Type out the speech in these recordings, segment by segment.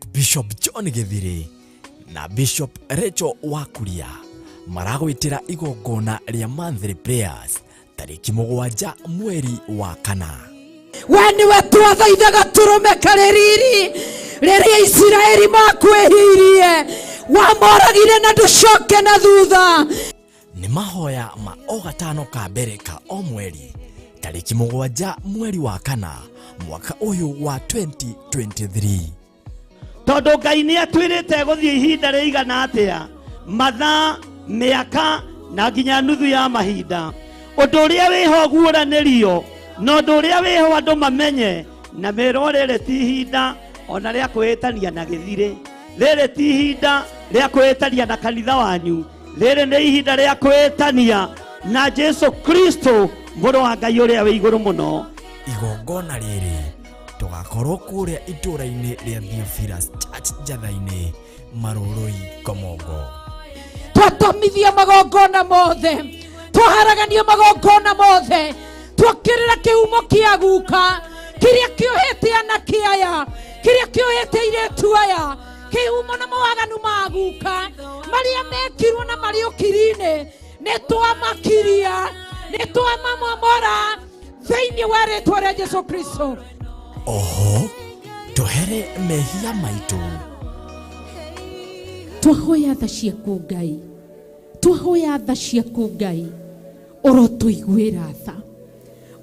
Bishop John Gĩthirĩ na Bishop Rachel Wakuria maragwĩtĩra igongona rĩa monthly prayers tarĩki 7 mweri wa 4. We nĩwe twathaithaga tũrũme karĩ riri rĩrĩa Isiraeli makwĩhirie, wamoragire na ndũcoke na thutha. Nĩ mahoya ma o gatano ka mbere ka o mweri tarĩki 7 mweri wa 4 mwaka ũyũ wa 2023. Tondũ Ngai nĩ atwĩrĩte gũthiĩ ihinda rĩigana atĩa, mathaa, mĩaka na nginya nuthu ya mahinda. Ũndũ ũrĩa wĩho guũranĩrio na ũndũ ũrĩa wĩho andũ mamenye na merwo rĩrĩ ti ihinda ona rĩa kwĩĩtania na gĩthirĩ, rĩrĩ ti ihinda rĩa kwĩĩtania na kanitha wanyu, rĩrĩ nĩ ihinda rĩa kwĩĩtania na Jesu Kristo mũrũ wa Ngai ũrĩa wĩ igũrũ mũno. Igongona rĩrĩ tũgakorwo kũrĩa itũũra-inĩ rĩa Theophilus Church Njatha-inĩ, Marũrũi, Ngomongo. Twatomithia magongona mothe, twaharagania magongona mothe, twokĩrĩra kĩhumo kĩa guka kĩrĩa kĩohete anake aya, kĩrĩa kĩohete airĩtu aya, kĩhumo na mawaganu ma guka marĩa mekirwo na marĩ ũkiri-inĩ, nĩ twamakiria, nĩ twamamomora thĩinĩ wa rĩtwa rĩa Jesu Kristo. Oho tũhere mehia maitũ. Twahoya tha ciaku Ngai, twahoya tha ciaku Ngai, ũrotũiguĩra tha,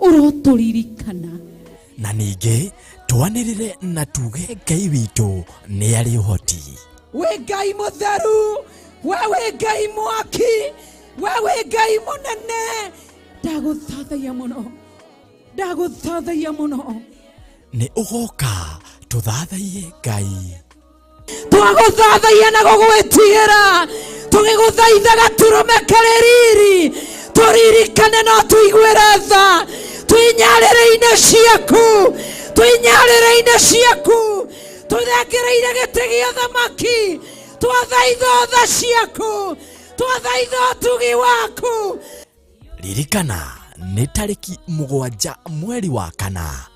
ũrotũririkana. Na ningĩ twanĩrĩre na tuge Ngai witũ nĩ arĩ ũhoti. Wĩ Ngai mũtheru, we wĩ Ngai mwaki, we wĩ Ngai mũnene. Ndagũthathaiya mũno, ndagũthathaiya mũno. Nĩ ũgoka tũthathaiye Ngai. Twagũthathaiya na gũgwĩtigĩra, tũgĩgũthaithaga tũrũme karĩ riri, tũririkane no tũiguĩre tha, twĩnyarĩrĩ-inĩ ciaku, twĩnyarĩrĩ-inĩ ciaku, tũthengereire gĩtĩ gĩa ũthamaki, twathaitha tha ciaku, twathaitha ũtugi waku. Ririkana nĩ tarĩki 7 mweri wa 4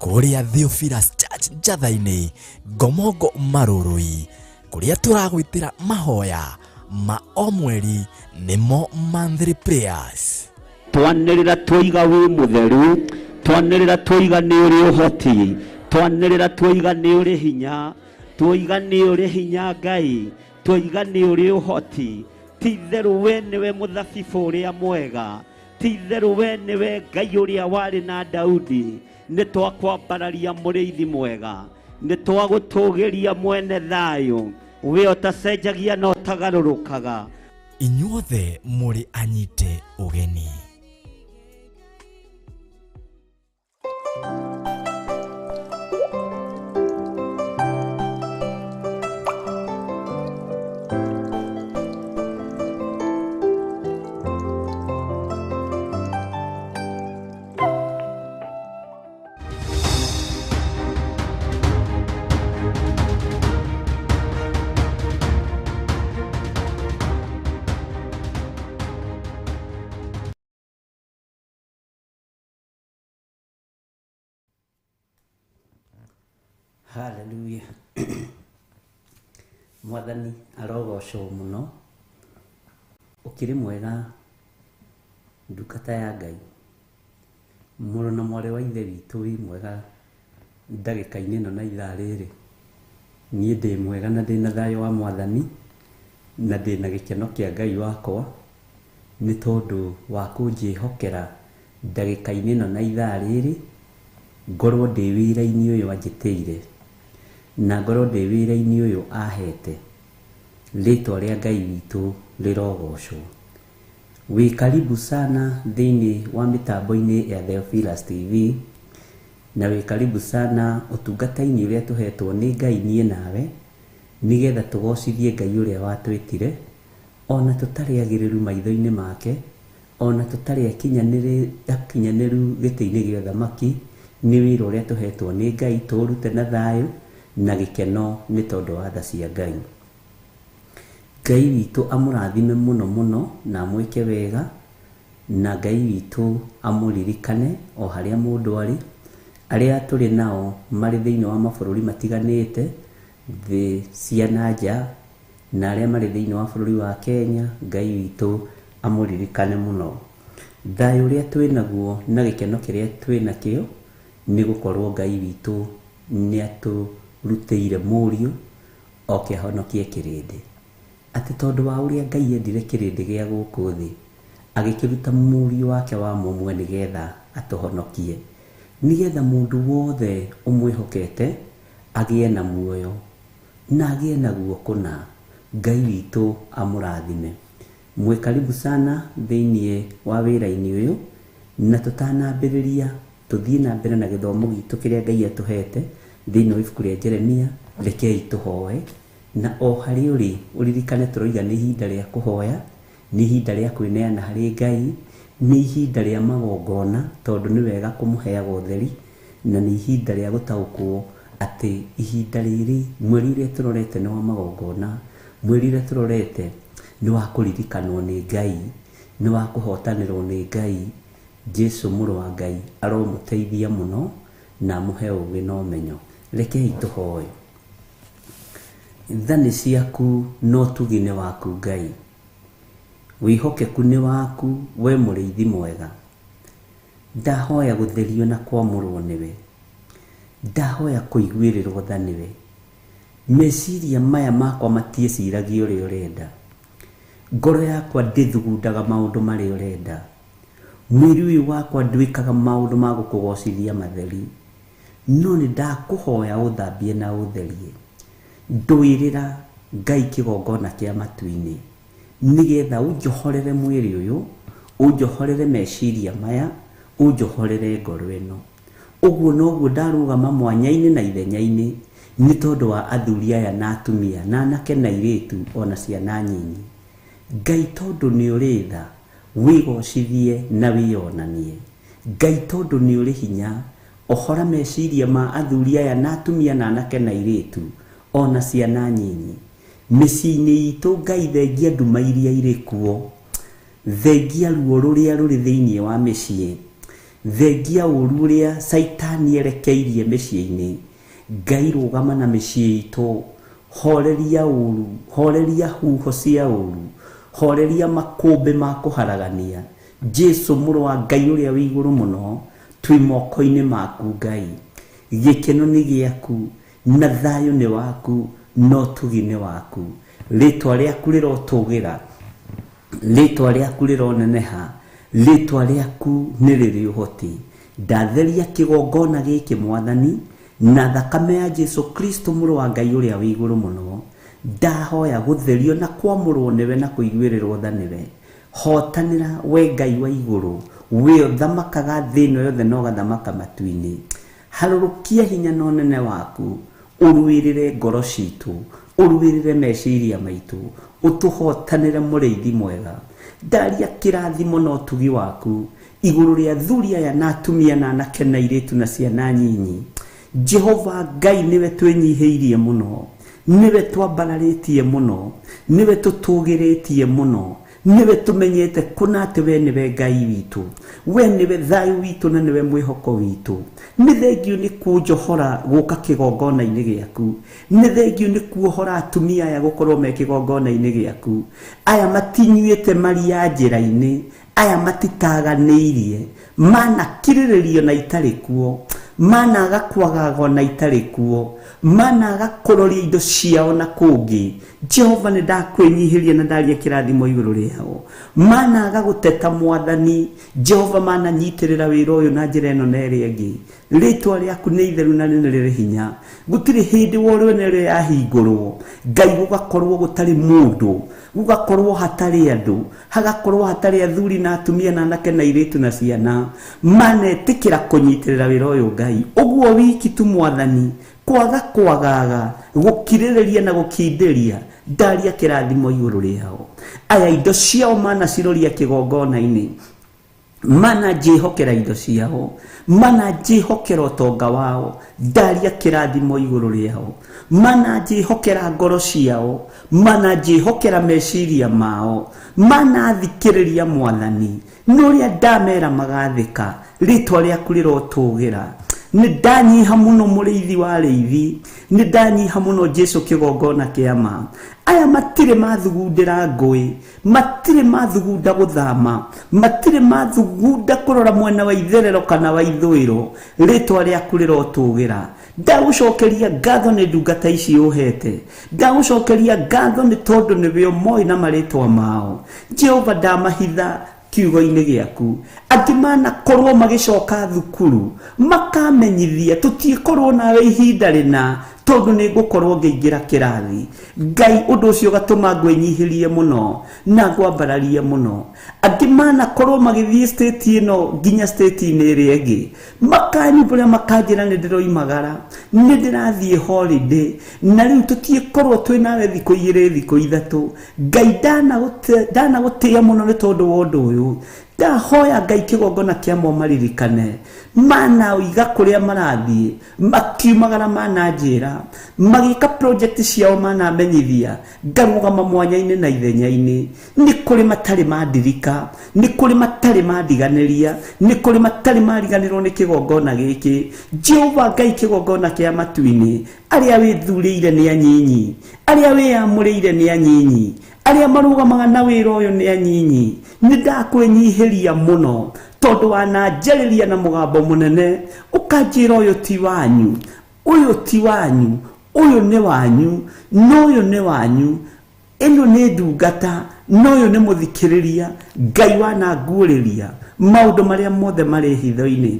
kũrĩa Theophilus Church Njatha-inĩ, Ngomongo, Marũrũi, kũrĩa tũragwĩtĩra mahoya ma o mweri nĩmo monthly prayers. Twanĩrĩra twoiga wĩ mũtheru, twanĩrĩra twoiga nĩ ũrĩ ũhoti, twanĩrĩra twoiga nĩ ũrĩ hinya, twoiga nĩ ũrĩ hinya Ngai, twoiga nĩ ũrĩ ũhoti. Ti itherũ we nĩwe mũthabibũ ũrĩa mwega, ti itherũ we nĩwe Ngai ũrĩa warĩ na Daudi. Nĩ twakwambararia mũrĩithi mwega, nĩ twagũtũgĩria mwene thayũ, we ũtacenjagia na ũtagarũrũkaga. Inyuothe mũrĩ anyite ũgeni. Hallelujah. Mwathani arogocwo mũno. Ũkĩrĩ mwega ndungata ya Ngai, mũrũ na mwarĩ wa ithe witũ wĩ mwega ndagĩka-inĩ ĩno na ithaa rĩrĩ. Niĩ ndĩ mwega na ndĩ na thayũ wa Mwathani na ndĩ na gĩkeno kĩa Ngai wakwa nĩ tondũ wa kũnjĩhokera ndagĩka-inĩ ĩno na ithaa rĩrĩ ngorwo ndĩ wĩra-inĩ ũyũ anjĩtĩire na ngorwo ndĩ wĩra-inĩ ũyũ ahete. Rĩtwa rĩa Ngai witũ rĩrogocwo. Wĩ karibu sana thĩinĩ wa mĩtambo-inĩ ya Theophilus TV na wĩ karibu sana ũtungata-inĩ ũrĩa tũhetwo nĩ Ngai niĩ nawe nĩgetha tũgocithie Ngai ũrĩa watwĩtire ona tũtarĩ agĩrĩru maitho-inĩ make, ona tũtarĩ akinyanĩru gĩtĩ-inĩ gĩa ũthamaki. Nĩ wĩra ũrĩa tũhetwo nĩ Ngai tũũrute na thayũ na gĩkeno nĩ tondũ wa tha cia Ngai. Ngai witũ amũrathime mũno mũno na amwĩke wega, na Ngai witũ amũririkane o harĩa mũndũ arĩ. Arĩa tũrĩ nao marĩ thĩinĩ wa mabũrũri matiganĩte, thĩ cia na nja na arĩa marĩ thĩinĩ wa bũrũri wa Kenya, Ngai witũ amũririkane mũno. Thayũ ũrĩa twĩ naguo na gĩkeno kĩrĩa twĩ nakĩo nĩ gũkorwo Ngai witũ nĩ atũrutĩire mũriũ oke ahonokie kĩrĩndĩ. Atĩ tondũ wa ũrĩa Ngai endire kĩrĩndĩ gĩa gũkũ thĩ, agĩkĩruta mũriũ wake wa mũmwe nĩgetha atũhonokie, nĩgetha mũndũ wothe ũmwĩhokete agĩe na muoyo na agĩe naguo kũna. Ngai witũ amũrathime. Mwĩ karibu sana thĩinĩ wa wĩra-inĩ ũyũ, na tũtanambĩrĩria tũthiĩ na mbere na gĩthomo gitũ kĩrĩa Ngai atũhete thĩinĩ wa ibuku rĩa Jeremia, rekei tũhoe. Na o harĩ ũrĩ ũririkane tũroiga nĩ ihinda rĩa kũhoya, nĩ ihinda rĩa kwĩneana harĩ Ngai, nĩ ihinda rĩa magongona tondũ nĩ wega kũmũheaga ũtheri, na nĩ ihinda rĩa gũtaũkwo atĩ ihinda rĩrĩ mweri ũrĩa tũrorete nĩ wa magongona, mweri ũrĩa tũrorete nĩ wa kũririkanwo nĩ Ngai, nĩ wa kũhotanĩrwo nĩ Ngai. Jesu mũrũ wa Ngai aromũteithia mũno na amũhe ũũgĩ na ũmenyo. Rekei tũhoe. Tha nĩ ciaku na ũtugi nĩ waku Ngai, wĩhokeku nĩ waku we mũrĩithi mwega. Ndahoya gũtherio na kwamũrwo nĩwe, ndahoya kũiguĩrĩrwo tha nĩwe. Meciria maya makwa matiĩciragia ũrĩa ũrenda, ngoro yakwa ndĩthugundaga maũndũ marĩa ũrenda, mwĩrĩ ũyũ wakwa ndwĩkaga maũndũ ma gũkũgocithia matheri, no nĩ ndakũhoya ũthambie na ũtherie. Ndũĩrĩra Ngai kĩgongona kĩa matu-inĩ, nĩgetha ũnjohorere mwĩrĩ ũyũ, ũnjohorere meciria maya, ũnjohorere ngoro ĩno. Ũguo noguo ndarũgama mwanya-inĩ na ithenya-inĩ nĩ tondũ wa athuri aya na atumia na anake na airĩtu ona ciana nyinyi. Ngai tondũ nĩ ũrĩ tha, wĩgocithie na wĩyonanie. Ngai tondũ nĩ ũrĩ hinya, ohora meciria ma athuri aya na atumia na anake na airĩtu ona ciana nyinyi. Mĩciĩ-inĩ itũ Ngai thengia nduma iria irĩ kuo, thengia ruo rũrĩa rũrĩ thĩinĩ wa mĩciĩ, thengia ũru ũrĩa Caitani erekeirie mĩciĩ-inĩ. Ngai rũgama na mĩciĩ itũ, horeria ũru, horeria huho cia ũru, horeria makũmbĩ ma kũharagania. Jesu mũrũ wa Ngai ũrĩa wĩ igũrũ mũno, twĩ moko-inĩ maku Ngai. Gĩkeno nĩ gĩaku na thayũ nĩ waku na ũtugi nĩ waku. Rĩtwa rĩaku rĩrotũgĩra, rĩtwa rĩaku rĩroneneha, rĩtwa rĩaku nĩ rĩrĩ ũhoti. Ndatheria kĩgongona gĩkĩ Mwathani na thakame ya Jesu Kristo mũrũ wa Ngai ũrĩa wĩ igũrũ mũno. Ndahoya gũtherio na kwamũrwo nĩwe na kũiguĩrĩrwo tha nĩwe. Hotanĩra we Ngai wa igũrũ, we ũthamakaga thĩ ĩno yothe na ũgathamaka matu-inĩ. Harũrũkia hinya na ũnene waku, ũrũĩrĩre ngoro citũ, ũrũĩrĩre meciria maitũ, ũtũhotanĩre mũrĩithi mwega. Ndaria kĩrathimo na ũtugi waku igũrũ rĩa athuri aya na atumia na anake na airĩtu na ciana nyinyi. Jehova Ngai nĩwe twĩnyihĩirie mũno, nĩwe twambararĩtie mũno, nĩwe tũtũgĩrĩtie mũno, nĩwe tũmenyete kũna atĩ we nĩwe Ngai witũ, we nĩwe thayũ witũ na nĩwe mwĩhoko witũ. Nĩ thengiũ nĩ kũnjohora gũka kĩgongona-inĩ gĩaku, nĩ thengiũ nĩ kuohora atumia aya gũkorwo me kĩgongona-inĩ gĩaku. Aya matinyuĩte maria njĩra-inĩ, aya matitaganĩirie, manakirĩrĩrio na itarĩ kuo, managa kwagagwo na itarĩ kuo, managa kũroria indo ciao na kũngĩ. Jehova nĩ ndakwĩnyihĩria na ndaria kĩrathimo igũrũ rĩao. Managa gũteta Mwathani, Jehova mananyitĩrĩra wĩra ũyũ na njĩra ĩno na ĩrĩa ĩngĩ. Rĩtwa rĩaku nĩ itheru na nĩ rĩrĩ hinya. Gũtirĩ hĩndĩ worwene ĩrĩa yahingũrwo Ngai gũgakorwo gũtarĩ mũndũ, gũgakorwo hatarĩ andũ, hagakorwo hatarĩ athuri na atumia na anake na airĩtu na ciana. Manetĩkĩra kũnyitĩrĩra wĩra ũyũ Ngai. Ũguo wiki tu Mwathani, kwaga kwagaga, gũkirĩrĩria na gũkindĩria, ndaria kĩrathimo igũrũ rĩao. Aya indo ciao manaciroria kĩgongona-inĩ, mana njĩhokera indo ciao, mana njĩhokera ũtonga wao, ndaria kĩrathimo igũrũ rĩao. Mana njĩhokera ngoro ciao, mana njĩhokera meciria mao, mana thikĩrĩria Mwathani, nĩ ũrĩa ndamera magathĩka. Rĩtwa rĩaku rĩrotũgĩra, Nĩ ndanyiha mũno mũrĩithi wa arĩithi, nĩ ndanyiha mũno Jesu kĩgongona kĩa ma. Aya matirĩ mathugundĩra ngũĩ, matirĩ mathugunda gũthama, matirĩ mathugunda kũrora mwena wa itherero kana wa ithũĩro. Rĩtwa rĩaku rĩrotũgĩra. Ndagũcokeria ngatho nĩ ndungata ici ũhete, ndagũcokeria ngatho nĩ tondũ nĩwe ũmoĩ na marĩtwa mao. Jehova, ndamahitha kiugo-inĩ gĩaku. Angĩ manakorwo magĩcoka thukuru makamenyithia tũtiĩkorwo nawe ihinda rĩna tondũ nĩ ngũkorwo ngĩingĩra kĩrathi. Ngai, ũndũ ũcio ũgatũma ngwĩnyihĩrie mũno na ngwambararie mũno. Angĩ manakorwo magĩthiĩ state ĩno nginya state-inĩ ĩrĩa ĩngĩ, makanyumbũra makanjĩra nĩ ndĩroimagara, nĩ ndĩrathiĩ holiday, na rĩu tũtiĩkorwo twĩ nawe thikũ igĩrĩ thikũ ithatũ. Ngai, ndanagũtĩĩa mũno nĩ tondũ wa ũndũ ũyũ. Ndahoya Ngai kĩgongona kĩa maririkane manaoiga kũrĩa marathiĩ, makiumagara mananjĩra, magĩka project ciao manamenyithia, ngarũgama mwanya-inĩ na ithenya-inĩ. Nĩ kũrĩ matarĩ mandirika, nĩ kũrĩ matarĩ mandiganĩria, nĩ kũrĩ matarĩ mariganĩrwo nĩ kĩgongona gĩkĩ. Jehova Ngai kĩgongona kĩa matu-inĩ, arĩa wĩthurĩire nĩ anyinyi, arĩa wĩyamũrĩire nĩ anyinyi, arĩa marũgamaga na wĩra ũyũ nĩ anyinyi. Nĩ ndakwĩnyihĩria mũno tondũ wananjarĩria na mũgambo mũnene ũkanjĩra ũyũ ti wanyu, ũyũ ti wanyu, ũyũ nĩ wanyu, na ũyũ nĩ wanyu, ĩno nĩ ndungata na ũyũ nĩ mũthikĩrĩria. Ngai wananguũrĩria maũndũ marĩa mothe marĩ hitho-inĩ.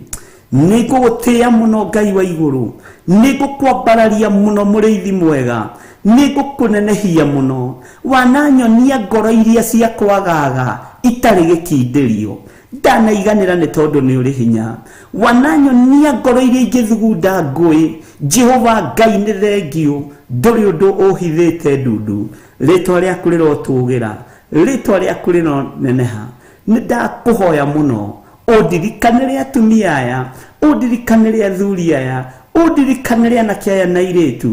Nĩ ngũgũtĩĩa mũno Ngai wa igũrũ, nĩ ngũkwambararia mũno mũrĩithi mwega, nĩ ngũkũnenehia mũno. Wananyonia ngoro iria cia kwagaga itarĩ gĩkindĩrio, ndanaiganĩra nĩ tondũ nĩ ũrĩ hinya. Wananyonia ngoro iria ingĩthugunda ngũĩ. Jehova Ngai nĩ thengiũ, ndũrĩ ũndũ ũhithĩte ndundu. Rĩtwa rĩaku rĩrotũgĩra, rĩtwa rĩaku rĩroneneha. Nĩ ndakũhoya mũno ũndirikanĩre atumia aya, ũndirikanĩre athuri aya, ũndirikanĩre anake aya na airĩtu.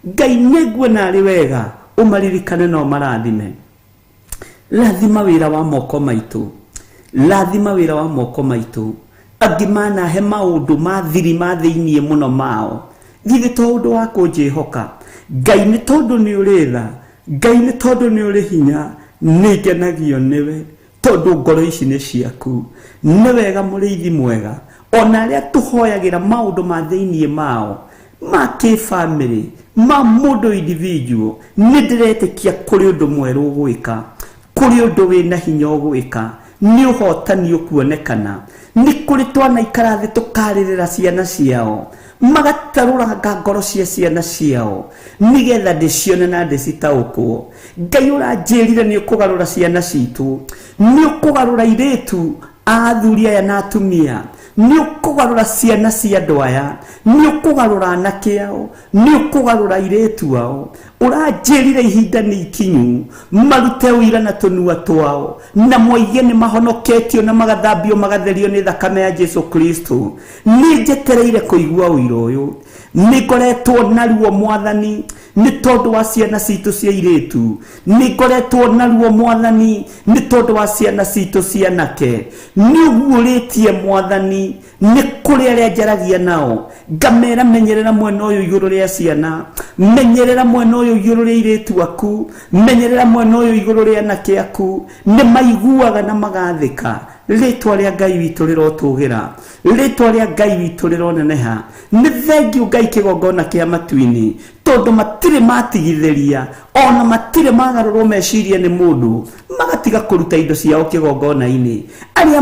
Ngai nĩnguona arĩ wega ũmaririkane na ũmarathime. Rathima wĩra wa moko maitũ, rathima wĩra wa moko maitũ. Angĩ manahe maũndũ ma thiri ma thĩiniĩ mũno mao, githĩ to ũndũ wa kũnjĩhoka. Ngai nĩ tondũ nĩ ũrĩ tha, Ngai nĩ tondũ nĩ ũrĩ hinya, nĩ ngenagio nĩwe tondũ ngoro ici nĩ ciaku. Nĩ wega mũrĩithi mwega, ona arĩa tũhoyagĩra maũndũ ma thĩiniĩ mao ma kĩbamĩrĩ, ma mũndũ individual, nĩ ndĩretĩkia kũrĩ ũndũ mwerũ ũgwĩka, kũrĩ ũndũ wĩna hinya ũgwĩka, nĩ ũhotani ũkuonekana. Nĩ kũrĩ twanaikara thĩ tũkarĩrĩra ciana ciao, magatarũranga ngoro cia ciana ciao nĩgetha ndĩcione na ndĩcitaũkwo. Ngai ũranjĩrire nĩ ũkũgarũra ciana citũ, nĩ ũkũgarũra airĩtu a athuri aya na atumia, nĩ ũkũgarũra ciana cia andũ aya, nĩ ũkũgarũra anake ao, nĩ ũkũgarũra airĩtu ao. Ũranjĩrire ihinda nĩ ikinyu marute ũira na tũnua twao, na moige nĩ mahonoketio na magathambio magatherio nĩ thakame ya Jesu Kristo. Nĩ njetereire kũigua ũira ũyũ, nĩ ngoretwo naruo Mwathani nĩ tondũ wa ciana citũ cia airĩtu, nĩ ngoretwo naruo Mwathani nĩ tondũ wa ciana citũ cia anake. Nĩ ũguũrĩtie Mwathani nĩ kũrĩ arĩa njaragia nao, ngamera menyerera mwena ũyũ igũrũ rĩa ciana, menyerera mwena ũyũ igũrũ rĩa airĩtu aku, menyerera mwena ũyũ igũrũ rĩa anake aku. Nĩ maiguaga na magathĩka. Rĩtwa rĩa Ngai witũ rĩrotũgĩra, rĩtwa rĩa Ngai witũ rĩroneneha. Nĩ thengiũ Ngai kĩgongona kĩa matu-inĩ, tondũ matirĩ matigithĩria ona matirĩ magarũrwo meciria nĩ mũndũ, magatiga kũruta indo ciao kĩgongona-inĩ. Arĩa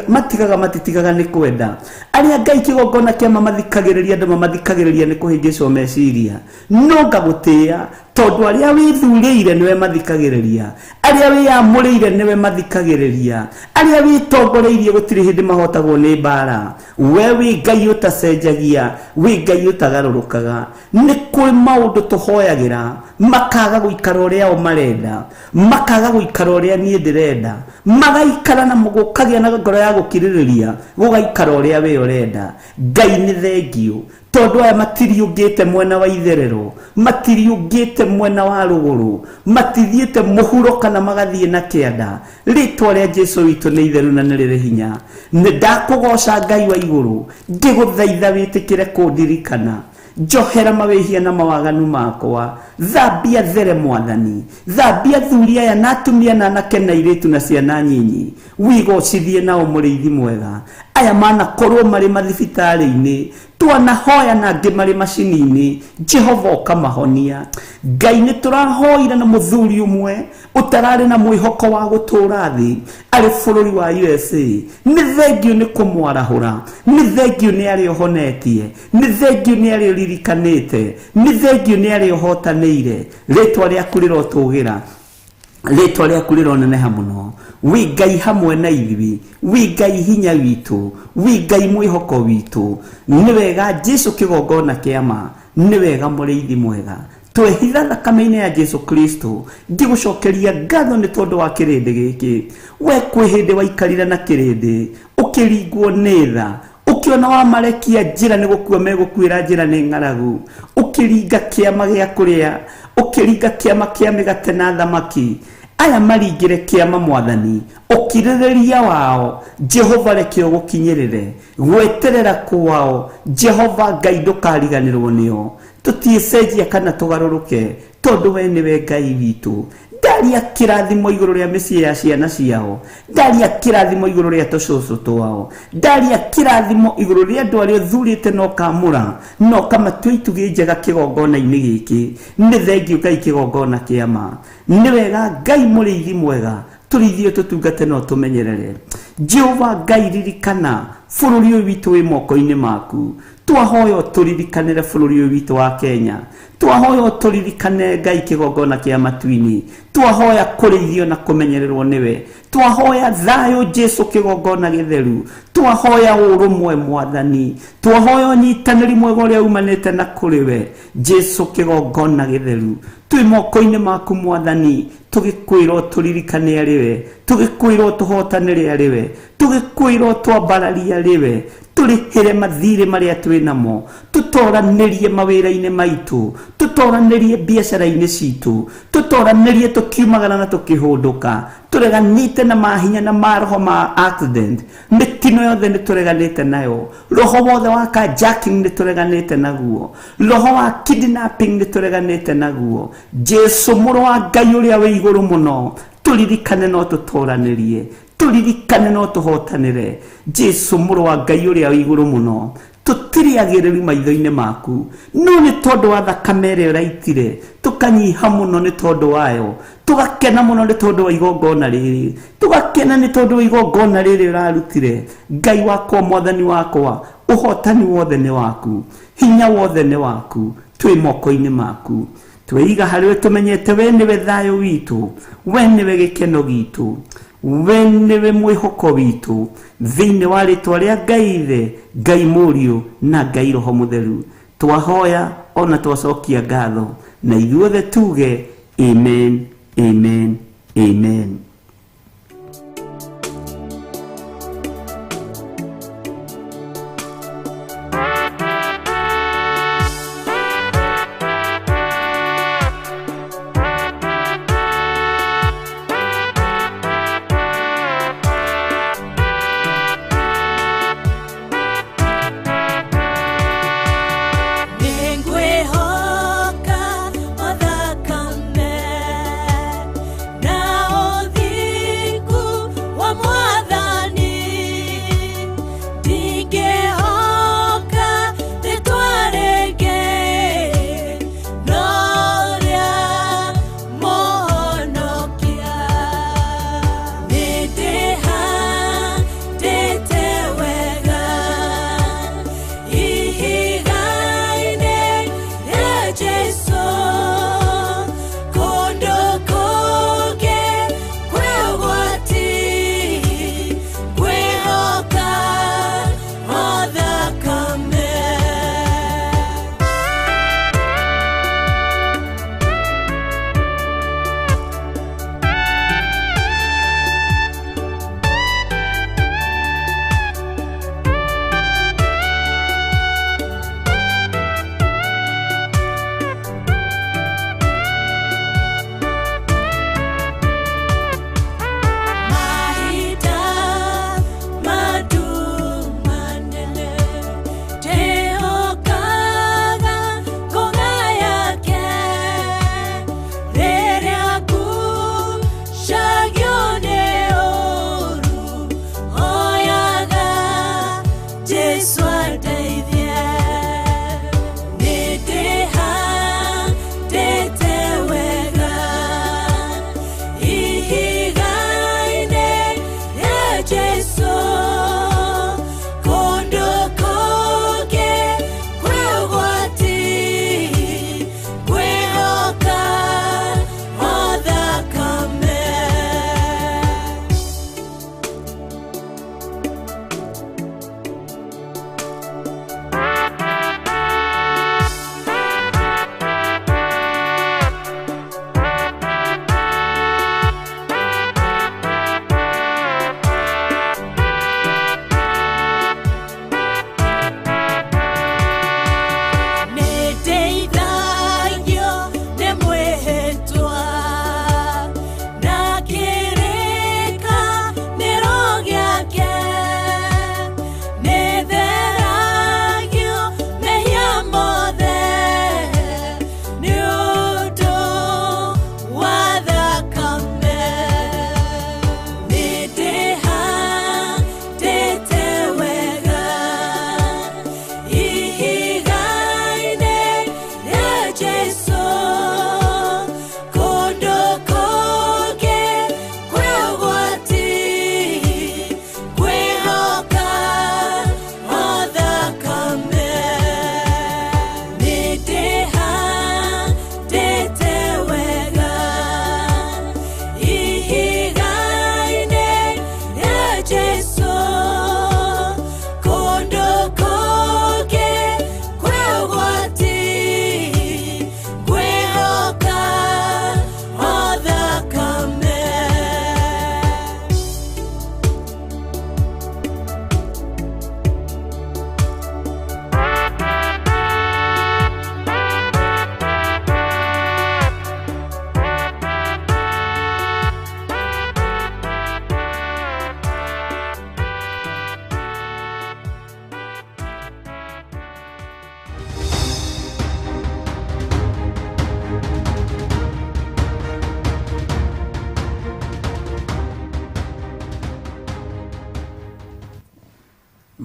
matigaga matitigaga nĩ kwenda, arĩa Ngai kĩgongona kĩa mamathikagĩrĩria andũ mamathikagĩrĩria nĩ kũhĩngĩcwo meciria. No ngagũtĩĩa tondũ arĩa wĩthurĩire nĩwe mathikagĩrĩria, arĩa wĩyamũrĩire nĩwe mathikagĩrĩria, arĩa wĩtongoreirie gũtirĩ hĩndĩ mahotagwo nĩ mbara. We wĩ Ngai ũtacenjagia, wĩ Ngai ũtagarũrũkaga. Nĩ kũrĩ maũndũ tũhoyagĩra Makaga gũikara ũrĩa o marenda, makaga gũikara ũrĩa niĩ ndĩrenda, magaikara na gũkagĩa na ngoro ya gũkirĩrĩria gũgaikara ũrĩa we ũrenda. Ngai nĩ thengio tondũ aya matiriũngĩte mwena wa itherero, matiriũngĩte mwena wa rũgũrũ, matithiĩte mũhuro kana magathiĩ na kĩanda. Rĩtwa rĩa Jesu witũ nĩ itheru na nĩ rĩrĩ hinya. Nĩ ndakũgoca Ngai wa igũrũ, ngĩgũthaitha wĩtĩkĩre kũndirikana. Njohera mawĩhia na mawaganu makwa, thambia there mwathani, thambia thuri aya na atumia na anake na airĩtu na ciana nyinyi, wigocithie nao mũrĩithi mwega. Aya manakorwo marĩ mathibitarĩ-inĩ, twanahoya na angĩ marĩ macini-inĩ, Jehova ũkamahonia. Ngai nĩ tũrahoire na mũthuri ũmwe ũtararĩ na mwĩhoko wa gũtũũra thĩ arĩ bũrũri wa USA. Nĩ thengio nĩ kũmwarahũra, nĩ thengio nĩ arĩa ũhonetie, nĩ thengio nĩ arĩa ũririkanĩte, nĩ thengio nĩ arĩa ũhotanĩire. Rĩtwa rĩaku rĩrotũgĩra, rĩtwa rĩaku rĩroneneha mũno. Wĩ Ngai hamwe na ithuĩ, wĩ Ngai hinya witũ, wĩ Ngai mwĩhoko witũ. Nĩ wega Jesu kĩgongona kĩa ma, nĩ wega mũrĩithi mwega. Twehitha thakame-inĩ ya Jesu Kristo, ngĩgũcokeria ngatho nĩ tondũ wa kĩrĩndĩ gĩkĩ. We kwĩ hĩndĩ waikarire na kĩrĩndĩ, ũkĩringwo nĩ tha, ũkĩona wamarekia njĩra nĩ gũkua megũkuĩra njĩra nĩ ng'aragu, ũkĩringa kĩama gĩa kũrĩa, ũkĩringa kĩama kĩa mĩgate na thamaki. Aya maringire kĩama mwathani, ũkirĩrĩria wao Jehova reke ũgũkinyĩrĩre, gweterera kwao Jehova Ngai ndũkariganĩrwo nĩo. Tũtiĩcenjia kana tũgarũrũke, tondũ we nĩwe Ngai witũ. Ndaria kĩrathimo igũrũ rĩa mĩciĩ ya ciana ciao, ndaria kĩrathimo igũrũ rĩa tũcũcũ twao, ndaria kĩrathimo igũrũ rĩa andũ arĩa ũthurĩte na ũkamũra na ũkamatua itugĩ njega kĩgongona-inĩ gĩkĩ. Nĩ thengio Ngai kĩgongona kĩa ma. Nĩ wega Ngai mũrĩithi mwega, tũrĩithie tũtungate na ũtũmenyerere. Jehova Ngai ririkana bũrũri ũyũ witũ wĩ moko-inĩ maku. Twahoya ũtũririkanĩre bũrũri ũyũ witũ wa Kenya, twahoya ũtũririkane Ngai kĩgongona kĩa matu-inĩ, twahoya kũrĩithio na kũmenyererwo nĩwe, twahoya thayũ Jesu kĩgongona gĩtheru, twahoya ũrũmwe mwathani, twahoya ũnyitanĩri mwega ũrĩa umanĩte na kũrĩ we Jesu kĩgongona gĩtheru. Twĩ moko-inĩ maku mwathani, tũgĩkwĩra ũtũririkane arĩ we, tũgĩkwĩra ũtũhotanĩre arĩ we, tũgĩkwĩra ũtwambararie arĩ we, tũrĩhĩre mathirĩ marĩa twĩ namo, tũtoranĩrie mawĩra-inĩ maitũ, tũtoranĩrie biacara-inĩ citũ, tũtoranĩrie tũkiumagara na tũkĩhũndũka, tũreganĩte na mahinya na maroho ma accident, mĩtino yothe nĩ tũreganĩte nayo, roho wothe wa carjacking nĩ tũreganĩte naguo, roho wa kidnapping nĩ tũreganĩte naguo. Jesu mũrũ wa Ngai ũrĩa wĩ igũrũ mũno, tũririkane no tũtoranĩrie, tũririkane no tũhotanĩre. Jesu mũrũ wa Ngai ũrĩa wĩ igũrũ mũno, tũtirĩ agĩrĩru maitho-inĩ maku, no nĩ tondũ wa thakame ĩrĩa ũraitire tũkanyiha mũno nĩ tondũ wayo, tũgakena mũno nĩ tondũ wa igongona rĩrĩ, tũgakena nĩ tondũ wa igongona rĩrĩ ũrarutire. Ngai wakwa, mwathani wakwa, ũhotani wothe nĩ waku, hinya wothe nĩ waku, twĩ moko-inĩ maku. Tweiga harĩ we tũmenyete we nĩwe thayũ witũ, we nĩwe gĩkeno gitũ, we nĩwe mwĩhoko witũ. Thĩinĩ wa rĩtwa rĩa Ngai Ithe, Ngai Mũriũ na Ngai Roho Mũtheru, twahoya ona twacokia ngatho, na ithuothe tuge amen, amen, amen. Nĩngwĩhoka o thakame na ũthingu.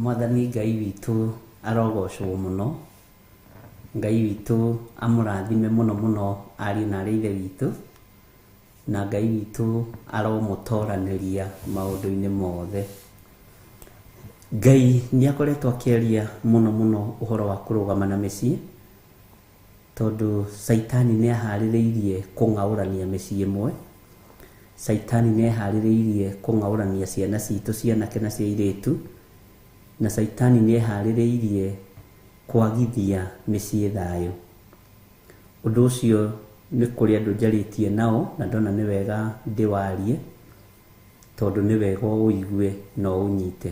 Mwathani Ngai witũ arogocwo mũno. Ngai witũ amũrathime mũno mũno ariũ na arĩ ithe witũ, na Ngai witũ aromũtoranĩria maũndũ-inĩ mothe. Ngai nĩ akoretwo akĩaria mũno mũno ũhoro wa kũrũgama na mĩciĩ, tondũ Caitani nĩ aharĩrĩirie kũng'aũrania mĩciĩ ĩmwe. Caitani nĩ eharĩrĩirie kũng'aũrania ciana citũ cia anake na cia airĩtu, na Caitani nĩ eharĩrĩirie kwagithia mĩciĩ thayũ. Ũndũ ũcio nĩ kũrĩ andũ njarĩtie nao na ndona nĩ wega ndĩwarie, tondũ nĩ wega ũigue na ũnyite.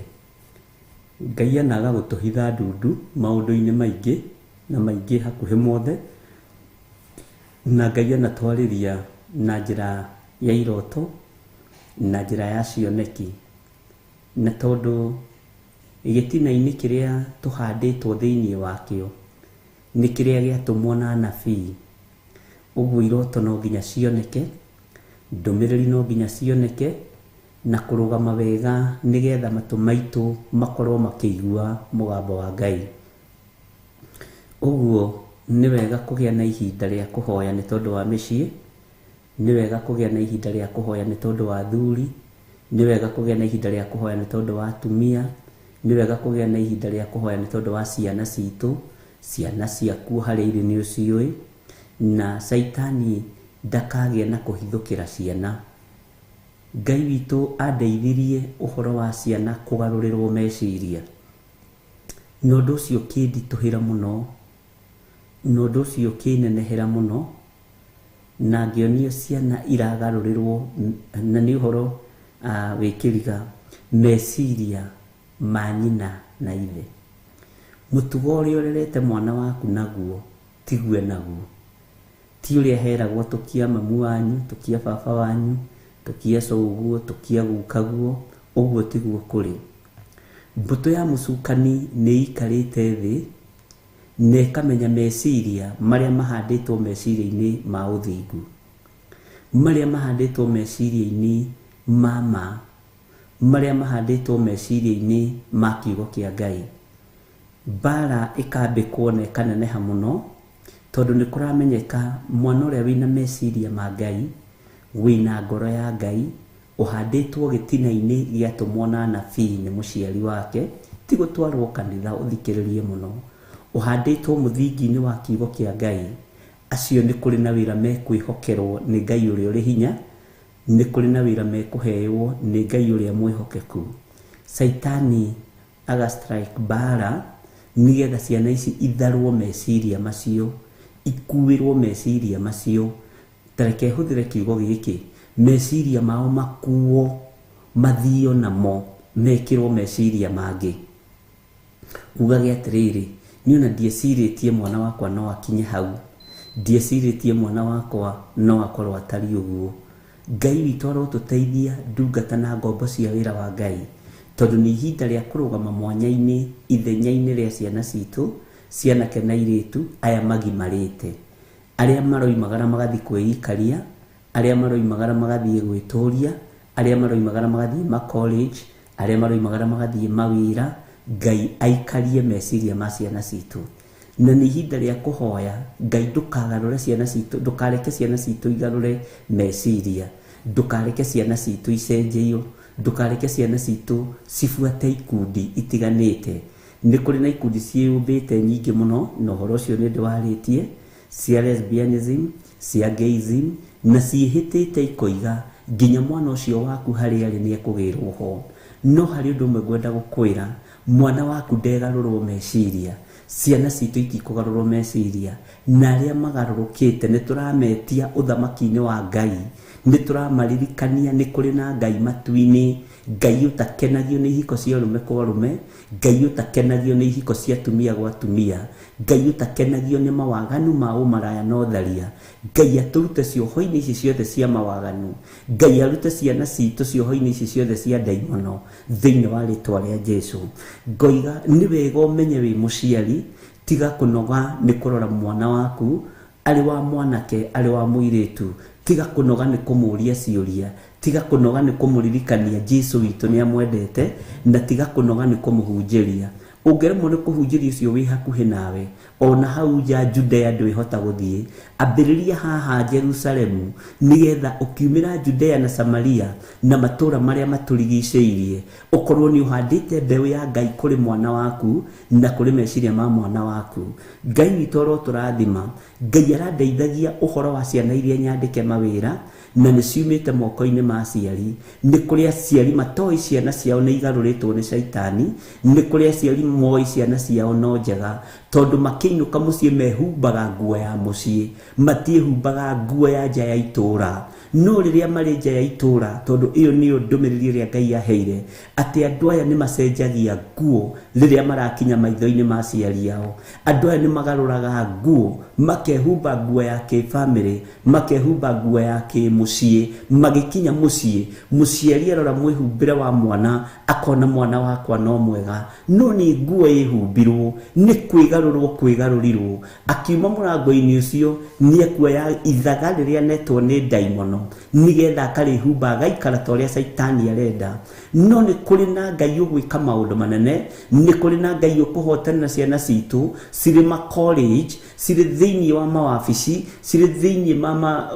Ngai anaga gũtũhitha ndundu maũndũ-inĩ maingĩ na maingĩ hakuhĩ mothe, na Ngai anatwarĩria na njĩra ya iroto na njĩra ya cioneki, na tondũ gĩtina-inĩ kĩrĩa tũhandĩtwo thĩinĩ wakĩo nĩ kĩrĩa gĩatũmwo na anabii. Ũguo iroto no nginya cioneke, ndũmĩrĩri no nginya cioneke, na kũrũgama wega nĩgetha matũ maitũ makorwo makĩigua mũgambo wa Ngai. Ũguo nĩ wega kũgĩa na ihinda rĩa kũhoya nĩ tondũ wa mĩciĩ, nĩ wega kũgĩa na ihinda rĩa kũhoya nĩ tondũ wa athuri, nĩ wega kũgĩa na ihinda rĩa kũhoya nĩ tondũ wa atumia, nĩ wega kũgĩa na ihinda rĩa kũhoya nĩ tondũ wa ciana citũ, ciana ciaku harĩa irĩ nĩ ũciũĩ, na Caitani ndakagĩa na kũhithũkĩra ciana. Ngai witũ andeithirie ũhoro wa ciana kũgarũrĩrwo meciria, na ũndũ ũcio ũkĩnditũhĩra mũno, na ũndũ ũcio ũkĩnenehera mũno, na ngĩonio ciana iragarũrĩrwo, na nĩ ũhoro wĩkĩriga meciria ma nyina na ithe. Mũtugo ũrĩa ũrerete mwana waku naguo tigue naguo, ti ũrĩa heragwo tũkia mamu wanyu, tũkia baba wanyu, tũkia cũguo, tũkia gukaguo, ũguo tiguo kũrĩ. Mbũtũ ya mũcukani nĩ ĩikarĩte thĩ na ĩkamenya meciria marĩa mahandĩtwo meciria-inĩ ma ũthingu, marĩa mahandĩtwo meciria-inĩ ma ma, marĩa mahandĩtwo meciria-inĩ ma kiugo kĩa Ngai. Mbara ĩkambĩkwo na ĩkaneneha mũno, tondũ nĩ kũramenyeka mwana ũrĩa wĩna meciria ma Ngai, wĩna ngoro ya Ngai, ũhandĩtwo gĩtina-inĩ gĩatũmwo na anabii nĩ mũciari wake, ti gũtwarwo kanitha ũthikĩrĩrie mũno, ũhandĩtwo mũthingi-inĩ wa kiugo kĩa Ngai. Acio nĩ kũrĩ na wĩra mekwĩhokerwo nĩ Ngai ũrĩa ũrĩ hinya, nĩ kũrĩ na wĩra mekũheo nĩ Ngai ũrĩa mwĩhokeku. Caitani aga strike mbara nĩgetha ciana ici itharwo meciria macio, ikuĩrwo meciria macio. Tareke hũthĩre kiugo gĩkĩ, meciria mao makuo, mathio namo, mekĩrwo meciria mangĩ. Ugage atĩrĩrĩ, niĩ ona ndiecirĩtie mwana wakwa no akinye hau, ndiecirĩtie mwana wakwa no akorwo atariĩ ũguo. Ngai witũ arotũteithia ndungata na ngombo cia wĩra wa Ngai, tondũ nĩ ihinda rĩa kũrũgama mwanya-inĩ ithenya-inĩ rĩa ciana citũ, cia anake na airĩtu aya magimarĩte, arĩa maroimagara magathiĩ kwĩikaria, arĩa maroimagara magathiĩ gwĩtũria, arĩa maroimagara magathiĩ ma college, arĩa maroimagara magathiĩ mawĩra. Ngai aikarie meciria ma ciana citũ. Na nĩ ihinda rĩa kũhoya Ngai, ndũkagarũre ciana citũ, ndũkareke ciana citũ igarũre meciria, ndũkareke ciana citũ icenjeio, ndũkareke ciana citũ cibuate ikundi itiganĩte. Nĩ kũrĩ na ikundi ciĩyũmbĩte nyingĩ mũno, na ũhoro ũcio nĩ ndĩwarĩtie, cia lesbianism, cia gayism, na ciĩhĩtĩte ikoiga nginya mwana ũcio waku harĩa arĩ nĩ ekũgĩrwo ho. No harĩ ũndũ ũmwe ngwenda gũkwĩra, mwana waku ndegarũrwo meciria, ciana citũ itikũgarũrwo meciria, na arĩa magarũrũkĩte nĩ tũrametia ũthamaki-inĩ wa Ngai, nĩ tũramaririkania nĩ kũrĩ na Ngai matu-inĩ, Ngai ũtakenagio nĩ ihiko cia arũme kwa arũme, Ngai ũtakenagio nĩ ihiko cia atumia gwa atumia, Ngai ũtakenagio nĩ mawaganu ma ũmaraya na ũtharia. Ngai atũrute cioho-inĩ ici ciothe cia mawaganu, Ngai arute ciana citũ cioho-inĩ ici ciothe cia ndaimono thĩinĩ wa rĩtwa rĩa Jesu. Ngoiga nĩ wega ũmenye wĩ mũciari, tiga kũnoga nĩ kũrora mwana waku, arĩ wa mwanake arĩ wa mũirĩtu, tiga kũnoga nĩ kũmũria ciũria, Tiga kũnoga nĩ kũmũririkania Jesu witũ nĩ amwendete, na tiga kũnoga nĩ kũmũhunjĩria. Ũngĩremwo nĩ kũhunjĩria ũcio wĩ hakuhĩ nawe, ona hau nja Judea ndwĩhota gũthiĩ, ambĩrĩria haha Jerusalemu, nĩgetha ũkiumĩra Judea na Samaria na matũũra marĩa matũrigicĩirie, ũkorwo nĩ ũhandĩte mbeũ ya Ngai kũrĩ mwana waku na kũrĩ meciria ma mwana waku. Ngai witũ arotũrathima. Ngai arandeithagia ũhoro wa ciana iria nyandĩke mawĩra na nĩ ciumĩte moko-inĩ ma aciari. Nĩ kũrĩ aciari matoĩ ciana ciao nĩ igarũrĩtwo nĩ caitani, nĩ kũrĩ aciari moĩ ciana ciao no njega, tondũ makĩinũka mũciĩ mehumbaga nguo ya mũciĩ, matiĩhumbaga nguo ya nja ya itũũra. No rĩrĩa marĩ nja ya itũũra, tondũ ĩyo nĩyo ndũmĩrĩri ĩrĩa Ngai aheire, atĩ andũ aya nĩ macenjagia nguo rĩrĩa marakinya maitho-inĩ ma aciari ao. Andũ aya nĩ magarũraga nguo, makehumba nguo ya kĩbamĩrĩ, makehumba nguo ya kĩmũciĩ. Magĩkinya mũciĩ, mũciari arora mwĩhumbĩre wa mwana, akona mwana wakwa no mwega, no nĩ nguo ĩhumbirwo, nĩ kwĩgarũrwo kwĩgarũrirwo. Akiuma mũrango-inĩ ũcio nĩ ekuoya ithaga rĩrĩa netwo nĩ ndaimono, nĩgetha akarĩhumba agaikara ta ũrĩa caitani arenda. No nĩ kũrĩ na Ngai ũgwĩka maũndũ manene, nĩ kũrĩ na Ngai ũkũhotana ciana citũ cirĩ ma college, cirĩ thĩinĩ wa mawabici, cirĩ thĩinĩ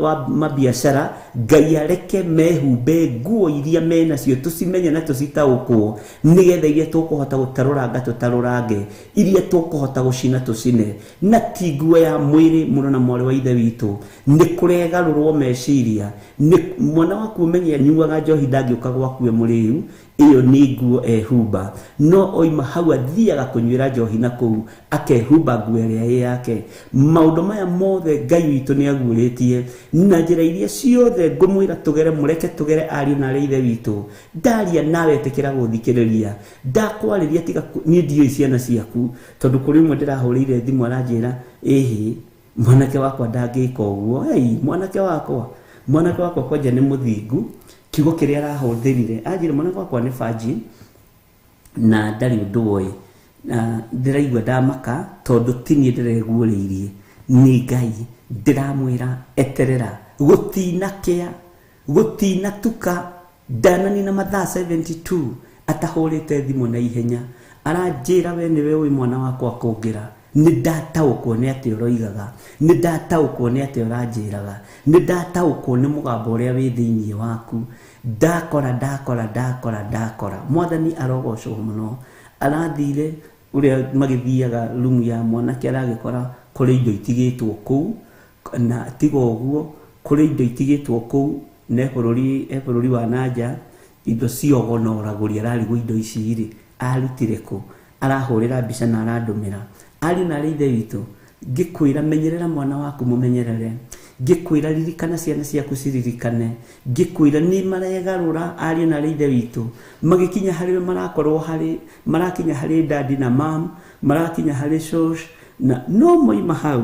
wa mabiacara. Ngai areke mehumbe nguo iria menacio, tũcimenye na tũcitaũkwo, nĩgetha iria tũkũhota gũtarũranga tũtarũrange, iria tũkũhota gũcina tũcine, na ti nguo ya mwĩrĩ. Mũno na mwarĩ wa ithe witũ, nĩ kũregarũrwo meciria. Nĩ mwana waku ũmenye anyuaga njohi ndangĩũka gwaku e mũrĩu, ĩyo nĩ nguo ehumba. No oima hau athiaga kũnyuĩra njohi na kũu akehumba nguo ĩrĩa ĩ yake. Maũndũ maya mothe Ngai witũ nĩ aguũrĩtie, na njĩra iria ciothe ngũmwĩra tũgere, mũreke tũgere ariũ na arĩ ithe witũ. Ndaria nawe ĩtĩkĩra gũthikĩrĩria, ndakwarĩria tiga niĩ ndiũĩ ciana ciaku, tondũ kũrĩ ũmwe ndĩrahũrĩire thimũ aranjĩra ĩhĩ mwanake wakwa ndangĩka ũguo. Ei, mwanake wakwa kwanja nĩ mũthingu. Kiugo kĩrĩa arahũthĩrire, anjĩra mwanake wakwa nĩ virgin na ndarĩ ũndũ oĩ. Na ndĩraigua ndamaka tondũ ti niĩ ndĩreguũrĩirie, nĩ Ngai. Ndĩramwĩra eterera, gũtinakĩa, gũtinatuka, ndananina mathaa 72 atahũrĩte thimũ na ihenya. Aranjĩra we nĩwe ũĩ mwana wakwa kũngĩra. Nĩ ndataũkwo nĩ atĩ ũroigaga, nĩ ndataũkwo nĩ atĩ ũranjĩraga, nĩ ndataũkwo nĩ mũgambo ũrĩa wĩ thĩinĩ waku. Ndakora, ndakora, ndakora, ndakora. Mwathani arogocwo mũno. Arathire ũrĩa magĩthiaga rumu ya mwanake, aragĩkora kũrĩ indo itigĩtwo kũu, na tiga ũguo kũrĩ indo itigĩtwo kũu ne bũrũri wa nanja, indo ciogo na ũragũri. Ararigwo indo ici rĩ arutire kũ? Arahũrĩra mbica na arandũmĩra. Ariũ na arĩ ithe witũ, ngĩkwĩra menyerera mwana waku mũmenyerere, ngĩkwĩra ririkana ciana ciaku ciririkane, ngĩkwĩra nĩ maregarũra. Ariũ na arĩ ithe witũ magĩkinya harĩ we, marakorwo harĩ, marakinya harĩ dadi na mam, marakinya harĩ shosh, na no moima hau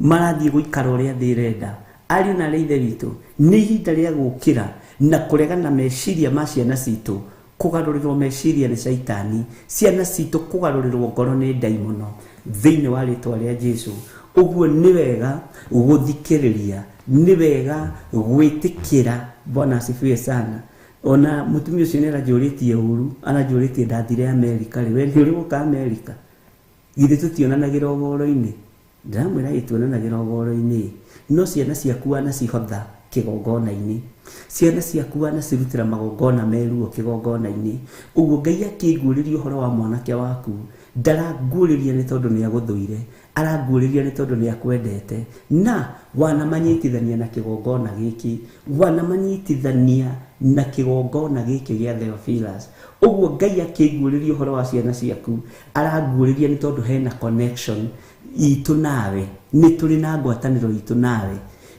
marathiĩ gũikara ũrĩa thĩ ĩrenda. Ariũ na arĩ ithe witũ, nĩ ihinda rĩa gũkĩra na kũregana meciria ma ciana citũ, kũgarũrĩrwo meciria nĩ caitani, ciana citũ kũgarũrĩrwo ngoro nĩ ndaimono, thĩinĩ wa rĩtwa rĩa Jesu. Ũguo nĩ wega gũthikĩrĩria, nĩ wega gwĩtĩkĩra. Bwana asifiwe sana. Ona mũtumia ũcio nĩ aranjũrĩtie ũru, aranjũrĩtie ndathire Amerika rĩ, we nĩ ũrĩ gũka Amerika? Githĩ tũtionanagĩra ũhoro-inĩ? Ndĩramwĩra ĩ tuonanagĩra ũhoro-inĩ, no ciana ciaku wanacihotha kĩgongona-inĩ, ciana ciaku wanacirutĩra magongona meruo kĩgongona-inĩ. Ũguo Ngai akĩnguũrĩria ũhoro wa mwanake waku, ndaranguũrĩria nĩ tondũ nĩ agũthũire, aranguũrĩria nĩ tondũ nĩ akwendete. Na wanamanyitithania na kĩgongona gĩkĩ, wanamanyitithania na kĩgongona gĩkĩ gĩa Theophilus. Ũguo Ngai akĩnguũrĩria ũhoro wa ciana ciaku, aranguũrĩria nĩ tondũ hena connection itũ nawe, nĩ tũrĩ na ngwatanĩro itũ nawe,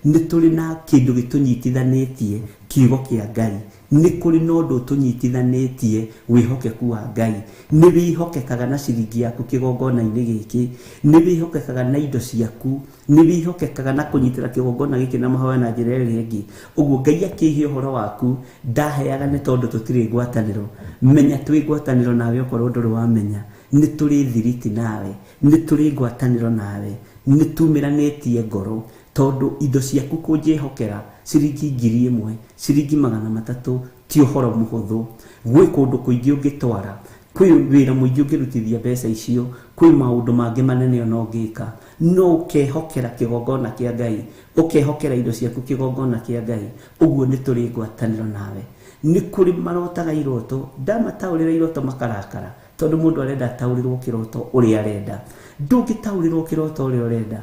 nĩ tũrĩ na kĩndũ gĩtũnyitithanĩtie, kiugo kĩa Ngai. Nĩ kũrĩ na ũndũ ũtũnyitithanĩtie, wĩhokeku wa Ngai. Nĩ wĩhokekaga na ciringi yaku kĩgongona-inĩ gĩkĩ, nĩ wĩhokekaga na indo ciaku, nĩ wĩhokekaga na kũnyitĩra kĩgongona gĩkĩ na mahoya na njĩra ĩrĩa ĩngĩ. Ũguo Ngai akĩhe ũhoro waku, ndaheaga nĩ tondũ tũtirĩ ngwatanĩro. Menya twĩ ngwatanĩro nawe, okorwo ndũrĩ wamenya, nĩ tũrĩ thiriti nawe, nĩ tũrĩ ngwatanĩro nawe, nĩ tumĩranĩtie ngoro, tondũ indo ciaku kũnjĩhokera Ciringi 1000, ciringi 300 ti ũhoro mũhũthũ. Gwĩ kũndũ kũingĩ ũngĩtwara, kwĩ wĩra mũingĩ ũngĩrutithia mbeca icio, kwĩ maũndũ mangĩ manene ona ũngĩka. No ũkehokera kĩgongona kĩa Ngai, ũkehokera indo ciaku kĩgongona kĩa Ngai. Ũguo nĩ tũrĩ ngwatanĩro nawe. Nĩ kũrĩ marotaga iroto, ndamataũrĩra iroto makarakara, tondũ mũndũ arenda ataũrĩrwo kĩroto ũrĩa arenda. Ndũngĩtaũrĩrwo kĩroto ũrĩa ũrenda,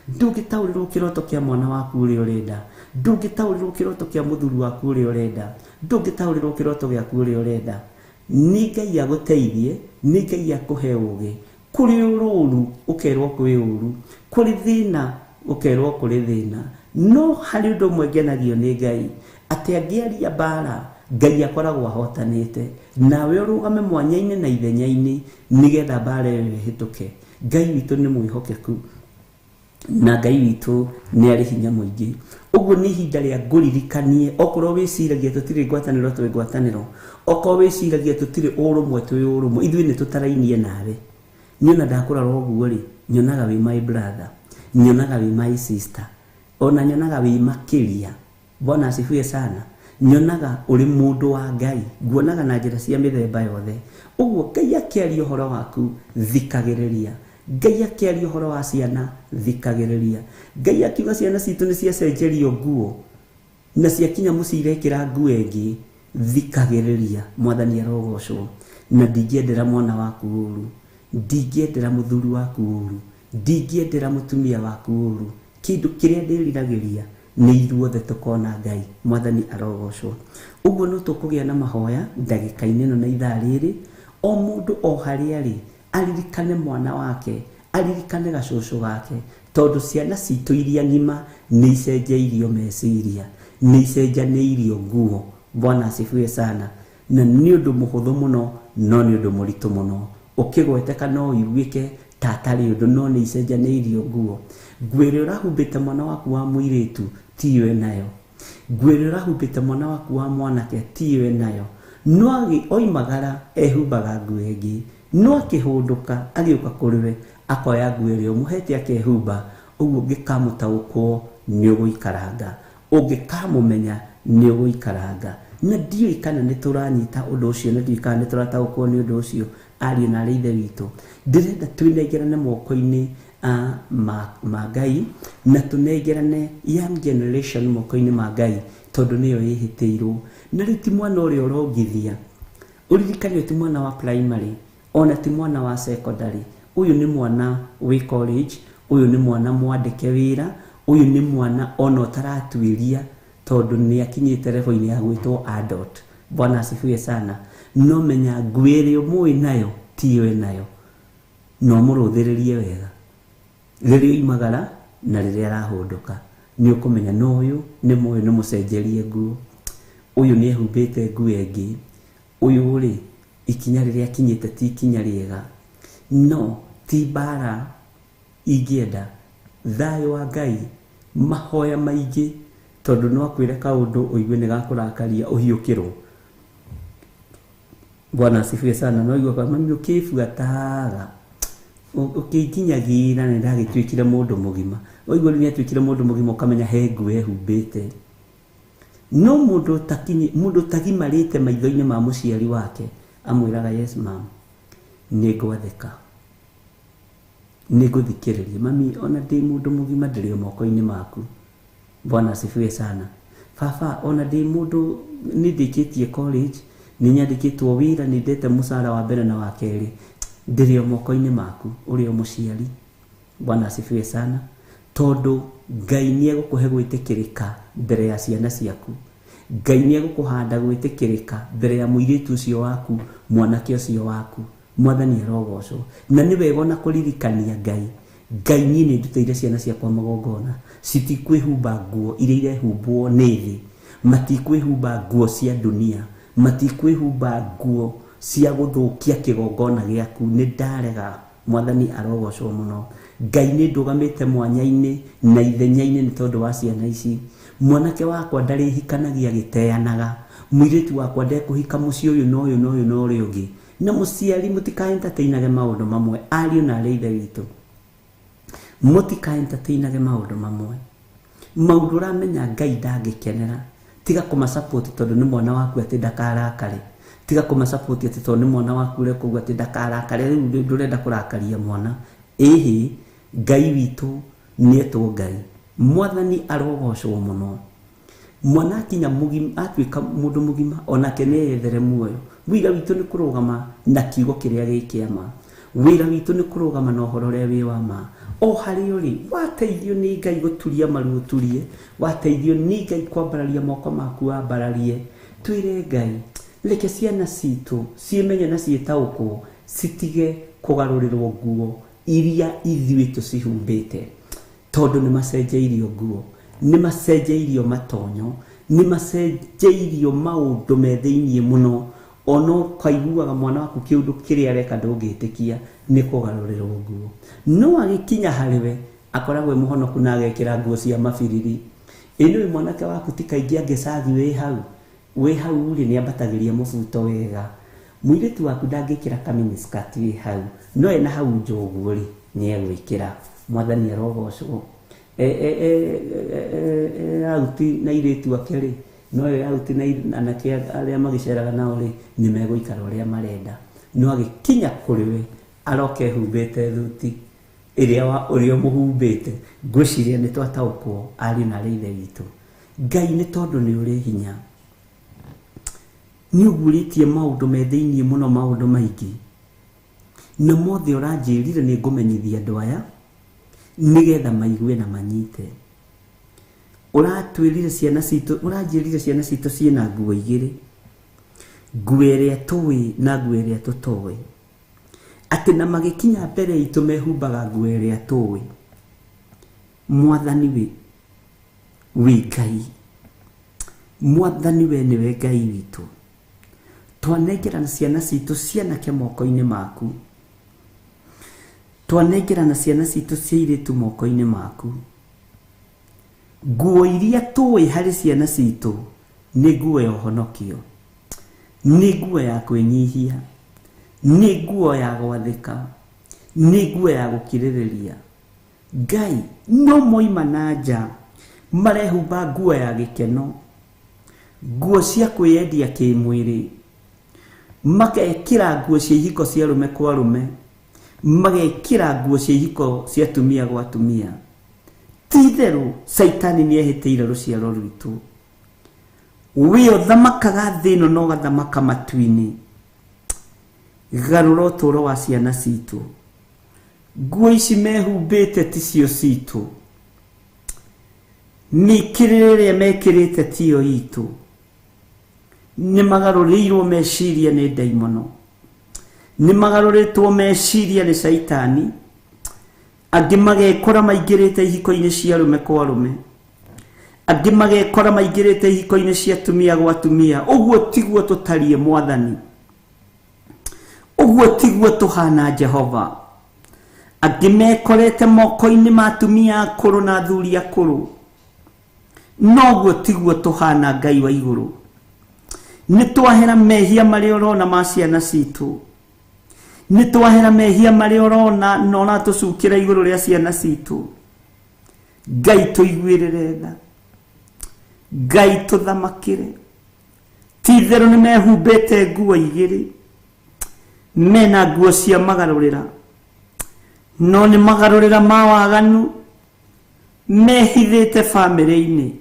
ndũngĩtaũrĩrwo kĩroto kĩa mwana waku ũrĩa ũrenda, ndũngĩtaũrĩrwo kĩroto kĩa mũthuri waku ũrĩa ũrenda, ndũngĩtaũrĩrwo kĩroto gĩaku ũrĩa ũrenda. Nĩ Ngai agũteithie, nĩ Ngai akũhe ũũgĩ. Kũrĩ ũrũru ũkerwo kwĩ ũru, kũrĩ thĩna ũkerwo kũrĩ thĩna. No harĩ ũndũ ũmwe ngenagio nĩ Ngai, atĩ angĩaria mbara Ngai akoragwo ahotanĩte, nawe ũrũgame mwanya-inĩ na ithenya-inĩ nĩgetha mbara ĩyo ĩhĩtũke. Ngai witũ nĩ mwĩhokeku na Ngai witũ nĩ arĩ hinya mũingĩ. Ũguo nĩ ihinda rĩa ngũririkanie, okorwo wĩciragia tũtirĩ ngwatanĩro twĩ ngwatanĩro, okorwo wĩciragia tũtirĩ ũrũmwe twĩ ũrũmwe, ithuĩ nĩ tũtarainie nawe. Niĩ ona ndakũrora ũguo rĩ, nyonaga wĩ my brother, nyonaga wĩ my sister, ona nyonaga wĩ makĩria. Bwana asifiwe sana. Nyonaga ũrĩ mũndũ wa Ngai, nguonaga na njĩra cia mĩthemba yothe. Ũguo Ngai akĩaria ũhoro waku, thikagĩrĩria. Ngai akĩaria ũhoro wa ciana, thikagĩrĩria. Ngai akiuga ciana citũ nĩ ciacenjerio nguo na ciakinya mũciĩ irekĩra nguo ĩngĩ, thikagĩrĩria. Mwathani arogocwo. Na ndingĩendera mwana waku ũru, ndingĩendera mũthuri waku ũru, ndingĩendera mũtumia waku ũru. Kĩndũ kĩrĩa ndĩriragĩria nĩ ithuothe tũkona Ngai. Mwathani arogocwo. Ũguo no tũkũgĩa na mahoya ndagĩka-inĩ ĩno na ithaa rĩrĩ, o mũndũ o harĩa arĩ aririkane mwana wake, aririkane gacũcũ gake, tondũ ciana citũ iria ng'ima nĩ icenjeirio meciria, nĩ icenjanĩirio nguo. Bwana asifiwe sana. Na nĩ ũndũ mũhũthũ mũno, no nĩ ũndũ mũritũ mũno. Ũkĩgweteka no ũiguĩke ta atarĩ ũndũ, no nĩ icenjanĩirio nguo. Nguo ĩrĩa ũrahumbĩte mwana waku wa mũirĩtu tiyo ĩnayo, nguo ĩrĩa ũrahumbĩte mwana waku wa mwanake tiyo ĩnayo. No oimagara ehumbaga nguo ĩngĩ, no akĩhũndũka agĩũka kũrĩ we akoya nguo ĩrĩa ũmũhete akehumba. Ũguo ũngĩkamũtaũkwo nĩ ũgũikaranga, ũngĩkamũmenya nĩ ũgũikaranga. Na ndiũĩ kana nĩ tũranyita ũndũ ũcio, na ndiũĩ kana nĩ tũrataũkwo nĩ ũndũ ũcio. Ariũ na arĩ ithe witũ, ndĩrenda twĩnengerane moko-inĩ ma Ngai, na tũnengerane young generation moko-inĩ ma Ngai, tondũ nĩyo ĩhĩtĩirwo. Na rĩu ti mwana ũrĩa ũrongithia, ũririkane ti mwana wa primary, ona ti mwana wa secondary. Ũyũ nĩ mwana wĩ college, ũyũ nĩ mwana mwandĩke wĩra, ũyũ nĩ mwana ona ũtaratuĩria, tondũ nĩ akinyĩte level-inĩ ya gwĩtwo adult. Bwana asifiwe sana. No menya nguo ĩrĩa ũmũĩ nayo tiyo ĩnayo, no mũrũthĩrĩrie wega rĩrĩa oimagara na rĩrĩa arahũndũka, nĩ ũkũmenya no ũyũ nĩ mũyũ, nĩ mũcenjerie nguo, ũyũ nĩ ehumbĩte nguo ĩngĩ, ũyũ rĩ ikinya rĩrĩa akinyĩte ti ikinya rĩega. No ti mbara ingĩenda, thayũ wa Ngai, mahoya maingĩ, tondũ no akwĩre kaũndũ ũigue nĩ gakũrakaria ũhiũkĩrwo. Bwana asifiwe sana. No igua mami ũkĩbuataga ũkĩnginyagĩra nĩ ndagĩtuĩkire mũndũ mũgima. Waigua rĩu nĩatuĩkire mũndũ mũgima, ũkamenya he nguo ehumbĩte. No mũndũ ũtagimarĩte maitho-inĩ ma mũciari wake amwĩraga yes ma'am, nĩ ngwathĩka, nĩ ngũthikĩrĩria mami, ona ndĩ mũndũ mũgima ndĩrĩ o moko-inĩ maku. Bwana asifiwe sana. Baba, ona ndĩ mũndũ nĩ ndĩkĩtie college, nĩ nyandĩkĩtwo wĩra, nĩ ndete mũcara wa mbere na wa kerĩ, ndĩrĩ o moko-inĩ maku, ũrĩ o mũciari. Bwana asifiwe sana. Tondũ Ngai nĩ egũkũhe gwĩtĩkĩrĩka mbere ya ciana ciaku, Ngai nĩ egũkũhanda gwĩtĩkĩrĩka mbere ya mũirĩtu ũcio waku, mwanake ũcio waku. Mwathani arogocwo. Na nĩ wega ona kũririkania Ngai, Ngai niĩ nĩ ndutĩire ciana ciakwa magongona, citikwĩhumba nguo iria irehumbwo nĩ thĩ, matikwĩhumba nguo cia dunia, matikwĩhumba nguo cia gũthũkia kĩgongona gĩaku. Nĩ ndarega. Mwathani arogocwo mũno. Ngai nĩ ndũgamĩte mwanya-inĩ na ithenya-inĩ nĩ tondũ wa ciana ici. Mwanake wakwa ndarĩhikanagia agĩteanaga, mũirĩtu wakwa ndekũhika mũciĩ ũyũ na ũyũ na ũyũ na ũrĩa ũngĩ. Na mũciari mũtika entertainage maũndũ mamwe, ariũ na arĩ ithe witũ, mũtika entertainage maũndũ mamwe. Maũndũ ũramenya Ngai ndangĩkenera, tiga kũmasupport tondũ nĩ mwana waku atĩ ndakarakare. Tiga kũmasupport atĩ tondũ nĩ mwana waku ũreka ũguo atĩ ndakarakare. Rĩu ndũrenda kũrakaria mwana. Ĩhĩ, Ngai witũ nĩetwo Ngai. Mwathani arogocwo mũno. Mwana akinya mũgima, atuĩka mũndũ mũgima, onake nĩeyethere muoyo. Wĩra witũ nĩ kũrũgama na kiugo kĩrĩa gĩ kĩa ma. Wĩra witũ nĩ kũrũgama na ũhoro ũrĩa wĩ wa ma. O harĩa ũrĩ, wateithio nĩ Ngai gũturia maru ũturie, wateithio nĩ Ngai kwambararia moko maku wambararie. Twĩre Ngai, reke ciana citũ ciĩmenye na ciĩtaũkwo, citige kũgarũrĩrwo nguo iria ithuĩ tũcihumbĩte. Tondũ nĩ macenjeirio nguo, nĩ macenjeirio matonyo, nĩ macenjeirio maũndũ me thĩiniĩ mũno. Ona ũkaiguaga mwana waku kĩũndũ kĩrĩa areka ndũngĩtĩkia nĩ kũgarũrĩrwo nguo. No agĩkinya harĩ we, akoragwo e mũhonoku na agekĩra nguo cia mabiriri. Ĩ nĩũĩ mwanake waku ti kaingĩ angĩcagi wĩ hau? Wĩ hau rĩ, nĩ ambatagĩria mũbuto wega. Mũirĩtu waku ndangĩkĩra kaminiskirt wĩ hau, no ena hau nja ũguo rĩ, nĩ egwĩkĩra. Mwathani arogocwo. E out na airĩtu ake rĩ, no e out na anake arĩa magĩceraga nao rĩ, nĩ megũikara ũrĩa marenda. No agĩkinya kũrĩ we, aroka ehumbĩte thuti ĩrĩa wa ũrĩa ũmũhumbĩte. Ngwĩciria nĩ twataũkwo ariũ na arĩ ithe witũ. Ngai nĩ tondũ nĩ ũrĩ hinya. Nĩ ũguũrĩtie maũndũ me thĩiniĩ mũno, maũndũ maingĩ. Na mothe ũranjĩrire nĩ ngũmenyithia andũ aya, nĩgetha maigue na manyite. Ũratwĩrire ciana citũ, ũranjĩrire ciana citũ ciĩna nguo igĩrĩ. Nguo ĩrĩa tũĩ na nguo ĩrĩa tũtoĩ. Atĩ na magĩkinya mbere itũ mehumbaga nguo ĩrĩa tũĩ. Mwathani wĩ Ngai. Mwathani we nĩwe Ngai witũ. Twanengerana ciana citũ cianake moko-inĩ maku. Twanengerana ciana citũ cia airĩtu moko-inĩ maku. Nguo iria tũĩ harĩ ciana citũ nĩ nguo ya ũhonokio, nĩ nguo ya kwĩnyihia, nĩ nguo ya gwathĩka, nĩ nguo ya gũkirĩrĩria. Ngai no moima na nja marehumba nguo ya gĩkeno, nguo cia kwĩyendia kĩmwĩrĩ, magekĩra nguo cia ihiko cia arũme kwa arũme, magekĩra nguo cia ihiko cia atumia gwa atumia. Ti itherũ Caitani nĩ ehĩtĩire rũciaro rwitũ. We ũthamakaga thĩ ĩno na ũgathamaka matu-inĩ. Garũra ũtũũro wa ciana citũ. Nguo ici mehumbĩte ti cio citũ. Mĩkĩrĩre ĩrĩa mekĩrĩte tiyo itũ. Nĩ magarũrĩirwo meciria nĩ ndaimono. Nĩ magarũrĩtwo meciria nĩ Caitani. Angĩ magekora maingĩrĩte ihiko-inĩ cia arũme kwa arũme. Angĩ magekora maingĩrĩte ihiko-inĩ cia atumia gwa atumia. Ũguo tiguo tũtariĩ Mwathani. Ũguo tiguo tũhana Jehova. Angĩ mekorete moko-inĩ ma atumia akũrũ na athuri akũrũ. Noguo tiguo tũhana Ngai wa igũrũ. Nĩ twahera mehia marĩa ũrona ma ciana citũ. Nĩ twahera mehia marĩa ũrona na ũratũcukĩra igũrũ rĩa ciana citũ. Ngai tũiguĩrĩre tha. Ngai tũthamakĩre. Ti itherũ nĩ mehumbĩte nguo igĩrĩ. Mena nguo cia magarũrĩra. No nĩ magarũrĩra ma waganu mehithĩte bamĩrĩ-inĩ.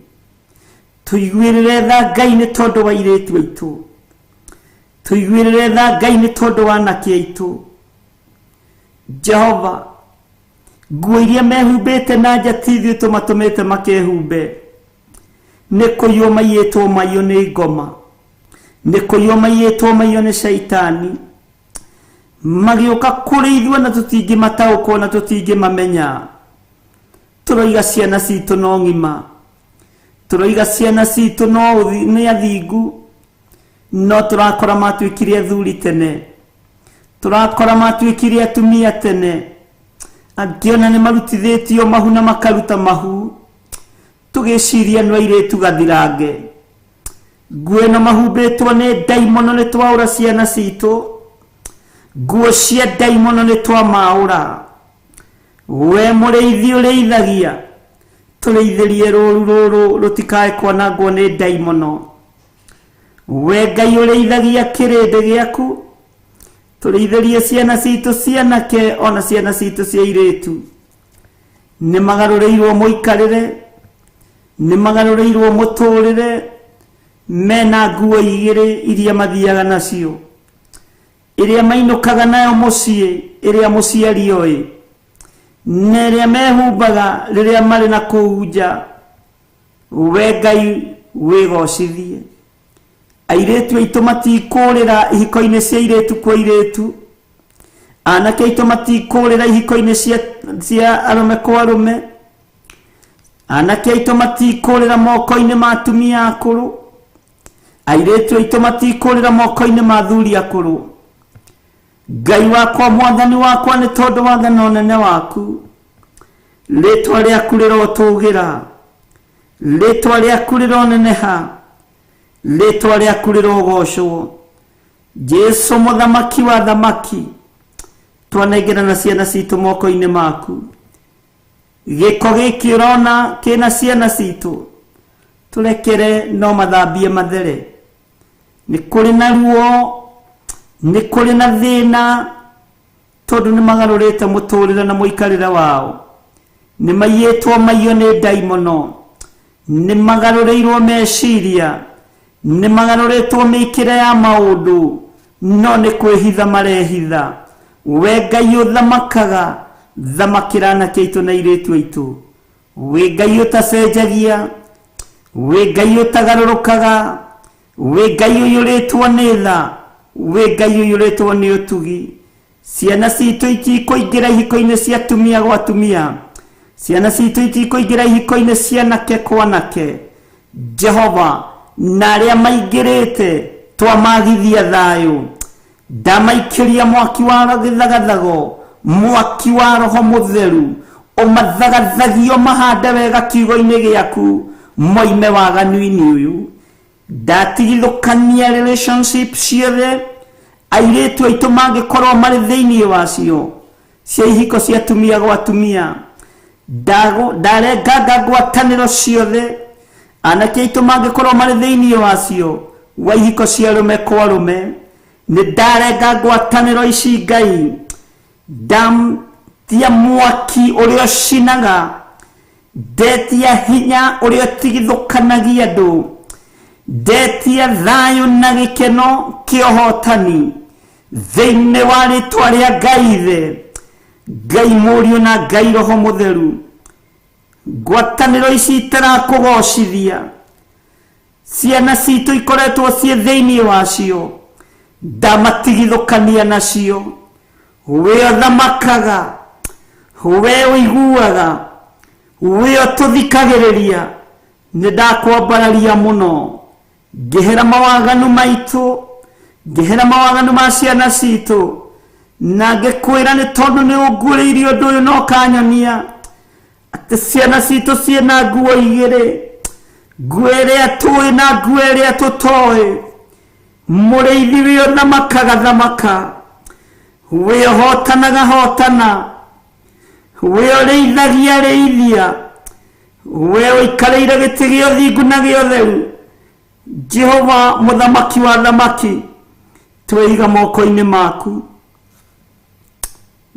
Tũiguĩrĩre tha Ngai nĩ tondũ wa airĩtu aitũ. Tũiguĩrĩre tha Ngai nĩ tondũ wa anake aitũ. Jehova, nguo iria mehumbĩte na nja ti ithuĩ tũmatũmĩte makehumbe. Nĩ kũiywo maiyĩtwo maiyo nĩ ngoma. Nĩ kũiywo maiyĩtwo maiyo nĩ Caitani. Magĩũka kũrĩ ithuĩ na tũtingĩmataũkwo na tũtingĩmamenya. Tũroiga ciana citũ no ng'ima. Tũroiga ciana citũ no nĩ athingu. No tũrakora matuĩkire athuri tene. Tũrakora matuĩkire atumia tene. Angĩ ona nĩ marutithĩtio mahu na makaruta mahu. Tũgĩciria no airĩtu gathirange. Nguo ĩno mahumbĩtwo nĩ ndaimono nĩ twaũra ciana citũ. Nguo cia ndaimono nĩ twamaũra. We mũrĩithi ũrĩithagia. Tũrĩithĩrie rũru rũrũ rũtikae kwanangwo nĩ ndaimono. We Ngai ũrĩithagia kĩrĩndĩ gĩaku, tũrĩithĩrie ciana citũ cianake ona ciana citũ cia airĩtu. Nĩ magarũrĩirwo mũikarĩre, nĩ magarũrĩirwo mũtũrĩre, mena nguo igĩrĩ iria mathiaga nacio, ĩrĩa mainũkaga nayo mũciĩ, ĩrĩa mũciari oĩ, na ĩrĩa mehumbaga rĩrĩa marĩ na kũu nja. We Ngai wĩgocithie. Airĩtu aitũ matikũrĩra ihiko-inĩ cia airĩtu kwa airĩtu, anake aitũ matikũrĩra ihiko-inĩ cia arũme kwa arũme, anake aitũ matikũrĩra moko-inĩ ma atumia akũrũ, airĩtu aitũ matikũrĩra moko-inĩ ma athuri akũrũ. Ngai wakwa, mwathani wakwa, nĩ tondũ wa tha na ũnene waku, rĩtwa rĩaku rĩrotũgĩra, rĩtwa rĩaku rĩroneneha, rĩtwa rĩaku rĩrogocwo. Jesu mũthamaki wa thamaki, twanengerana ciana citũ moko-inĩ maku. Gĩko gĩkĩ ũrona kĩna ciana citũ, tũrekere no mathambie mathere. Nĩ kũrĩ na ruo, nĩ kũrĩ na thĩna, tondũ nĩ magarũrĩte mũtũrĩre na mũikarĩre wao. Nĩ maiyĩtwo maiyo nĩ ndaimono, nĩ magarũrĩirwo meciria, nĩ magarũrĩtwo mĩkĩre ya maũndũ, no nĩ kwĩhitha marehitha. We Ngai ũthamakaga, thamakĩra anake aitũ na airĩtu aitũ. Wĩ Ngai ũtacenjagia, wĩ Ngai ũtagarũrũkaga, wĩ Ngai ũiyũrĩtwo nĩ tha, wĩ Ngai ũiyũrĩtwo nĩ ũtugi. Ciana citũ itikũingĩra ihiko-inĩ cia atumia gwa atumia, ciana citũ itikũingĩra ihiko-inĩ cia anake kwa anake. Jehova, na arĩa maingĩrĩte twamagithia thayũ, ndamaikĩria mwaki wa gĩthagathago, mwaki wa Roho Mũtheru, ũmathagathagio mahande wega kiugo-inĩ gĩaku, moime waganu-inĩ ũyũ. Ndatigithũkania relationship ciothe airĩtu aitũ mangĩkorwo marĩ thĩinĩ wacio, cia ihiko cia atumia gwa atumia. Ndarenganga ngwatanĩro ciothe anake aitũ mangĩkorwo marĩ thĩinĩ wacio, wa ihiko cia arũme kwa arũme. Nĩ ndarenga ngwatanĩro ici Ngai, ndatia mwaki ũrĩa ũcinaga, ndetia hinya ũrĩa ũtigithũkanagia andũ, ndetia thayũ na gĩkeno kĩa ũhotani thĩinĩ wa rĩtwa rĩa Ngai Ithe, Ngai Mũriũ na Ngai Roho Mũtheru. Ngwatanĩro ici itarakũgocithia, ciana citũ ikoretwo ciĩ thĩinĩ wacio, ndamatigithũkania nacio. We ũthamakaga, we ũiguaga, we ũtũthikagĩrĩria, nĩ ndakwambararia mũno. Ngĩhera mawaganu maitũ, ngĩhera mawaganu ma ciana citũ, na ngĩkwĩra nĩ tondũ nĩ ũnguũrĩirie ũndũ ũyũ na ũkanyonia atĩ ciana citũ ciĩna nguo igĩrĩ, nguo ĩrĩa tũĩ na nguo ĩrĩa tũtoĩ. Mũrĩithi wĩ ũthamakaga thamaka, wĩ ũhotanaga hotana, wĩ ũrĩithagia rĩithia, we ũikarĩire gĩtĩ gĩa ũthingu na gĩa ũtheru. Jehova mũthamaki wa thamaki, tweiga moko-inĩ maku.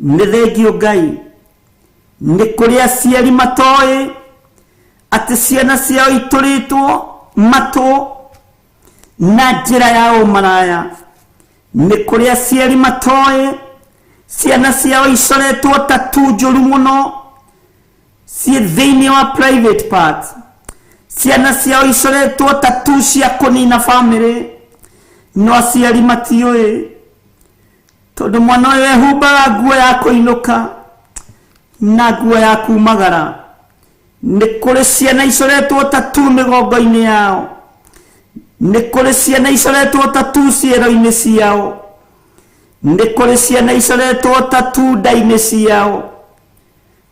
Nĩ thengio Ngai, nĩ kũrĩ aciari matoĩ atĩ ciana ciao itũrĩtwo matũ na njĩra ya ũmaraya. Nĩ kũrĩ aciari matoĩ ciana ciao icoretwo tatu njũru mũno ciĩ thĩinĩ wa private part, ciana ciao icoretwo tatu cia kũnina bamĩrĩ, no aciari matiũĩ, tondũ mwana ũyũ ehumbaga nguo ya kũinũka na nguo ya kumagara. Nĩ kũrĩ ciana icoretwo tatu mĩgongo-inĩ yao, nĩ kũrĩ ciana icoretwo tatu ciero-inĩ ciao, nĩ kũrĩ ciana icoretwo tatu nda-inĩ ciao.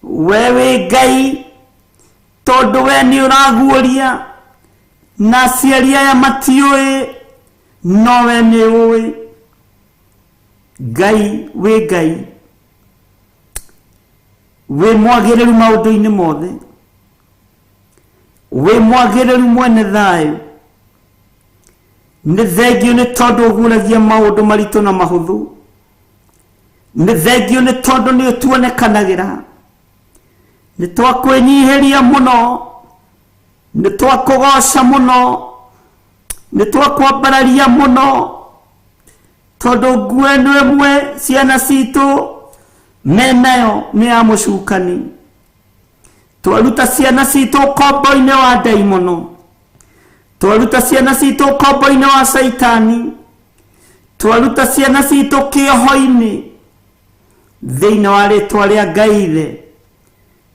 We wĩ Ngai, tondũ we nĩ ũraguũria, na aciari aya matiũĩ, no we nĩ ũĩ. Ngai wĩ Ngai, wĩ mwagĩrĩru maũndũ-inĩ mothe. Wĩ mwagĩrĩru mwene thayũ. Nĩ thengio nĩ tondũ ũguragia maũndũ maritũ na mahũthũ. Nĩ thengio nĩ tondũ nĩ ũtuonekanagĩra. Nĩ twakwĩnyihĩria mũno, nĩ twakũgoca mũno, nĩ twakwambararia mũno, tondũ nguo ĩno ĩmwe ciana citũ menayo nĩ ya mũcukani. Twaruta ciana citũ ũkombo-inĩ wa ndaimono, twaruta ciana citũ ũkombo-inĩ wa caitani, twaruta ciana citũ kĩoho-inĩ thĩinĩ wa rĩtwa rĩa Ngai Ithe,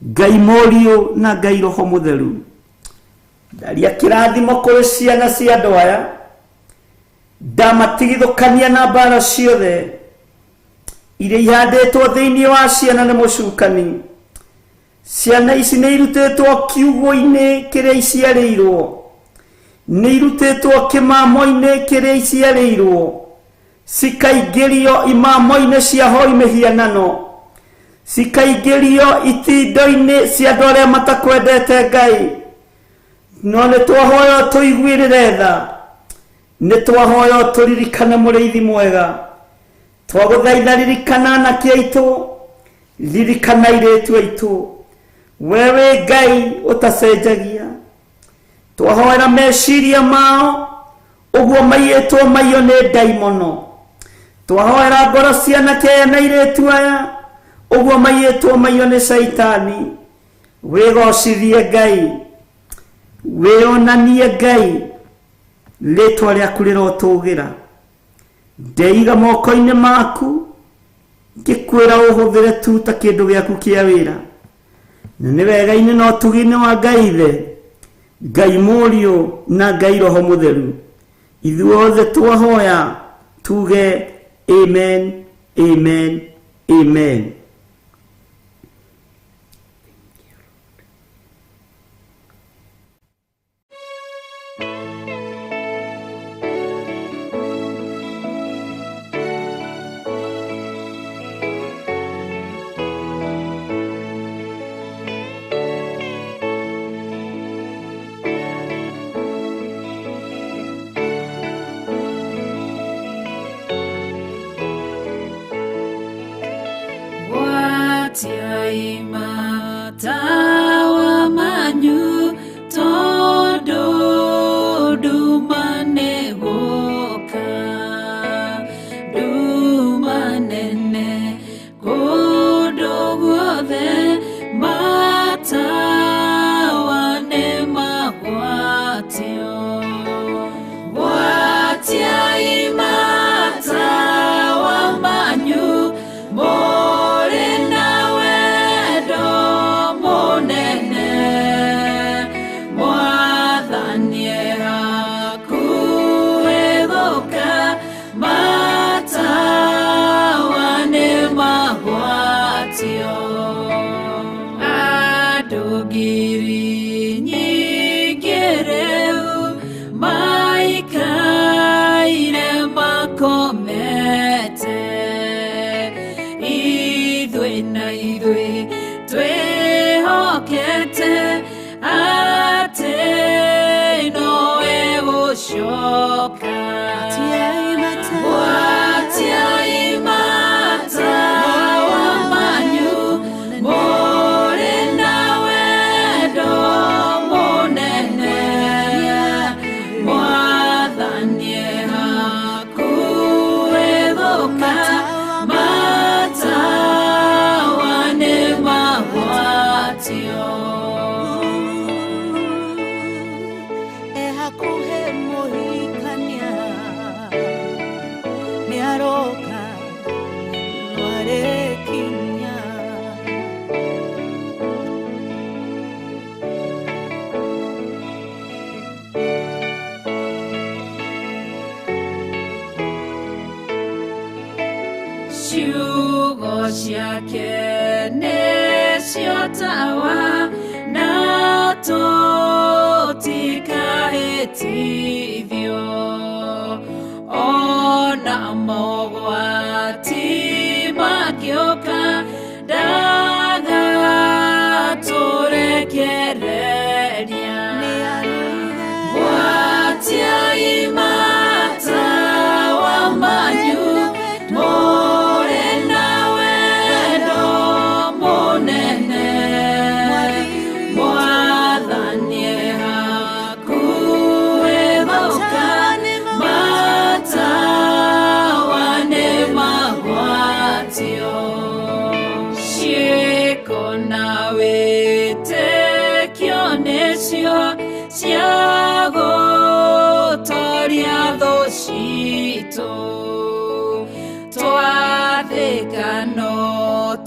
Ngai Mũriũ na Ngai Roho Mũtheru. Ndaria kĩrathimo kũrĩ ciana cia andũ aya, ndamatigithũkania na mbara ciothe iria ihandĩtwo thĩinĩ wa ciana nĩ mũcukani. Ciana ici nĩ irutĩtwo kiugũ-inĩ kĩrĩa iciarĩirwo, nĩ irutĩtwo kĩmamo-inĩ kĩrĩa iciarĩirwo, cikaingĩrio imamo-inĩ cia hoi mĩhianano, cikaingĩrio itindo-inĩ cia andũ arĩa matakwendete Ngai. No nĩ twahoya tũiguĩrĩre tha, nĩ twahoya tũririkane mũrĩithi mwega. Twagũthaitha ririkana anake aitũ, ririkana airĩtu aitũ. We wĩ Ngai ũtacenjagia. Twahoera meciria mao ũguo maiyĩtwo maiyo nĩ ndaimono. Twahoera ngoro cia anake aya na airĩtu aya ũguo maiyĩtwo maiyo nĩ caitani. Wĩgocithie Ngai, wĩonanie Ngai, rĩtwa rĩaku rĩrotũgĩra. Ndeiga moko-inĩ maku, ngĩkwĩra ũhũthĩre tu ta kĩndũ gĩaku kĩa wĩra. Na nĩ wega-inĩ na ũtugi-inĩ wa Ngai Ithe, Ngai Mũriũ na Ngai Roho Mũtheru, ithuothe twahoya tuge amen, amen, amen. Tawa manyu tondu nduma nĩgũka, nduma nene kũndũ guothe, matawa nĩmagwatio. Gwatiai matawa manyu mũrĩ na wendo mũnene, Mwathani hakuhĩ gũka, matawa nĩmagwatio. Andũ ngiri nyingĩ rĩu maikaire makomete, ithuĩ na ithuĩ twĩhokete atĩ nowe gũcoka. Gwatiai matawa manyu mũrĩ na wendo mũnene, Mwathani hakuhĩ gũka, matawa nĩmagwatio. Hakuhĩ mũhikania nĩaroka, nĩarĩkinya. Ciugo ciake nĩcio tawa, na tũtikahĩtithio. Ona mogwati makĩũka, ndagatũrekereria. Ĩkano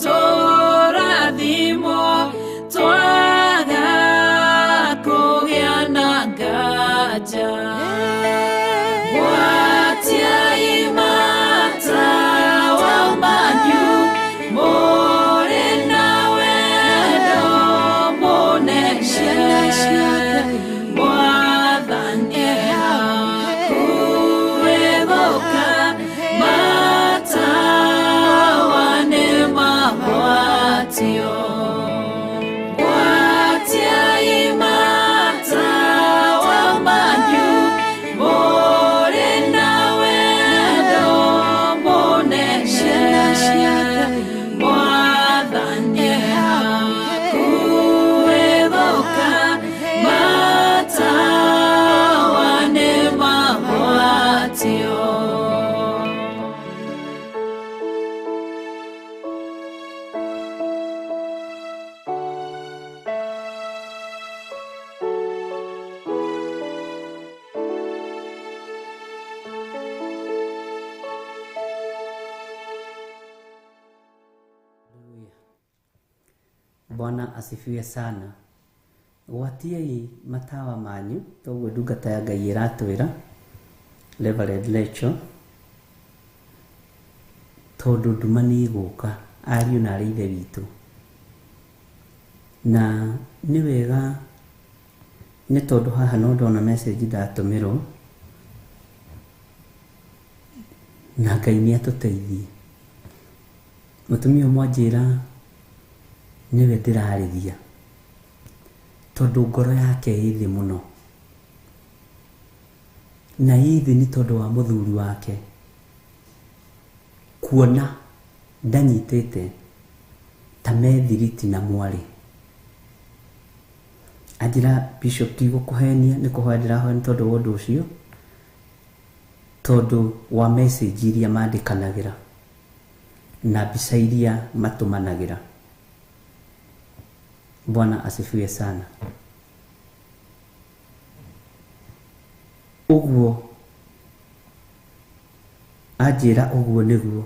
tũrathimwo twaga kũgĩa na nganja. Gwatiai matawa manyu mũrĩ na wendo mũnene. Mwathani hakuhĩ gũka, matawa nĩmagwatio. Gwatiai matawa manyu mũrĩ na wendo mũnene. Mwathani hakuhĩ gũka, matawa nĩmagwatio. Bwana asifiwe sana. Gwatiai matawa manyu toguo ndungata ya Ngai ĩratwĩra Reverend Rachel, tondũ nduma nĩ ĩgũka ariũ na arĩ ithe witũ, na nĩ wega nĩ tondũ haha no ndona message ndatũmĩrwo, na Ngai nĩ atũteithie. Mũtumia ũmwe anjĩra nĩwe ndĩrarĩria tondũ ngoro yake ĩ thĩ mũno, na ĩ thĩ nĩ tondũ wa mũthuri wake kuona ndanyitĩte ta methiriti na mwarĩ. Anjĩra Bishop, ndigũkũhenia, nĩ kũhoya ndĩrahoya nĩ tondũ wa ũndũ ũcio, tondũ wa message iria mandĩkanagĩra na mbica iria matũmanagĩra. Bwana asifiwe sana. Ũguo anjĩra ũguo nĩguo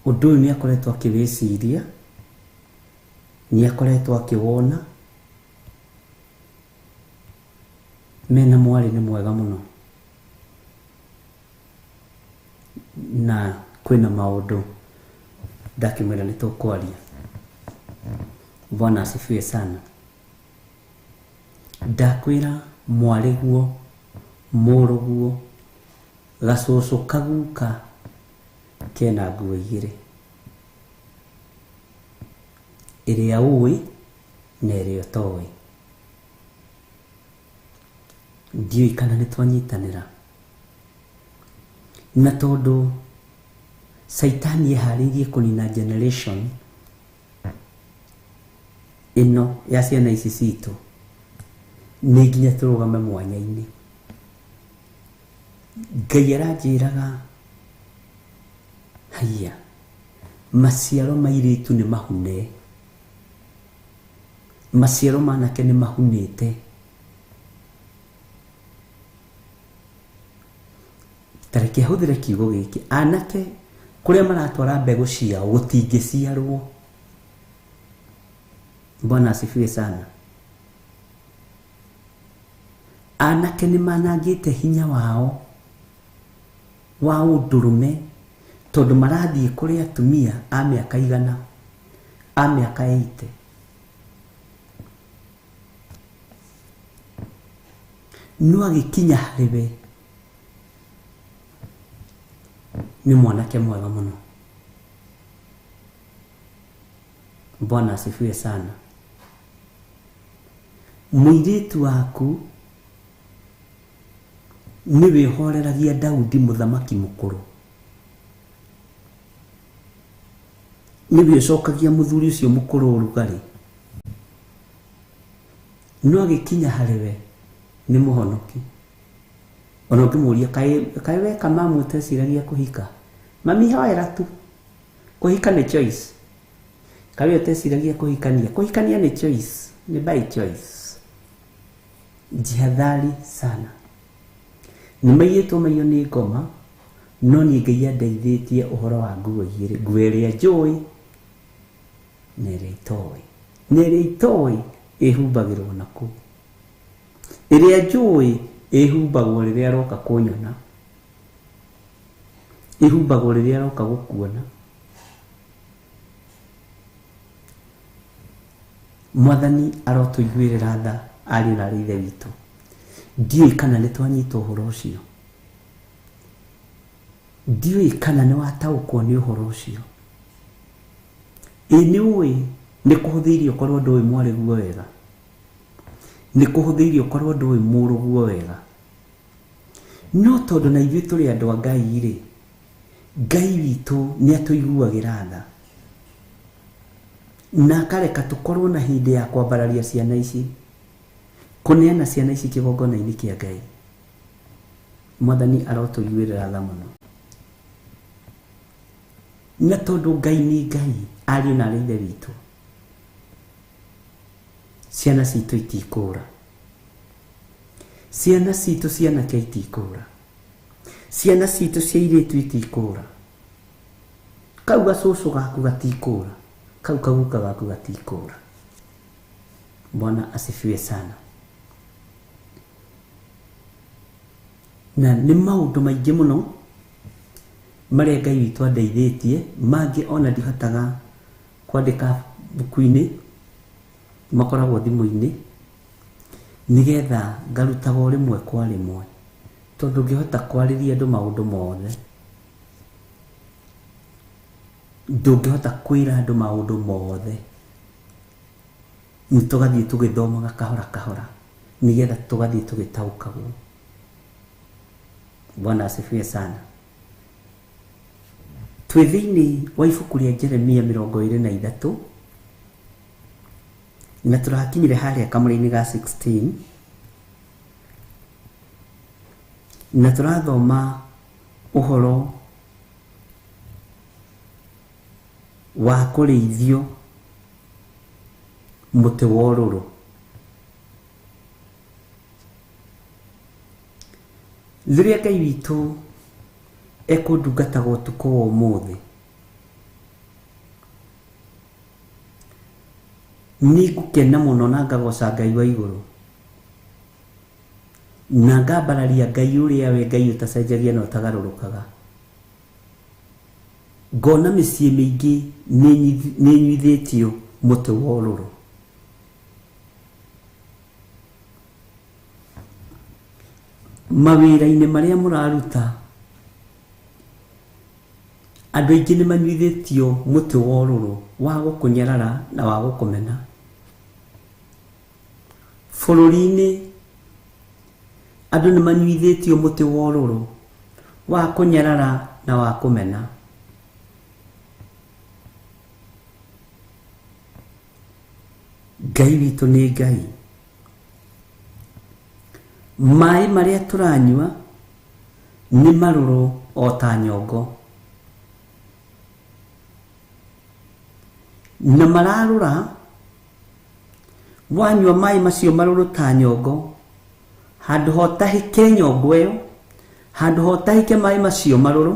ũndũ ũyũ nĩakoretwo akĩwĩciria, nĩakoretwo akĩwona mena mwarĩ nĩ mwega mũno, na kwĩna maũndũ ndakĩmwĩra nĩ tũkwaria. Bwana asifiwe sana. Ndakwĩra mwarĩguo, mũrũguo, gacũcũ kaguka kena nguo igĩrĩ, ĩrĩa ũĩ na ĩrĩa ũtoĩ. Ndiũĩ kana nĩ twanyitanĩra, na tondũ Saitani eharĩirie kũnina generation ĩno ya ciana ici citũ, nĩ nginya tũrũgame mwanya-inĩ. Ngai aranjĩraga haiya, maciaro ma airĩtu nĩ mahune, maciaro ma anake nĩ mahunĩte. Ta reke hũthĩre kiugo gĩkĩ, anake kũrĩa maratwara mbegũ ciao gũtingĩciarwo. Bwana asifiwe sana. Anake nĩ manangĩte hinya wao wa ũndũrũme tondũ marathiĩ kũrĩ atumia a mĩaka 100, a mĩaka 80. No agĩkinya harĩ we nĩ mwanake mwega mũno. Bwana asifiwe sana. Mũirĩtu waku nĩwe ũhoreragia Daudi mũthamaki mũkũrũ, nĩwe ũcokagia mũthuri ũcio mũkũrũ ũrugarĩ, no agĩkinya harĩ we nĩ mũhonoki. Ona ũngĩmũria kaĩ weka mamu ũteciragia kũhika, mami hoera tu, kũhika nĩ choice. Kaĩ we ũteciragia kũhikania, kũhikania nĩ choice, nĩ by choice. Jihadhari sana. Nĩ maiyĩtwo maiyo nĩ ngoma, No niĩ Ngai andeithĩtie ũhoro wa nguo igĩrĩ, nguo ĩrĩa njũĩ na ĩrĩa itoĩ. Na ĩrĩa itoĩ ĩhumbagĩrwo na kũ? Ĩrĩa njũĩ ĩhumbagwo rĩrĩa aroka kũnyona, ĩhumbagwo rĩrĩa aroka gũkuona. Mwathani arotũiguĩrĩra tha ariũ na arĩ ithe witũ. Ndiũĩ kana nĩ twanyita ũhoro ũcio, ndiũĩ kana nĩ wataũkwo nĩ ũhoro ũcio. Ĩ nĩ ũĩ nĩ kũhũthĩirie ũkorwo ndũĩ mwarĩguo wega, nĩ kũhũthĩirie ũkorwo ndũĩ mũrũguo wega, no tondũ na ithuĩ tũrĩ andũ a Ngai rĩ, Ngai witũ nĩ atũiguagĩra tha na akareka tũkorwo na hĩndĩ ya kwambararia ciana ici, kũneana ciana ici kĩgongona-inĩ kĩa Ngai. Mwathani arotũiguĩrĩra tha mũno. Na tondũ Ngai nĩ Ngai, ariũ na arĩ ithe witũ, ciana citũ itikũra, ciana citũ cia anake itikũra, ciana citũ cia airĩtu itikũra, kau gacũcũ gaku gatikũra, kau kaguka gaku gatikũra. Bwana asifiwe sana. Na nĩ maũndũ maingĩ mũno marĩa Ngai witũ andeithĩtie, mangĩ ona ndihotaga kwandĩka buku-inĩ, makoragwo thimũ-inĩ, nĩgetha ngarutaga o rĩmwe kwa rĩmwe, tondũ ndũngĩhota kwarĩria andũ maũndũ mothe, ndũngĩhota kwĩra andũ maũndũ mothe. Nĩ tũgathiĩ tũgĩthomaga kahora kahora, nĩgetha tũgathiĩ tũgĩtaũkagwo. Bwana asifiwe sana. Twĩ thĩinĩ wa ibuku rĩa Jeremia 23 na tũrakinyire harĩa kamũra-inĩ ga 16 na tũrathoma ũhoro wa kũrĩithio mũtĩ wa ũrũrũ. Rĩrĩa Ngai witũ ekũndungataga ũtukũ wa ũmũthĩ, nĩ ngũkena mũno na ngagoca Ngai wa igũrũ, na ngambararia Ngai ũrĩa we Ngai ũtacenjagia na ũtagarũrũkaga. Ngona mĩciĩ mĩingĩ nĩ ĩnyuithĩtio mũtĩ wa ũrũrũ. Mawĩra-inĩ marĩa mũraruta, andũ aingĩ nĩ manyuithĩtio mũtĩ wa ũrũrũ wa gũkũnyarara na wa gũkũmena. Bũrũri-inĩ andũ nĩ manyuithĩtio mũtĩ wa ũrũrũ wa kũnyarara na wa kũmena. Ngai witũ nĩ Ngai. Maĩ marĩa tũranyua nĩ marũrũ o ta nyongo, na mararũra. Wanyua maĩ macio marũrũ ta nyongo, handũ ha ũtahĩke nyongo ĩyo, handũ ha ũtahĩke maĩ macio marũrũ,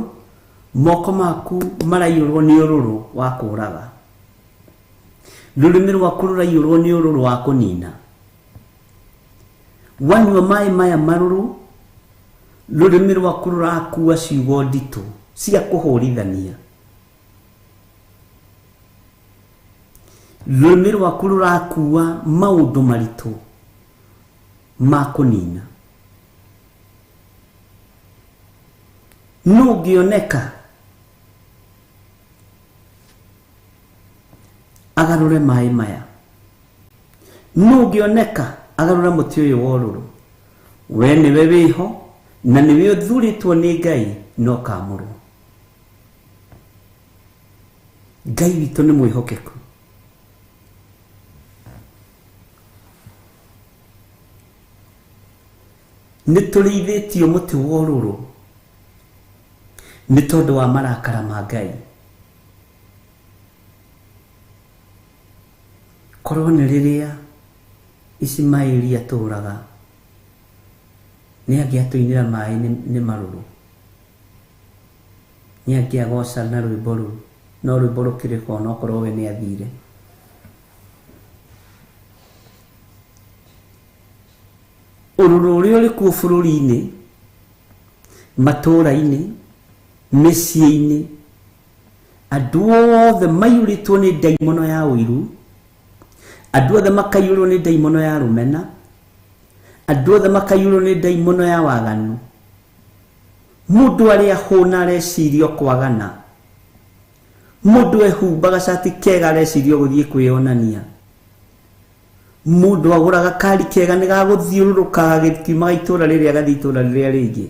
moko maku maraiyũrwo nĩ ũrũrũ wa kũũraga, rũrĩmĩ rwaku rũraiyũrwo nĩ ũrũrũ wa kũnina. Wanyua maĩ maya marũrũ, rũrĩmĩ rwaku rũrakua ciugo nditũ cia kũhũrithania, rũrĩmĩ rwaku rũrakua maũndũ maritũ ma kũnina. Nũ ũngĩoneka agarũre maĩ maya? Nũ ũngĩoneka agarũre mũtĩ ũyũ wa ũrũrũ? We nĩwe wĩho na nĩwe ũthurĩtwo nĩ Ngai na ũkamũrwo. Ngai witũ nĩ mwĩhokeku. Nĩ tũrĩithĩtio mũtĩ wa ũrũrũ nĩ tondũ wa marakara ma Ngai. Korwo nĩ rĩrĩa Ismaili atũraga, nĩ angĩatũinĩra maĩ nĩ marũrũ. Nĩ angĩagoca na rwĩmbo rũu, no rwĩmbo rũkĩrĩ ho onokorwo we nĩ athire. Ũrũrũ ũrĩa ũrĩ kuo bũrũri-inĩ, matũũra-inĩ, mĩciĩ-inĩ, andũ othe maiyũrĩtwo nĩ ndaimono ya ũiru, andũ othe makaiyũrwo nĩ ndaimono ya rũmena, andũ othe makaiyũrwo nĩ ndaimono ya waganu. Mũndũ arĩa hũna areciria kwagana, mũndũ ehumbaga cati kega areciria gũthiĩ kwĩyonania, mũndũ agũraga kari kega nĩ gagũthiũrũrũka gagĩkiumaga itũra rĩrĩa gathiĩ itũra rĩrĩa rĩngĩ,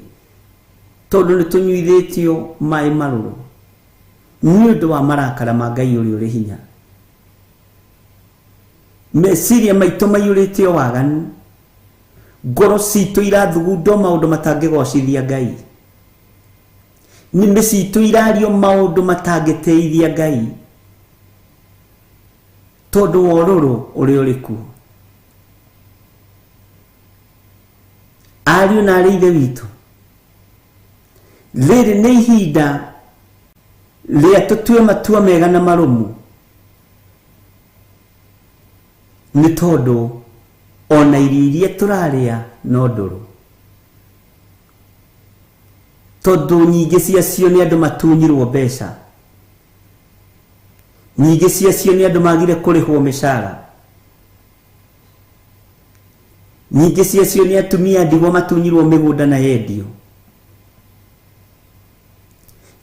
tondũ nĩ tũnyuithĩtio maĩ marũrũ nĩ ũndũ wa marakara ma Ngai ũrĩa ũrĩ hinya. Meciria maitũ maiyũrĩte waganu, ngoro citũ irathugundwo maũndũ matangĩgocithia Ngai, nĩmĩ citũ irario maũndũ matangĩteithia Ngai, tondũ wa ũrũrũ ũrĩa ũrĩ kuo. Ariũ na arĩ ithe witũ, rĩrĩ nĩ ihinda rĩa tũtue matua mega na marũmu, nĩ tondũ ona irio iria tũrarĩa no ndũrũ, tondũ nyingĩ ciacio nĩ andũ matunyirwo mbeca, nyingĩ ciacio nĩ andũ magire kũrĩhwo mĩcara, nyingĩ ciacio nĩ atumia ndigwa matunyirwo mĩgũnda na yendio,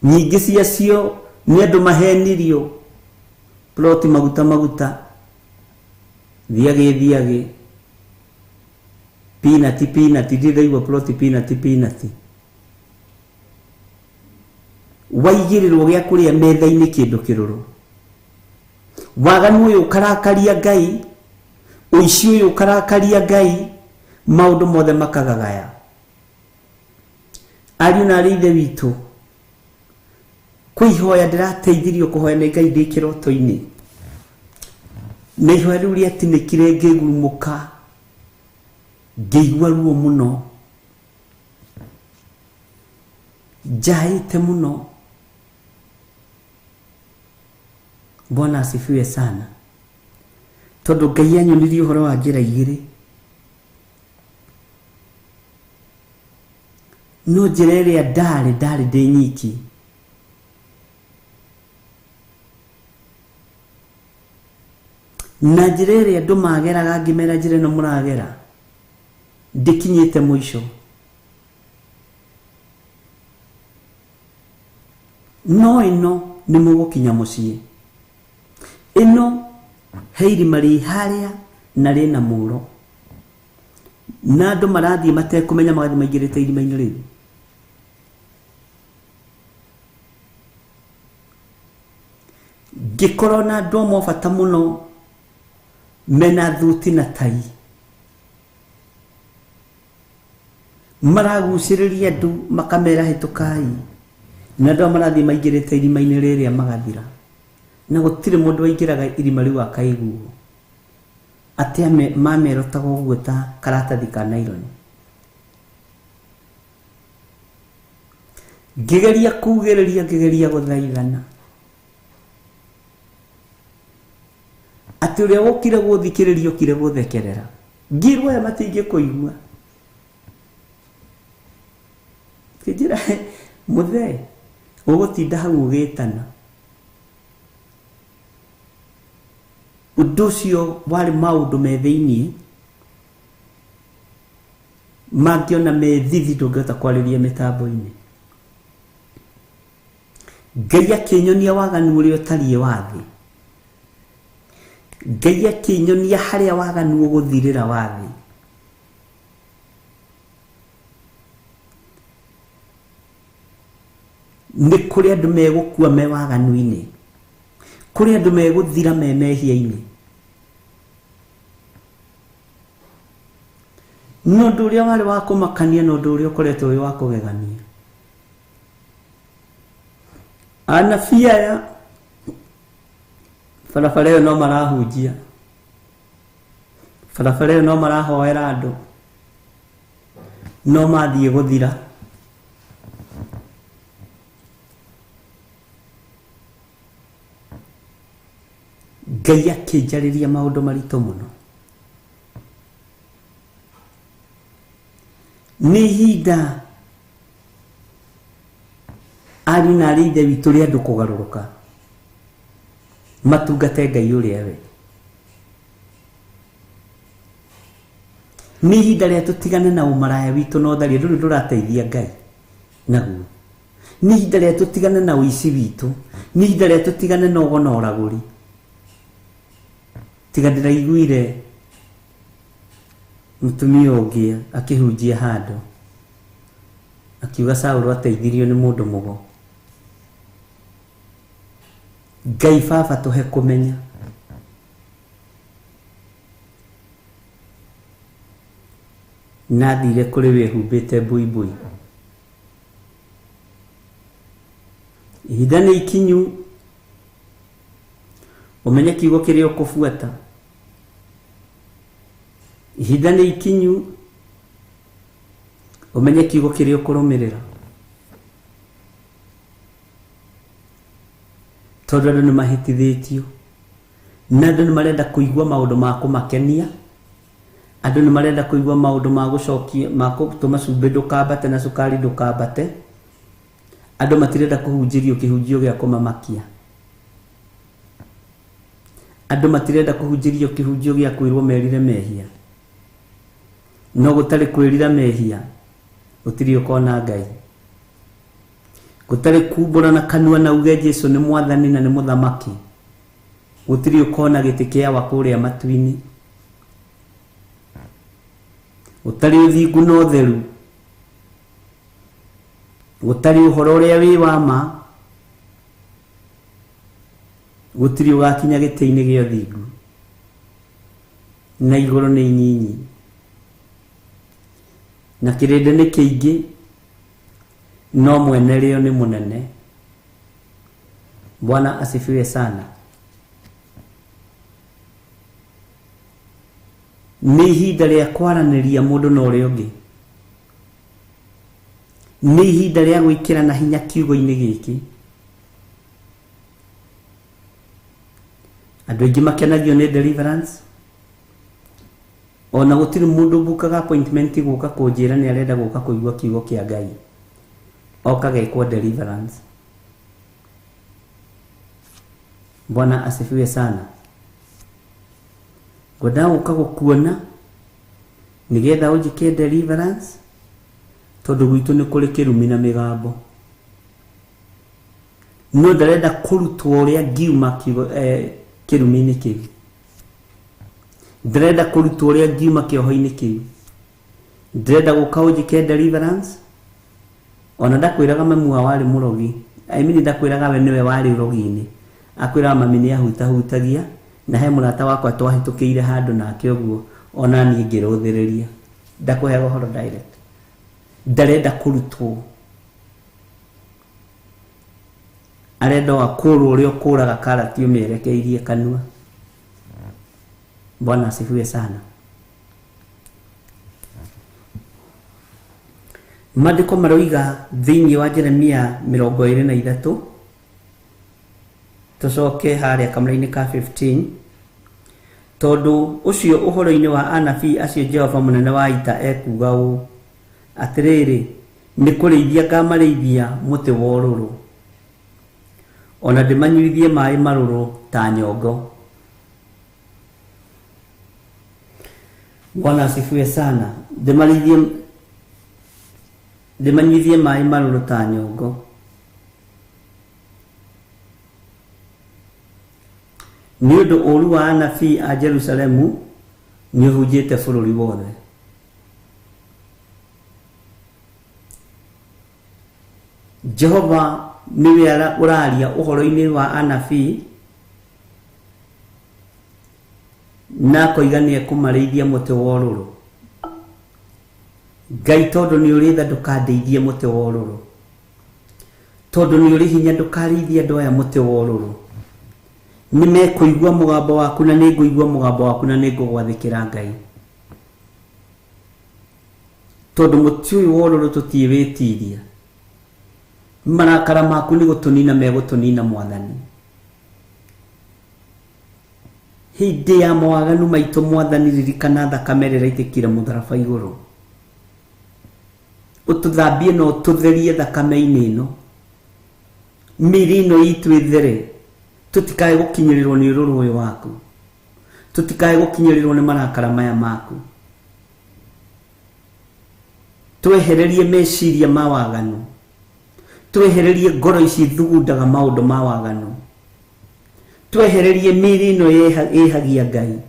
nyingĩ ciacio nĩ andũ mahenirio ploti maguta maguta, thiagĩ thiagĩ, pinati pinati, ndiraigua ploti pinati pinati, waigĩrĩrwo gĩa kũrĩa metha-inĩ kĩndũ kĩrũrũ. Waganu ũyũ ũkarakaria Ngai, ũici ũyũ ũkarakaria Ngai, maũndũ mothe makagagaya. Ariũ na arĩ ithe witũ, kwĩ ihoya ndĩrateithirio kũhoya nĩ Ngai ndĩ kĩroto-inĩ, na ihoya rĩu rĩatinĩkire ngĩgurumũka, ngĩigua ruo mũno, njaĩte mũno. Bwana asifiwe sana, tondũ Ngai anyonirie ũhoro wa njĩra igĩrĩ, no njĩra ĩrĩa ndarĩ ndĩ nyiki, na njĩra ĩrĩa andũ mageraga ngĩmera njĩra ĩno mũragera ndĩkinyĩte mũico. No ĩno nĩ mũgũkinya mũciĩ, ĩno he irima rĩ harĩa na rĩna mũro, na andũ marathiĩ matekũmenya magathiĩ maingĩrĩte irima-inĩ rĩu. Ngĩkorwo na andũ amwe a bata mũno mena thuti na tai, maragucĩrĩria andũ makamera hĩtũkai, na andũ aya marathiĩ maingĩrĩte irima-inĩ rĩrĩa magathira, na gũtirĩ mũndũ waingĩraga irima rĩu akaiguo atĩ mamerotaga ũguo ta karatathi ka nylon. Ngĩgeria kugĩrĩria, ngĩgeria gũthaithana atĩ ũrĩa wokire gũthikĩrĩria okire gũthekerera, ngĩrwo aya matingĩkũigua. Kĩnjĩra mũthee ũgũtinda hau ũgĩtana. Ũndũ ũcio warĩ maũndũ me thĩiniĩ mangĩona me thithi ndũngĩhota kwarĩria mĩtambo-inĩ. Ngai akĩnyonia waganu ũrĩa ũtariĩ wa thĩ, Ngai akĩnyonia harĩa waganu ũgũthirĩra wa thĩ. Nĩ kũrĩ andũ megũkua me waganu-inĩ, kũrĩ andũ megũthira me mehia-inĩ. No ũndũ ũrĩa warĩ wa kũmakania na ũndũ ũrĩa ũkoretwo wĩ wa kũgegania, anabii aya barabara ĩyo no marahunjia, barabara ĩyo no marahoera andũ, no mathiĩ gũthira. Ngai akĩnjarĩria maũndũ maritũ mũno. Nĩ ihinda ariũ na arĩ ithe witũ rĩa andũ kũgarũrũka matungate Ngai ũrĩa we. Nĩ ihinda rĩa tũtigane na ũmaraya witũ na ũtharia, ndũrĩ ndũrateithia Ngai naguo. Nĩ ihinda rĩa tũtigane na ũici witũ, nĩ ihinda rĩa tũtigane na ũgo na ũragũri. Tiga ndĩraiguire mũtumia ũngĩ akĩhunjia handũ akiuga Saũlũ ateithirio nĩ mũndũ mũgo. Ngai baba tũhe kũmenya. Nathire kũrĩ wĩhumbĩte mbuibui. Ihinda nĩ ikinyu ũmenye kiugo kĩrĩa ũkũbuata. Ihinda nĩ ikinyu ũmenye kiugo kĩrĩa ũkũrũmĩrĩra. Tondũ andũ nĩ mahĩtithĩtio na andũ nĩ marenda kũigua maũndũ ma kũmakenia, andũ nĩ marenda kũigua maũndũ ma gũcokia ma gũtũma cumbĩ ndũkambate na cukari ndũkambate. Andũ matirenda kũhunjĩrio kĩhunjio gĩa kũmamakia. Andũ matirenda kũhunjĩrio kĩhunjio gĩa kwĩrwo merire mehia. No gũtarĩ kwĩrira mehia gũtirĩ ũkona Ngai. Gũtarĩ kumbũra na kanua na uge Jesu nĩ mwathani na nĩ mũthamaki, gũtirĩ ũkona gĩtĩ kĩa wa kũrĩa matu-inĩ. Gũtarĩ ũthingu na ũtheru, gũtarĩ ũhoro ũrĩa wĩ wa ma, gũtirĩ ũgakinya gĩtĩ-inĩ gĩa ũthingu. Na igũrũ nĩ inyinyi na kĩrĩndĩ nĩ kĩingĩ, no mwene rĩo nĩ mũnene. Bwana asifiwe sana. Nĩ ihinda rĩa kwaranĩria mũndũ na ũrĩa ũngĩ. Nĩ ihinda rĩa gwĩkĩra na hinya kiugo-inĩ gĩkĩ. Andũ aingĩ makenagio nĩ deliverance. Ona gũtirĩ mũndũ mbukaga appointment gũka kũnjĩra nĩ arenda gũka kũigua kiugo kĩa Ngai. Oka gekwo deliverance. Bwana asifiwe sana. Ngwendaga gũka gũkuona nĩgetha ũnjĩke deliverance, tondũ gwitũ nĩ kũrĩ kĩrumi na mĩgambo. No ndarenda kũrutwo ũrĩa ngiuma kĩrumi-inĩ kĩu. Ndĩrenda kũrutwo ũrĩa ngiuma kĩoho-inĩ kĩu. Ndĩrenda gũka ũnjĩke deliverance. Ona ndakwĩraga mamu wao warĩ mũrogi. I mean ndakwĩraga we nĩwe warĩ ũrogi-inĩ. Akwĩraga mami nĩ ahutahutagia na he mũrata wakwa twahĩtũkĩire handũ nake ũguo ona niĩ ngĩrũthĩrĩria. Ndakũheaga ũhoro direct. Ndarenda kũrutwo. Arenda o akũrwo ũrĩa ũkũraga karati ũmĩerekeirie kanua. Bwana asifiwe sana. Maandĩko maroiga thĩinĩ wa Jeremia 23, tũcoke harĩa kamũra-inĩ ka 15, tondũ ũcio ũhoro-inĩ wa anabii acio Jehova mũnene wa ita ekuuga ũũ, atĩrĩrĩ, nĩ kũrĩithia ngamarĩithia mũtĩ wa ũrũrũ, ona ndĩmanyuithie maĩ marũrũ ta nyongo. Bwana asifiwe sana. Ndĩmanyuithie maĩ marũrũ ta nyongo. Nĩ ũndũ ũũru wa anabii a Jerusalemu nĩ ũhunjĩte bũrũri wothe. Jehova nĩwe ũraria ũhoro-inĩ wa anabii na akoiga nĩ ekũmarĩithia mũtĩ wa ũrũrũ. Ngai tondũ nĩ ũrĩ tha ndũkandeithie mũtĩ wa ũrũrũ, tondũ nĩ ũrĩ hinya ndũkarĩithie andũ aya mũtĩ wa ũrũrũ. Nĩ mekũigua mũgambo waku na nĩ ngũigua mũgambo waku na nĩ ngũgwathĩkĩra Ngai. Tondũ mũtĩ ũyũ wa ũrũrũ tũtiĩwĩtiria. Marakara maku nĩ gũtũnina megũtũnina Mwathani. Hĩndĩ ya mawaganu maitũ Mwathani ririkana thakame ĩrĩa ĩraitĩkire mũtharaba igũrũ. Ũtũthambie na ũtũtherie thakame-inĩ ĩno. Mĩĩrĩ ĩno itũ ĩthere, tũtikae gũkinyĩrĩrwo nĩ ũrũrũ ũyũ waku. Tũtikae gũkinyĩrĩrwo nĩ marakara maya maku. Twehererie meciria ma waganu. Twehererie ngoro ici thugundaga maũndũ ma waganu. Twehererie mĩĩrĩ ĩno ĩhagia Ngai.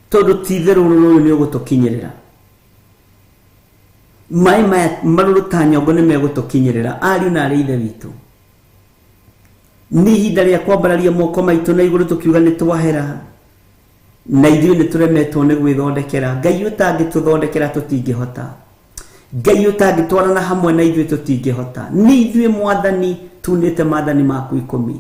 Tondũ ti itherũ ũrũrũ ũyũ nĩ ũgũtũkinyĩrĩra. Maĩ maya marũrũ ta nyongo nĩ megũtũkinyĩrĩra. Ariũ na arĩ ithe witũ. Nĩ ihinda rĩa kwambararia moko maitũ na igũrũ tũkiuga nĩ twahera. Na ithuĩ nĩ tũremetwo nĩ gwĩthondekera. Ngai ũtangĩtũthondekera tũtingĩhota. Ngai ũtangĩtwarana hamwe na ithuĩ tũtingĩhota. Nĩ ithuĩ Mwathani tunĩte maathani maku 10.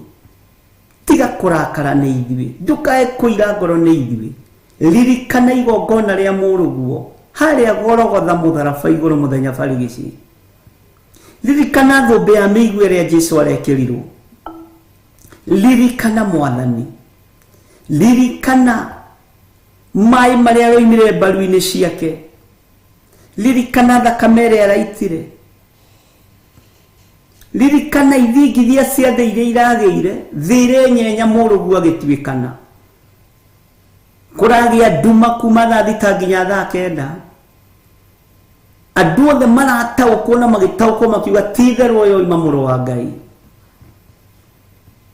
Tiga kũrakara nĩ ithuĩ. Ndũkae kũira ngoro nĩ ithuĩ. Ririkana igongona rĩa mũrũguo harĩa Golgotha mũtharaba igũrũ mũthenya barigici. Ririkana thũmbĩ ya mĩigua ĩrĩa Jesũ arekĩrirwo. Ririkana Mwathani. Ririkana maĩ marĩa aroimire mbaru-inĩ ciake. Ririkana thakame ĩrĩa araitire. Ririkana ithingithia cia thĩ iria iragĩire, thĩ ĩrenyenya mũrũguo agĩtuĩkana. Kũragĩa nduma kuma thaa 6 nginya thaa 9. Andũ othe marataũkwo na magĩtaũkwo makiuga ti itherũ ũyũ oima mũrũ wa Ngai.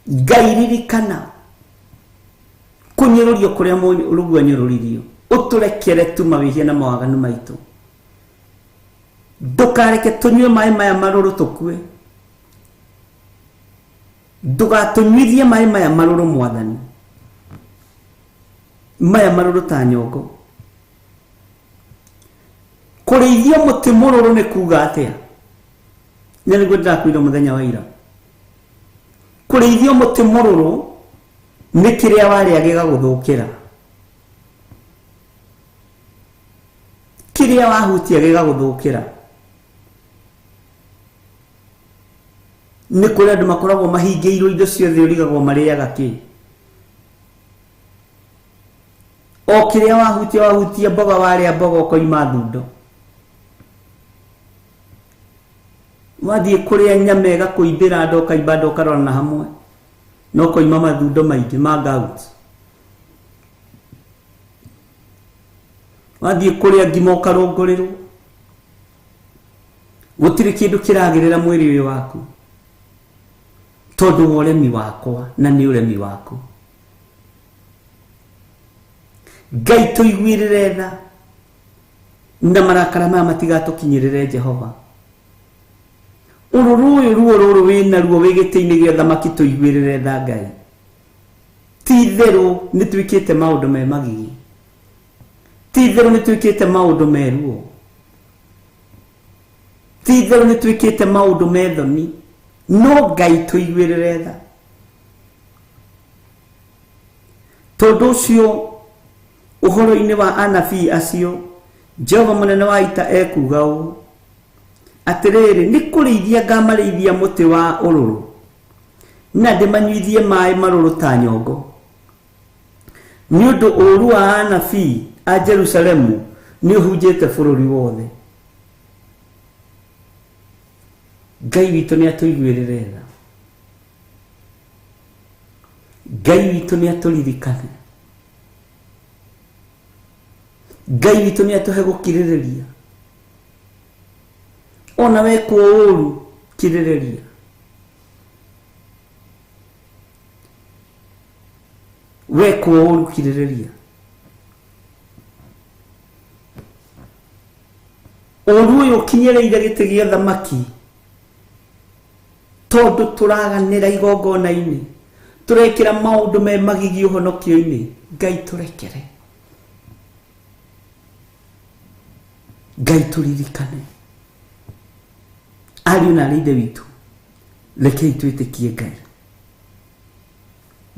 Ngai ririkana kũnyũrũrio kũrĩa mũrũguo anyũrũririo. Ũtũrekere tu mawĩhia na mawaganu maitũ. Ndũkareke tũnyue maĩ maya marũrũ tũkue. Ndũgatũnyuithie maĩ maya marũrũ Mwathani. Maya marũrũ ta nyongo. Kũrĩithio mũtĩ mũrũrũ nĩ kuga atĩa? Nĩ nĩguo ndĩrakwĩra mũthenya wa ira. Kũrĩithio mũtĩ mũrũrũ nĩ kĩrĩa warĩa gĩgagũthũkĩra. Kĩrĩa wahutia gĩgagũthũkĩra. Nĩ kũrĩ andũ makoragwo mahingĩirwo indo ciothe ũrigagwo marĩaga kĩ. O kĩrĩa wahutia wahutia mboga warĩa mboga ũkoima thundo. Wathiĩ kũrĩa nyama ĩgakũimbĩra nda ũkaimba nda ũkarora na hamwe. Na ũkoima mathundo maingĩ ma gout. Wathiĩ kũrĩa ngima ũkarũngũrĩrwo. Gũtirĩ kĩndũ kĩragĩrĩra mwĩrĩ ũyũ waku. Tondũ wa ũremi wakwa na nĩ ũremi waku. Ngai tũiguĩrĩre tha na marakara maya matigatũkinyĩrĩre Jehova. Ũrũrũ ũyũ ruo rũrũ wĩna ruo wĩ gĩtĩ-inĩ gĩa thamaki tũiguĩrĩre tha Ngai. Ti itherũ nĩ twĩkĩte maũndũ me magigi. Ti itherũ nĩ twĩkĩte maũndũ me ruo. Ti itherũ nĩ twĩkĩte maũndũ me thoni. No Ngai tũiguĩrĩre tha. Tondũ ũcio ũhoro-inĩ wa anabii acio Jehova mũnene wa ita ekuuga ũũ: atĩrĩrĩ, nĩ kũrĩithia ngamarĩithia mũtĩ wa ũrũrũ na ndĩmanyuithie maĩ marũrũ ta nyongo. Nĩ ũndũ ũũru wa anabii a Jerusalemu nĩ ũhunjĩte bũrũri wothe. Ngai witũ nĩ atũiguĩrĩre tha. Ngai witũ nĩ atũririkane. Ngai witũ nĩ atũhe gũkirĩrĩria. Ona wekwo ũũru kirĩrĩria. Wekwo ũũru kirĩrĩria. Ũũru ũyũ ũkinyĩrĩire gĩtĩ gĩa thamaki tondũ tũraganĩra igongona-inĩ, tũrekĩra maũndũ me magigi ũhonokio-inĩ. Ngai tũrekere. Ngai tũririkane. Ariũ na arĩ ithe witũ, rekei twĩtĩkie Ngai.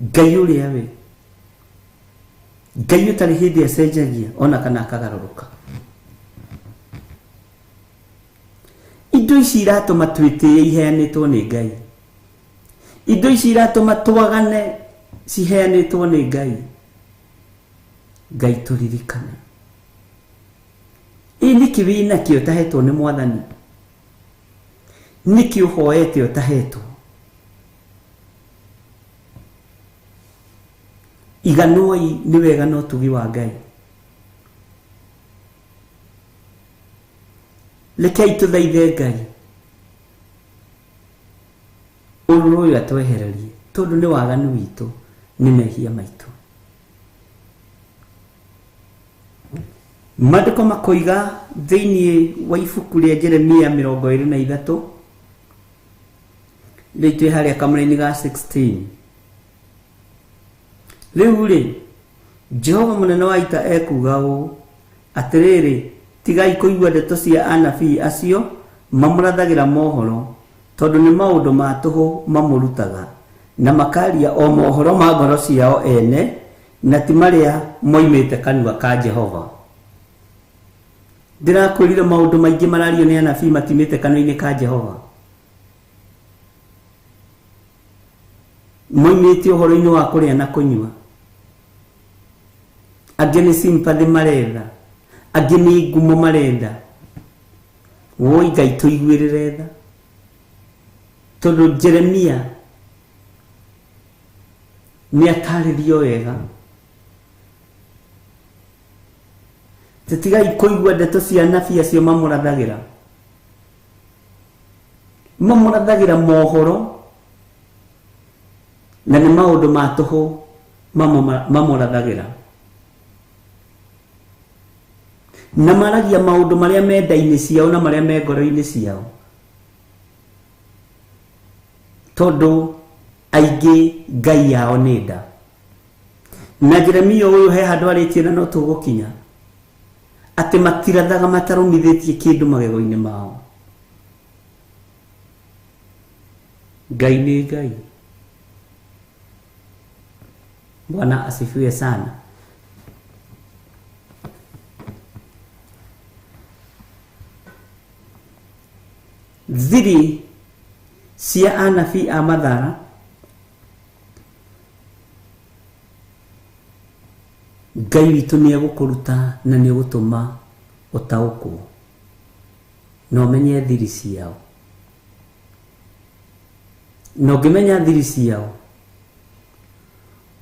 Ngai ũrĩa we Ngai ũtarĩ hĩndĩ acenjagia ona kana akagarũrũka. Indo ici iratũma twĩtĩe iheanĩtwo nĩ Ngai. Indo ici iratũma twagane ciheanĩtwo nĩ Ngai. Ngai tũririkane. Ĩ nĩkĩ wĩnakĩo ũtahetwo nĩ mwathani? Nĩkĩ ũhoete ũtahetwo? Iganoi nĩ wega na ũtugi wa Ngai. Rekei tũthaithe Ngai ũrũrũ ũyũ atwehererie, tondũ nĩ waganu witũ, nĩ mehia maitũ. Maandĩko makoiga thĩinĩ wa ibuku rĩa Jeremia 23 rĩu twĩ harĩa kamũra-inĩ ga 16. Rĩu rĩ, Jehova mũnene wa ita ekuuga ũũ, atĩrĩrĩ, tigai kũigua ndeto cia anabii acio mamũrathagĩra mohoro, tondũ nĩ maũndũ ma tũhũ mamũrutaga, na makaria o mohoro ma ngoro ciao ene, na ti marĩa moimĩte kanua ka Jehova. Ndĩrakwĩrire maũndũ maingĩ marario nĩ anabii matimĩte kanua-inĩ ka Jehova. Moimĩte ũhoro-inĩ wa kũrĩa na kũnyua. Angĩ nĩ sympathy maretha, angĩ nĩ ngumo marenda. Woi Ngai tũiguĩrĩre tha, tondũ Jeremia nĩ atarĩrio wega. Tũtigai kũigua ndeto cia anabii acio mamũrathagĩra. Mamũrathagĩra mohoro na nĩ maũndũ ma tũhũ mamũrathagĩra. Na maragia maũndũ marĩa me nda-inĩ ciao na marĩa me ngoro-inĩ ciao, tondũ aingĩ Ngai yao nĩ nda. Na Jeremia ũyũ he handũ arĩtie na no tũgũkinya, atĩ matirathaga matarũmithĩtie kĩndũ magego-inĩ mao. Ngai nĩ Ngai. Bwana asifiwe sana. Thiri cia anabii a Mathara Ngai witũ nĩ egũkũruta na nĩ egũtũma ũtaũkwo na ũmenye thiri ciao. Na ũngĩmenya thiri ciao,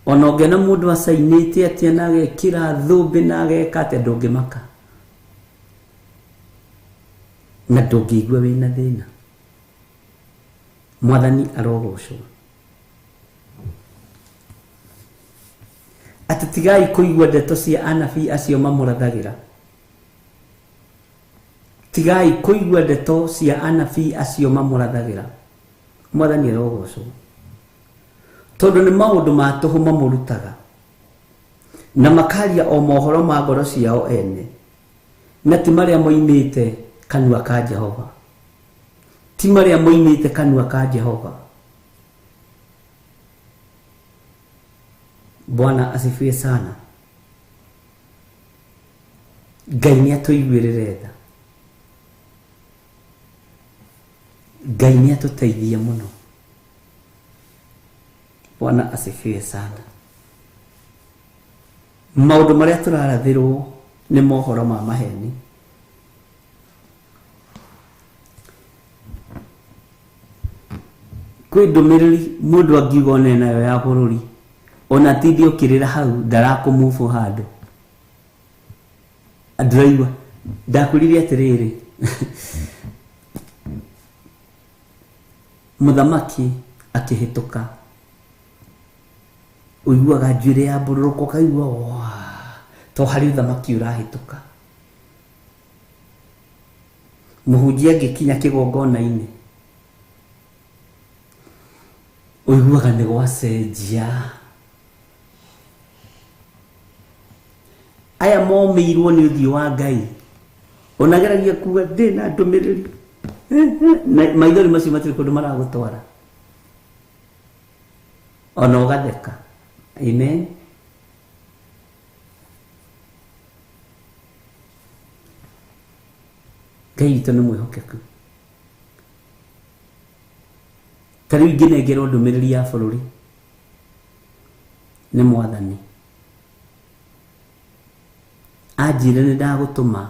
ona ũngĩona mũndũ acainĩte atĩa na agekĩra thũmbĩ na ageka atĩa, ndũngĩmaka na ndũngĩigua wĩna thĩna. Mwathani arogocwo. Atĩ tigai kũigua ndeto cia anabii acio mamũrathagĩra. Tigai kũigua ndeto cia anabii acio mamũrathagĩra. Mwathani arogocwo, tondũ nĩ maũndũ ma tũhũ mamũrutaga, na makaria o mohoro ma ngoro ciao ene, na ti marĩa moimĩte kanua ka Jehova. Ti marĩa moimĩte kanua ka Jehova. Bwana asifiwe sana. Ngai nĩ atũiguĩrĩre tha. Ngai nĩ atũteithie mũno. Bwana asifiwe sana. Maũndũ marĩa tũrarathĩrwo nĩ mohoro ma maheni. Kwĩ ndũmĩrĩri mũndũ angiuga one nayo ya bũrũri, ona tindi ũkĩrĩra hau ndarakũmũbũ handũ. Ndĩraigua ndakwĩrire atĩrĩrĩ, mũthamaki akĩhĩtũka, ũiguaga njuĩrĩ ya mbũrũrũka ũkaigua waa, to harĩ ũthamaki ũrahĩtũka. Mũhunjia angĩkinya kĩgongona-inĩ, ũiguaga nĩ gwacenjia. Aya momĩirwo nĩ ũthiũ wa Ngai, onageragia kuga ndĩ na ndũmĩrĩri, na maithori macio matirĩ kũndũ maragũtwara, ona ũgatheka. Amen. Ngai witũ nĩ mwĩhokeku. Ta rĩu ingĩnengerwo ndũmĩrĩri ya bũrũri nĩ mwathani, Anjĩre nĩ ndagũtũma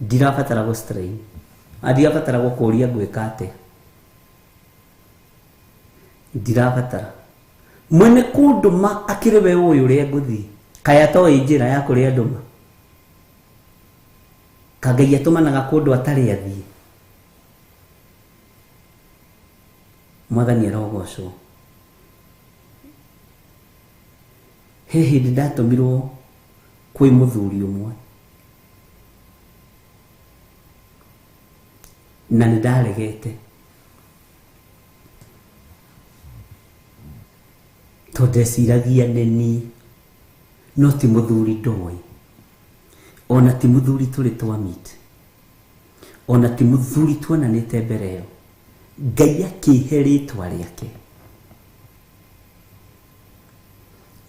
ndirabatara gũ strain, ndirabatara gũkũria ngwĩka atĩa, ndirabatara mwene kũndũma akĩrĩ we ũyũ ũrĩa ngũthiĩ kaĩ atoĩ njĩra ya kũrĩa ndũma ka Ngai atũmanaga kũndũ atarĩ athiĩ. Mwathani arogocwo. He hĩndĩ ndatũmirwo kwĩ mũthuri ũmwe na nĩ ndaregete tondũ ndeciragia nĩ niĩ, no ti mũthuri ndoĩ, ona ti mũthuri tũrĩ twamit, ona ti mũthuri tuonanĩte mbere ĩyo. Ngai akĩhe rĩtwa rĩake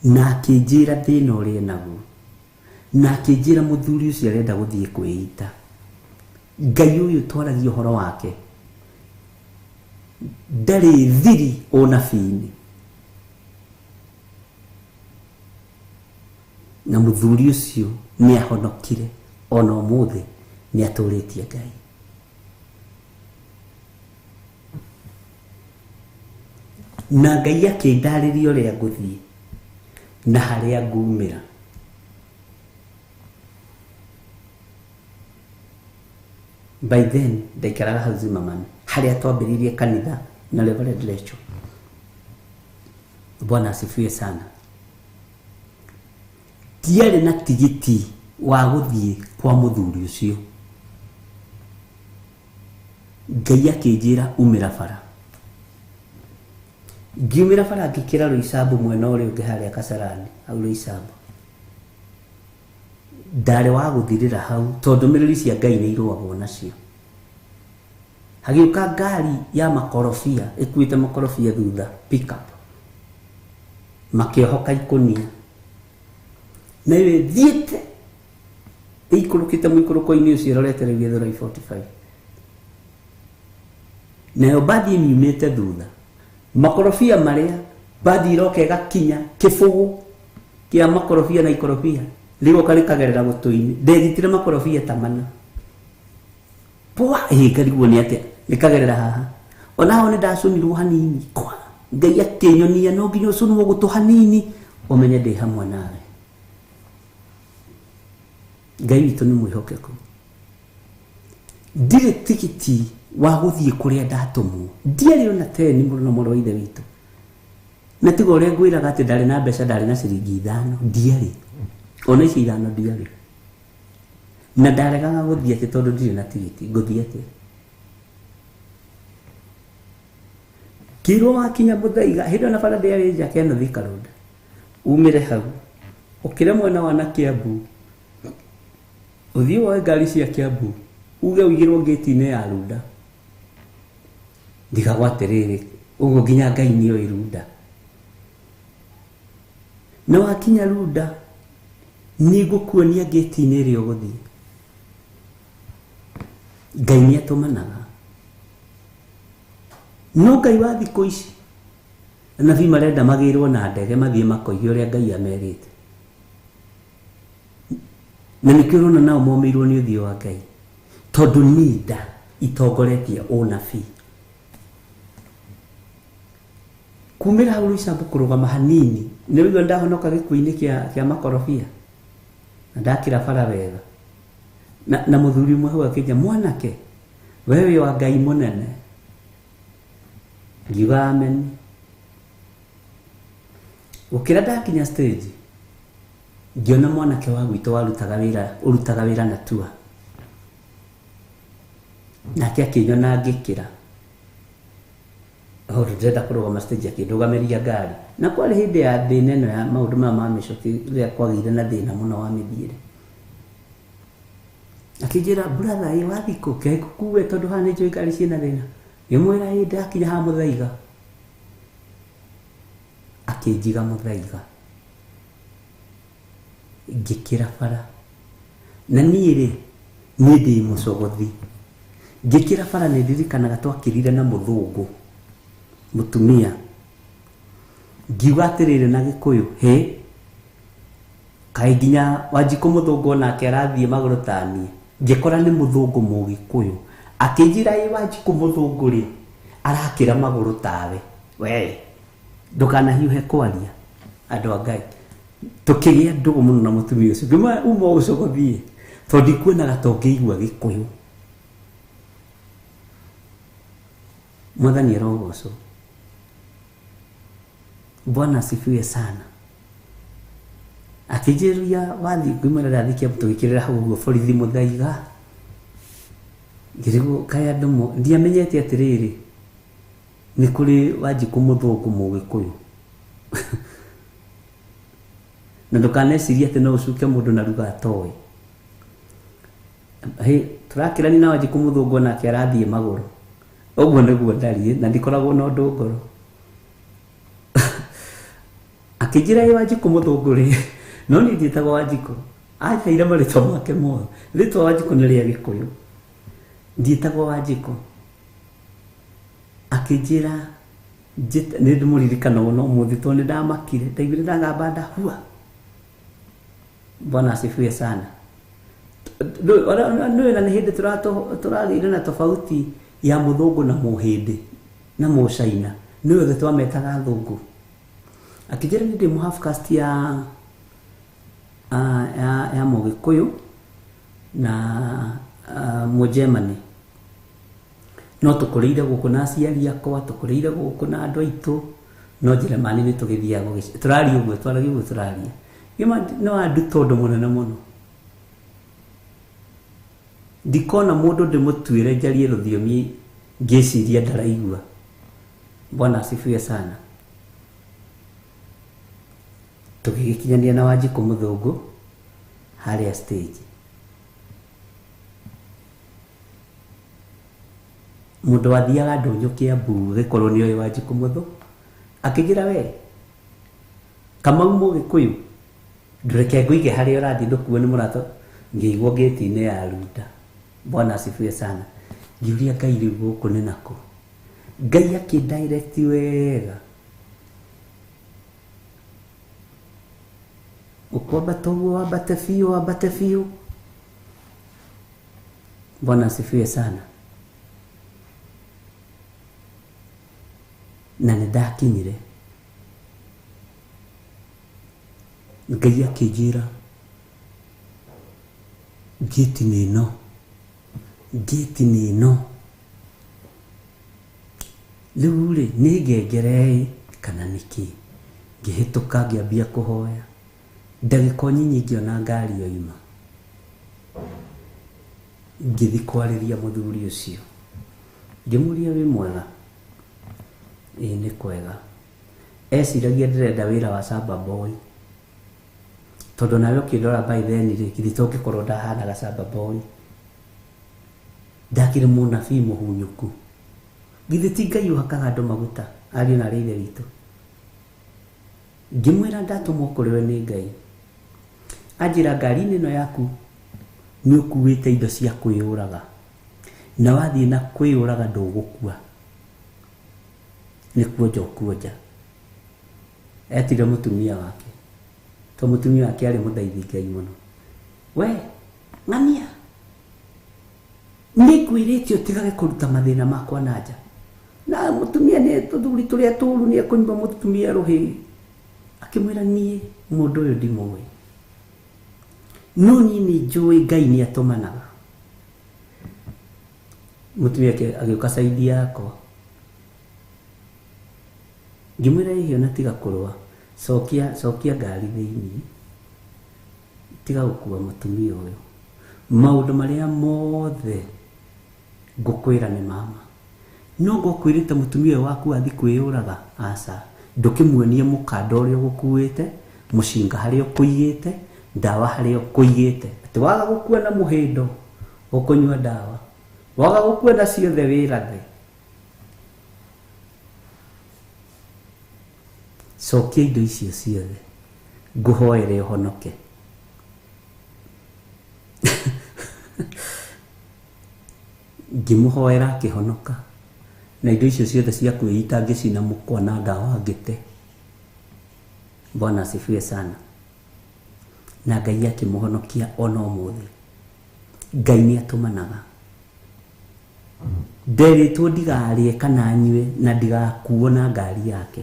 na akĩnjĩra thĩna ũrĩa naguo, na akĩnjĩra mũthuri ũcio arenda gũthiĩ kwĩita. Ngai ũyũ twaragia ũhoro wake ndarĩ thiri ũnabii-inĩ, na mũthuri ũcio nĩ ahonokire ona ũmũthĩ nĩ atũrĩtie Ngai. Na Ngai akĩndarĩria ũrĩa ngũthiĩ na harĩa ngumĩra. By then ndaikaraga hau Zimmerman harĩa twambĩrĩirie kanitha na Reverend Lecho. Bwana asifiwe sana. Ndiarĩ na tigiti wa gũthiĩ kwa mũthuri ũcio. Ngai akĩnjĩra umĩra bara. Ngiumĩra bara ngĩkĩra Roysambu mwena ũrĩa ũngĩ harĩa Kasarani, hau Roysambu. Ndarĩ wa gũthirĩra hau tondũ ndũmĩrĩri cia Ngai nĩ irũagwo nacio. Hagĩũka ngari ya makorobia ĩkuĩte makorobia thutha, pick up, makĩohoka ikũnia nayo ĩthiĩte ĩikũrũkĩte mũikũrũko-inĩ ũcio ĩrorete rĩu Gĩthũrai 45, nayo mbathi ĩmiumĩte thutha, makorobia marĩa mbathi iroka ĩgakinya kĩbũgũ kĩa makorobia na ikorobia rĩgoka rĩkagerera gũtũ-inĩ. Ndegitire makorobia ta mana pwa, ĩ ngarigwo nĩ atĩa rĩkagerera haha. Ona hau nĩ ndacũnirwo hanini kwa Ngai akĩnyonia no nginya ũcũnwo gũtũ hanini ũmenye ndĩ hamwe nawe. Ngai witũ nĩ mwĩhokeku. Ndirĩ tigiti wa gũthiĩ kũrĩa ndatũmwo, ndiarĩ ona teni mũno mũrũ wa ithe witũ, na tiga ũrĩa ngwĩraga atĩ ndarĩ na mbeca, ndarĩ na ciringi 5, ndiarĩ ona ici 5 ndiarĩ, na ndaregaga gũthiĩ atĩ tondũ ndirĩ na tigiti ngũthiĩ atĩa. Ngĩrwo wakinya Mũthaiga hĩndĩ ĩyo na bara ndĩarĩ njake ĩno Thika Road, umĩre hau ũkĩre mwena wa na Kiambu, ũthiĩ woe ngari cia Kiambu uge ũigĩrwo ngĩti-inĩ ya Runda. Ndigagwo atĩrĩrĩ, ũguo nginya Ngai nĩoĩ Runda. Na wakinya Runda nĩngũkuonia ngĩti-inĩ ĩrĩa ũgũthiĩ. Ngai nĩ atũmanaga. No Ngai wa thikũ ici anabii marenda magĩrwo na ndege mathiĩ makoige ũrĩa Ngai amerite, na nĩkĩo ũrona nao momĩirwo nĩ ũthiũ wa Ngai, tondũ nĩ nda itongoretie ũnabii. Kumĩra hau Roysambu kũrũgama hanini nĩ ũigua ndahonoka gĩkuũ-inĩ kĩa makorobia na ndakĩra bara wega, na mũthuri ũmwe hau akĩnjĩra, mwanake we wĩ wa Ngai mũnene. Ngiuga amen. Gũkĩra ndakinya stage ngĩona mwanake wa gwitũ warutaga wĩra, ũrutaga wĩra na tua, nake akĩnyona ngĩkĩra tondũ ndĩrenda kũrũgama stage, akĩndũgamĩria ngari. Na kwarĩ hĩndĩ ya thĩna ĩno ya maũndũ maya ma mĩcoki, rĩrĩa kwagĩire na thĩna mũno wa mĩthiĩre. Akĩnjĩra, brother, ĩ wathiĩ kũ? Ke ngũkue tondũ haha nĩnjũĩ ngari ciĩna thĩna. Ngĩmwĩra ĩ ndakinya haha Mũthaiga. Akĩnjiga Mũthaiga, ngĩkĩra bara. Na niĩ rĩ, niĩ ndĩ mũcogothi. Ngĩkĩra bara nĩ ndirikanaga twakĩrire na mũthũngũ mũtumia, ngiuga atĩrĩrĩ na Gĩkũyũ, hĩ Kaĩ nginya Wanjikũ mũthũngũ onake arathiĩ magũrũ taniĩ. Ngĩkora nĩ mũthũngũ mũgĩkũyũ. Akĩnjĩra ĩ Wanjikũ mũthũngũ rĩ, arakĩra magũrũ tawe. We, ndũkanahiũhe kwaria andũ a Ngai. Tũkĩgĩa ndũgũ mũno na mũtumia ũcio. Ngĩmwĩra uma ũcogothiĩ. Tondũ ndikuonaga ta ũngĩigua Gĩkũyũ. Mwathani arogocwo. Bwana asifiwe sana. Akĩnjĩria wathiĩ ngĩmwĩra ndathiĩ Kiambu tũgĩkĩrĩra hau ũguo borithi Mũthaiga. Ngĩrigwo kaĩ andũ ndiamenyete atĩrĩrĩ nĩ kũrĩ Wanjikũ mũthũngũ mũgĩkũyũ. Na ndũkanecirie atĩ no ũcuke mũndũ na ruga atoĩ. Hĩ, tũrakĩrania na Wanjikũ mũthũngũ onake arathiĩ magũrũ. Ũguo nĩguo ndariĩ na ndikoragwo na ũndũ ngoro. Akĩnjĩra ĩ Wanjikũ mũthũngũ rĩ, no niĩ ndiĩtagwo Wanjikũ. Anjaire marĩtwa make mothe. Rĩtwa Wanjikũ nĩ rĩa Gĩkũyũ. Ndiĩtagwo Wanjikũ. Akĩnjĩra nĩ ndĩmũririkanaga ona ũmũthĩ tondũ nĩ ndamakire. Ndaiguire ndagamba ndahua. Bwana asifiwe sana. Nĩũĩ na nĩ hĩndĩ tũragĩire na tofauti ya mũthũngũ na mũhĩndĩ na mũcaina. Nĩũĩ othe twametaga athũngũ. Akĩnjĩra nĩ ndĩ half caste ya mũgĩkũyũ na mũgermany. No tũkũrĩire gũkũ na aciari akwa, tũkũrĩire gũkũ na andũ aitũ, no Njĩrĩmani nĩ tũgĩthiaga tũraria ũguo, twaragia ũguo tũraria. Ngĩma no anduta ũndũ mũnene mũno. Ndikona mũndũ ndĩmũtuĩre njarie rũthiomi ngĩciria ndaraigua. Bwana asifiwe sana. Tũgĩgĩkinyania na Wanjikũ mũthũngũ harĩa stage. Mũndũ wathiaga ndũnyũ Kiambu agĩkorwo nĩoĩ Wanjikũ mũthũngũ. Akĩnjĩra we, Kamau mũgĩkũyũ, ndũreke ngũige harĩa ũrathiĩ ndũkuo nĩ mũrata. Ngĩigwo gate-inĩ ya Runda. Bwana asifiwe sana. Ngĩũria Ngai rĩu gũkũ nĩ nakũ. Ngai akĩndirect wega. Ũkwambata ũguo wambate biũ, wambate biũ. Bwana asifiwe sana. Na nĩ ndakinyire. Ngai akĩnjĩra gate nĩ ĩno, gate nĩ ĩno. Rĩu rĩ, nĩ ngengere kana nĩ kĩ? Ngĩhĩtũka ngĩambia kũhoya. Ndagĩka o nyinyi ngĩona ngari yoima. Ngĩthiĩ kwarĩria mũthuri ũcio. Ngĩmũria wĩ mwega? Ĩĩ nĩ kwega. Eciragia ndĩrenda wĩra wa shamba boy. Tondũ nawe ũkĩndora by then rĩ, githĩ to ngĩkorwo ndahanaga shamba boy. Ndakĩrĩ mũnabii mũhunyũku. Githĩ ti Ngai ũhakaga andũ maguta, ariũ na arĩ ithe witũ. Ngĩmwĩra ndatũmwo kũrĩ we nĩ Ngai. Anjĩra ngari-inĩ ĩno yaku nĩ ũkuĩte indo cia kwĩyũraga. Na wathiĩ na kwĩyũraga ndũgũkua. Nĩ kuonja ũkuonja. Etire mũtumia wake. Tondũ mũtumia wake arĩ mũthaithi Ngai mũno. We, ng'ania. Nĩ ngwĩrĩte ũtigage kũruta mathĩna makwa na nja. Na mũtumia nĩ tũthuri tũrĩa tũru nĩ ekũnyua mũtumia rũhĩ. Akĩmwĩra niĩ mũndũ ũyũ ndimũĩ. No niĩ nĩ njũĩ Ngai nĩ atũmanaga. Mũtumia agĩũka side yakwa. Ngĩmwĩra ĩhĩ ona tiga kũrũa. Cokia, cokia ngari thĩinĩ. Tiga gũkua mũtumia ũyũ. Maũndũ marĩa mothe ngũkwĩra nĩ mama. No ngũkwĩrĩte mũtumia ũyũ waku athiĩ kwĩyũraga, aca. Ndũkĩmuonie mũkanda ũrĩa ũgũkuĩte, mũcinga harĩa ũkũigĩte, ndawa harĩa ũkũigĩte. Atĩ waga gũkua na mũhĩndo, ũkũnyua ndawa. Waga gũkua na ciothe wĩrathe. Cokia indo icio ciothe. Ngũhoere ũhonoke. Ngĩmũhoera akĩhonoka. Na indo icio ciothe cia kwĩita ngĩcina mũkwa na ndawa ngĩte. Bwana asifiwe sana. Na Ngai akĩmũhonokia ona ũmũthĩ. Ngai nĩ atũmanaga. Nderĩtwo ndigarĩe kana nyue na ndigakuo na ngari yake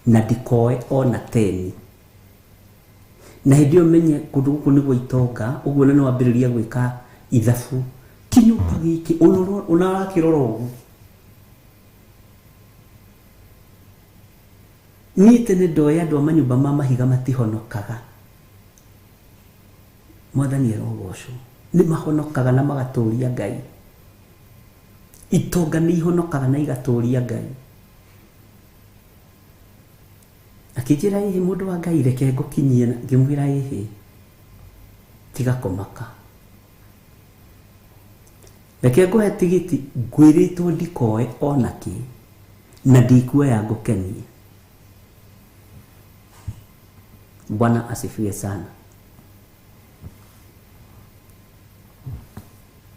na ndikoe ona teni. Na hĩndĩ ĩyo menye kũndũ gũkũ nĩguo itonga ũguo na nĩwambĩrĩria gwĩka ithabu kĩnyũmba gĩkĩ ũnarakĩrora ũguo. Niĩ tene ndoĩ andũ a manyũmba ma mahiga matihonokaga. Mwathani arogocwo. Nĩ mahonokaga na magatũria Ngai. Itonga nĩ ihonokaga na igatũria Ngai. Akĩnjĩra ĩhĩ mũndũ wa Ngai reke ngũkinyie, ngĩmwĩra ĩhĩ tiga kũmaka, reke ngũhe tigiti, ngwĩrĩtwo ndikoe ona kĩ na ndikuoya ngũkenie. Bwana asifiwe sana.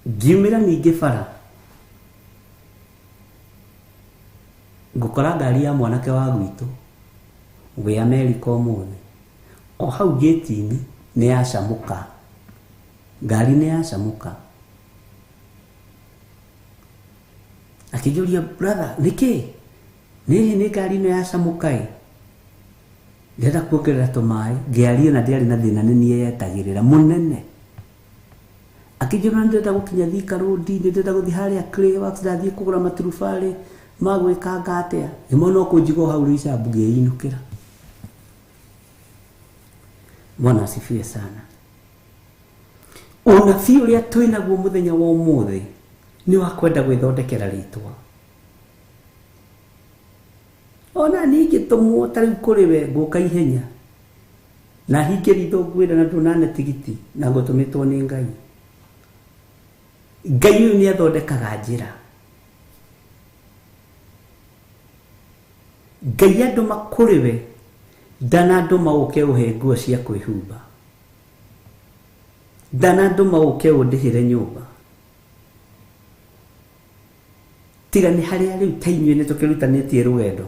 Ngiumĩra ningĩ bara ngũkora ngari ya mwanake wa gwitũ wĩ Amerika ũmũthĩ, o hau gĩti-inĩ nĩ yacamũka, ngari nĩ yacamũka. Akĩnjũria brother nĩkĩ nĩ nĩ ngari ĩno yacamũka ĩ, ndĩrenda kuongerera tũmaĩ. Ngĩaria na ndiarĩ na thĩna, nĩ niĩ yetagĩrĩra mũnene. Akĩnjĩra ndĩrenda gũkinya Thika Road, ndĩrenda gũthiĩ harĩa Clayworks, ndathiĩ kũgũra maturubarĩ ma gwĩkanga atĩa. Ngĩmwona ũkũnjigwo hau Roysambu, ngĩinũkĩra. Bwana asifiwe sana. Ũnabii ũrĩa twĩnaguo mũthenya wa ũmũthĩ nĩ wa kwenda gwĩthondekera rĩtwa. Ona niĩ ingĩtũmwo ta rĩu kũrĩ we ngũka ihenya na hinge ritho ngwĩra na ndũnane tigiti na ngũtũmĩtwo nĩ Ngai. Ngai ũyũ nĩ athondekaga njĩra. Ngai andũma kũrĩ we ndanandũma ũke ũhe nguo cia kwĩhumba, ndanandũma ũke ũndĩhĩre nyũmba. Tiga nĩ harĩa rĩu ta inyuĩ nĩ tũkĩrutanĩtie rũgendo.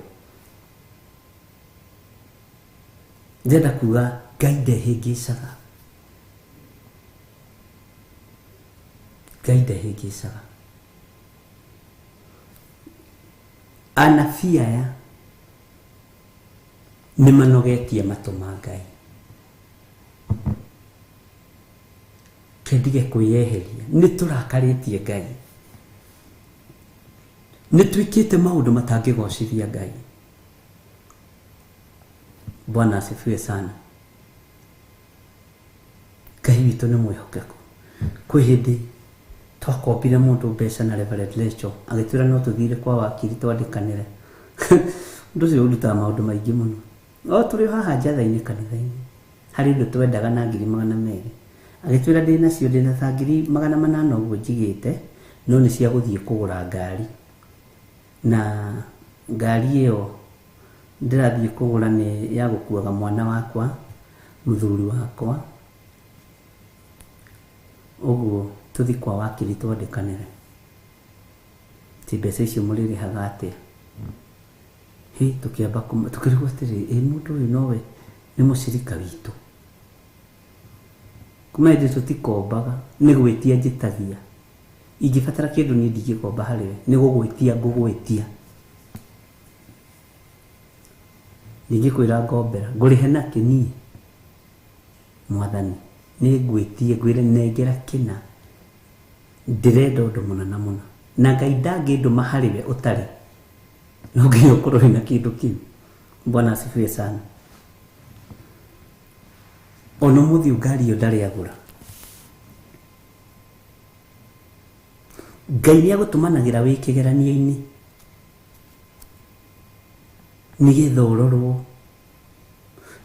Ndĩrenda kuga Ngai ndehĩngĩcaga, Ngai ndehĩngĩcaga. Anabii aya nĩ manogetie matũ ma Ngai. Kendige kwĩyeheria, nĩ tũrakarĩtie Ngai, nĩ twĩkĩte maũndũ matangĩgocithia Ngai. Bwana asifiwe sana. Ngai witũ nĩ mwĩhokeku. Kwĩ hĩndĩ twakombire mũndũ mbeca na Reverend Lecho agĩtwĩra no tũthire kwa wakiri twandĩkanĩre. Ũndũ ũcio ũrutaga maũndũ maingĩ mũno. O tũrĩ o haha njatha-inĩ kanitha-inĩ harĩ ũndũ twendaga na 200,000. Agĩtwĩra ndĩ nacio, ndĩ na ta 800,000 ũguo njigĩte, no nĩ cia gũthiĩ kũgũra ngari, na ngari ĩyo ndĩrathiĩ kũgũra nĩ ya gũkuaga mwana wakwa, mũthuri wakwa, ũguo tũthiĩ kwa wakiri twandĩkanĩre. Ti mbeca icio mũrĩrĩhaga atĩa? Hĩ, tũkĩamba tũkĩrigwo atĩrĩrĩ, ĩ mũndũ ũyũ nowe nĩ mũcirika witũ. Kuma hĩndĩ tũtikombaga, nĩ gwĩtia njĩtagia. Ingĩbatara kĩndũ niĩ ndingĩkomba harĩ we, nĩ gũgwĩtia ngũgwĩtia. Ndingĩkwĩra ngombera, ngũrĩhe nakĩ niĩ? Mwathani, nĩ ngwĩtie ngwĩre nengera kĩna, ndĩrenda ũndũ mũna na mũna. Na Ngai ndangĩndũma harĩ we ũtarĩ, no nginya ũkorwo wĩna kĩndũ kĩu. Bwana asifiwe sana. Ona ũmũthĩ ngari ĩyo ndarĩ agũra. Ngai nĩ agũtũmanagĩra wĩ kĩgeranio-inĩ nĩgetha ũrorwo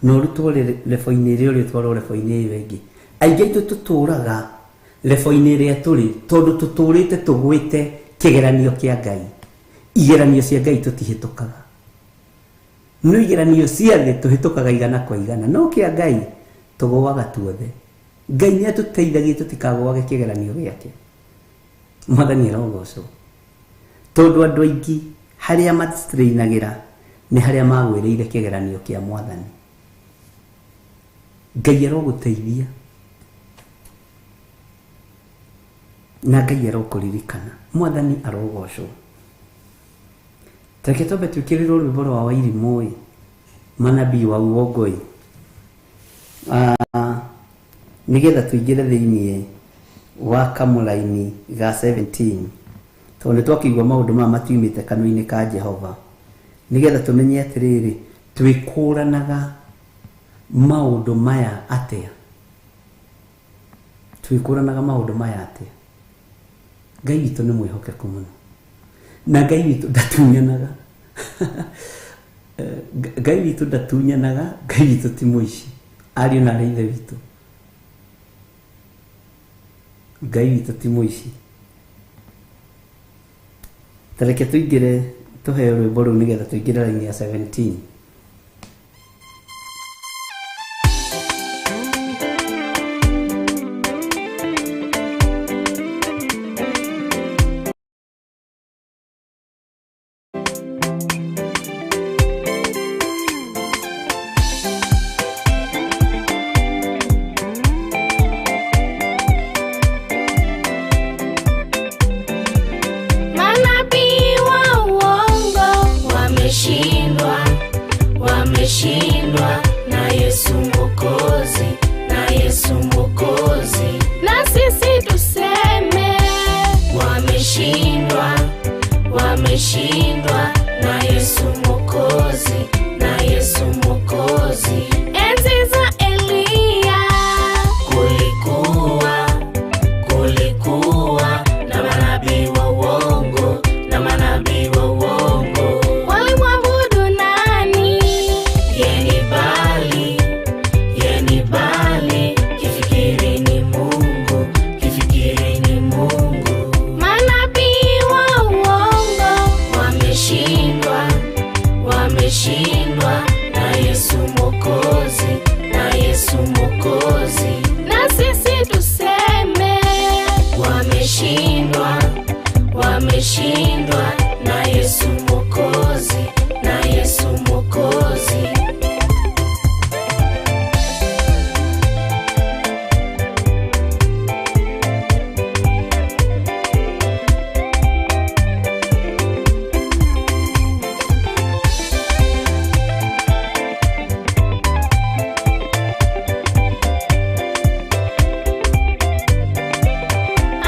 na ũrutwo lebo-inĩ ĩrĩa ũrĩ ũtwarwo lebo-inĩ ĩyo ĩngĩ. Aingĩ aitũ tũtũraga lebo-inĩ ĩrĩa tũrĩ tondũ tũtũrĩte tũgwĩte kĩgeranio kĩa Ngai. Igeranio cia Ngai tũtihĩtũkaga, no igeranio cia thĩ tũhĩtũkaga igana kwa igana, no kĩa Ngai tũgũaga tuothe. Ngai nĩ atũteithagia tũtikagũage kĩgeranio gĩake. Mwathani arogocwo. Tondũ andũ aingĩ harĩa mastrainagĩra nĩ harĩa magwĩrĩire kĩgeranio kĩa Mwathani. Ngai arogũteithia na Ngai arokũririkana. Mwathani arogocwo. Tareke twambe twĩkĩrĩrwo rwĩmbo rwa Wairimũ ĩ, manabii wa uongo ĩ, nĩgetha tũingĩre thĩiniĩ wa kamũraini ga 17, tondũ nĩ twakĩigua maũndũ maya matiumĩte kanua-inĩ ka Jehova, nĩgetha tũmenye atĩrĩrĩ, twĩkũranaga maũndũ maya atĩa, twĩkũranaga maũndũ maya atĩa. Ngai witũ nĩ mwĩhokeku mũno, na Ngai witũ ndatunyanaga. Ngai witũ ndatunyanaga, Ngai witũ ti mũici. Ariũ na arĩ ithe witũ, Ngai witũ ti mũici. Tareke tũingĩre tũheo rwĩmbo rũu nĩgetha tũingĩre raini ya 17. Manabii wa uongo wameshindwa, wameshindwa na Yesu Mwokozi, na Yesu Mwokozi. Na sisi tuseme wameshindwa, wameshindwa na Yesu Mwokozi, na Yesu Mwokozi. Enzi za Eliya kulikuwa na manabii wa uongo, na manabii wa uongo. Walimwabudu nani? Yeni Bali, yeni Bali, kifikiri ni Mungu, kifikiri ni Mungu. Manabii wa uongo wameshindwa, wameshindwa na Yesu Mwokozi, na Yesu Mwokozi. Na sisi tuseme wameshindwa, wameshindwa na Yesu Mwokozi, na Yesu Mwokozi.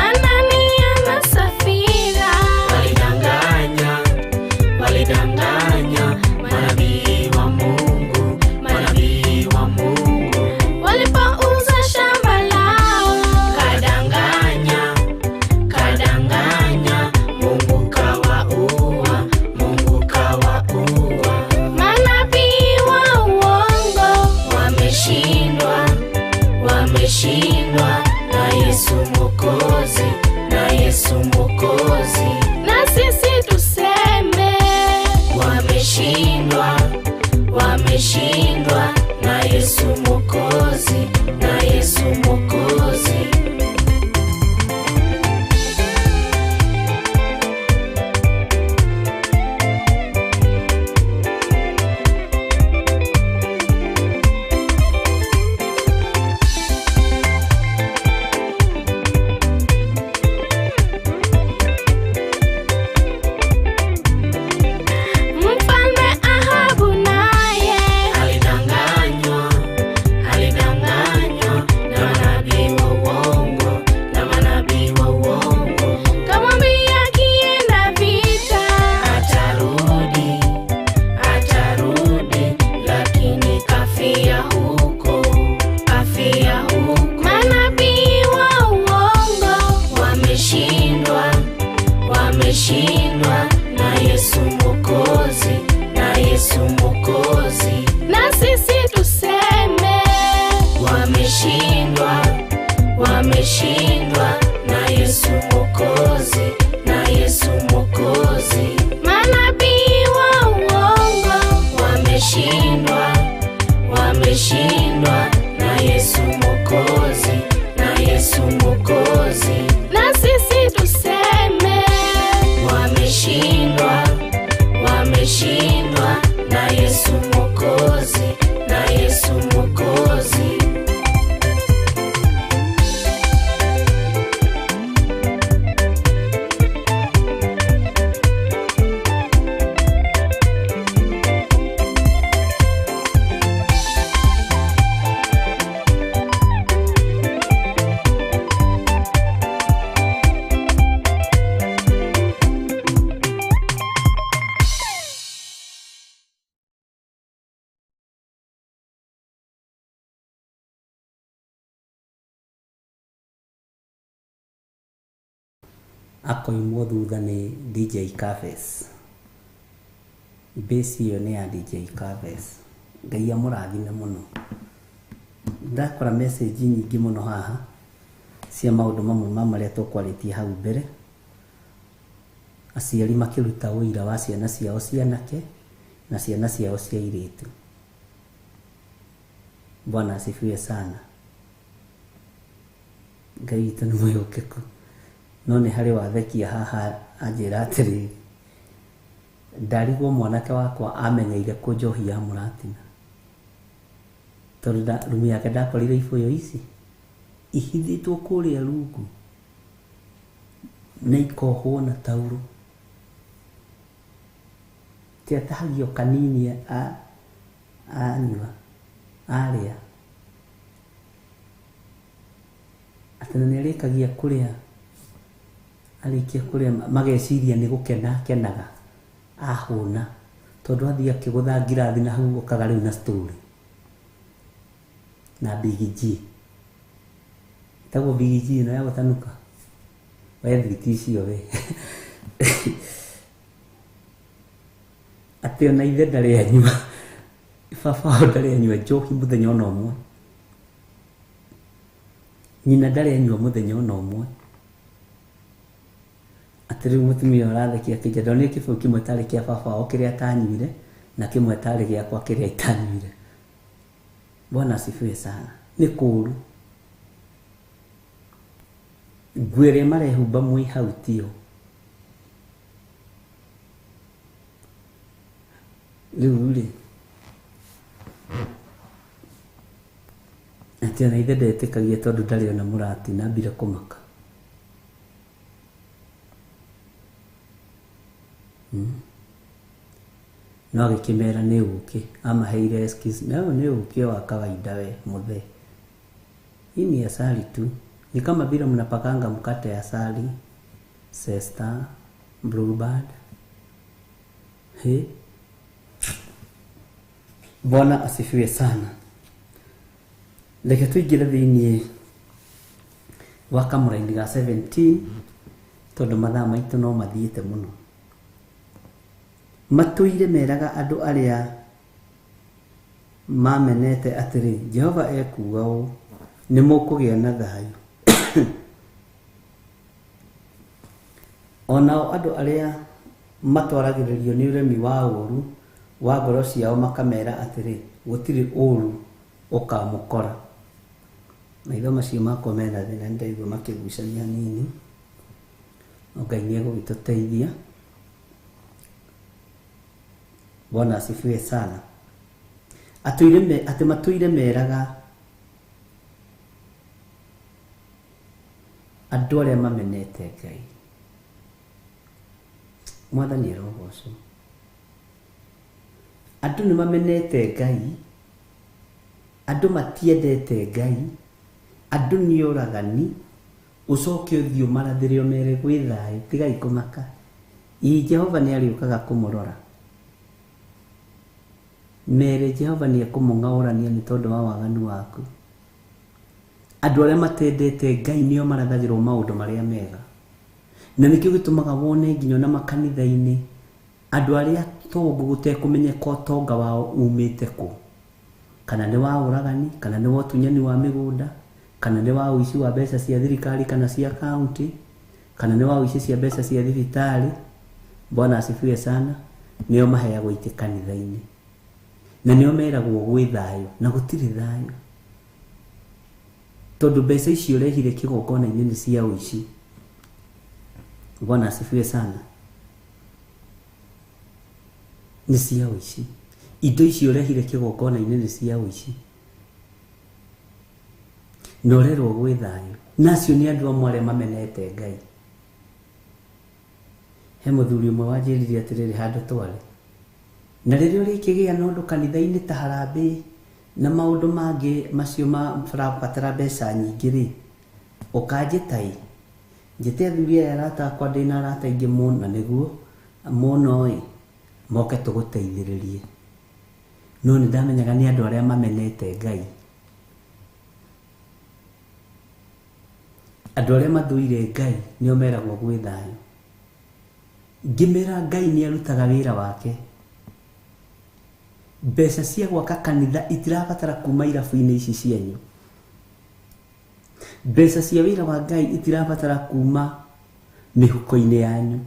Anania na Safira walidanganya, walidanganya manabii wa Mungu, manabii wa Mungu. Walipouza shamba lao, kadanganya, kadanganya, Mungu kawaua, Mungu kawaua. Manabii wa uongo wameshindwa, wameshindwa na Yesu Mwokozi, na Yesu Mwokozi. Na sisi tuseme wameshindwa, wameshindwa na Yesu Mwokozi, na Yesu Mwokozi. Mfalme Ahabu naye alidanganywa, alidanganywa na manabii wa uongo, na manabii wa uongo. Kamwambia akienda vita atarudi, atarudi, lakini kafia huko, kafia huko. Manabii wa uongo wameshindwa, wameshindwa na Yesu Mwokozi, na Yesu Mwokozi. Na sisi tuseme wameshindwa, wameshindwa na Yesu Mwokozi, na Yesu Mwokozi. Manabii wa uongo wameshindwa, wameshindwa na Yesu Mwokozi, na Yesu Mwokozi. Na sisi tuseme wameshindwa, wameshindwa na Yesu Mwokozi, na Yesu Mwokozi. Akoimwo thutha nĩ DJ Cafes. Base ĩyo nĩ ya DJ Cafes. Ngai amũrathime mũno. Ndakora message nyingĩ mũno haha cia maũndũ mamwe ma marĩa tũkwarĩtie hau mbere. Aciari makĩruta ũira wa ciana ciao cia anake na ciana ciao cia airĩtu. Bwana asifiwe sana. Ngai witũ nĩ mwĩhokeku. No nĩ harĩ wathekia haha anjĩra atĩrĩrĩ, ndarigwo mwanake wakwa amenyeire kũ njohi ya mũratina, tondũ rumu yake ndakorire ibũyũ ici ihithĩtwo kũrĩa rungu na ikohwo na taurũ, ti atahagio kanini anyua arĩa, atĩ na nĩarĩkagia kũrĩa, arĩkia kũrĩa mageciria nĩ gũkena akenaga ahũna, tondũ athiĩ akĩgũtha ngirathi na hau okaga rĩu na story na Big G. Ĩtagwo Big G ĩno ya gũtanuka we thiti icio we. Atĩ ona ithe ndarĩ anyua, baba wao ndarĩ anyua njohi mũthenya ona ũmwe, nyina ndarĩ anyua mũthenya ona ũmwe. Atĩ rĩu mũtumia ũrathekia akĩnjĩra ndonire kĩbũyũ kĩmwe tarĩ kĩa baba wao kĩrĩa atanyuire na kĩmwe tarĩ gĩakwa kĩrĩa itanyuire. Bwana asifiwe sana. Nĩ kũũru. Nguo ĩrĩa marehumba mwĩ hau tiyo. Rĩu rĩ, atĩ ona ithe ndetĩkagia tondũ ndarĩ ona mũratina, ambire kũmaka. No agĩkĩmera nĩ ũkĩ, amaheire excuse, no nĩ ũkĩ wa kawaida we mũthee. Hii ni asali tu. Ni kama vile mnapakanga mkate asali, Sesta, Bluebird. He. Bwana asifiwe sana. Reke tũingĩre thĩinĩ wa kamũraini ga 17 tondũ mathaa maitũ no mathiĩte mũno. Matũire meraga andũ arĩa mamenete atĩrĩ, Jehova ekuuga ũũ, nĩ mũkũgĩa na thayũ. Onao andũ arĩa matwaragĩrĩrio nĩ ũremi wa ũũru wa ngoro ciao makamera atĩrĩ, gũtirĩ ũũru ũkamũkora. Maitho macio makwa mena thĩna, nĩndaigua makĩgucania hanini. Ngai nĩegũgĩtũteithia. Bwana asifiwe sana. Atĩ matũire meraga andũ arĩa mamenete Ngai. Mwathani arogocwo. Andũ nĩ mamenete Ngai, andũ matiendete Ngai, andũ nĩ oragani, ũcoke ũthiĩ ũmarathĩre ũmere gwĩ thayũ, tigai kũmaka. Ĩ Jehova nĩ arĩũkaga kũmũrora. Mere Jehova nĩ ekũmũng'aũrania nĩ tondũ wa waganu waku. Andũ arĩa matendete Ngai nĩo marathagĩrwo maũndũ marĩa mega. Na nĩkĩo gĩtũmaga wone nginya ona makanitha-inĩ andũ arĩa tongu gũtekũmenyeka ũtonga wao umĩte kũ, kana nĩ wa ũragani, kana nĩ wa ũtunyani wa mĩgũnda, kana nĩ wa ũici wa mbeca cia thirikari kana cia kaunti, kana nĩ wa ũici cia mbeca cia thibitarĩ. Bwana asifiwe sana. Nĩo maheagwo itĩ kanitha-inĩ, na nĩo meragwo gwĩ thayũ, na gũtirĩ thayũ, tondũ mbeca icio ũrehire kĩgongona-inĩ nĩ cia ũici. Bwana asifiwe sana. Nĩ cia ũici. Indo icio ũrehire kĩgongona-inĩ nĩ cia ũici, na ũrerwo gwĩ thayũ. Na acio nĩ andũ amwe arĩa mamenete Ngai. He mũthuri ũmwe wanjĩrire atĩrĩrĩ handũ twarĩ, na rĩrĩa ũrĩkĩgĩa na ũndũ kanitha-inĩ ta harambee na maũndũ mangĩ macio marabatara mbeca nyingĩ rĩ, ũkanjĩta ĩ, njĩte athuri aya arata akwa, ndĩna arata aingĩ mũno, na nĩguo mũno ĩ, moke tũgũteithĩrĩrie. No nĩ ndamenyaga nĩ andũ arĩa mamenete Ngai. Andũ arĩa mathũire Ngai nĩo meragwo gwĩ thayũ. Ngĩmera Ngai nĩ arutaga wĩra wake. Mbeca cia gwaka kanitha itirabatara kuma irabu-inĩ ici cianyu. Mbeca cia wĩra wa Ngai itirabatara kuma mĩhuko-inĩ yanyu.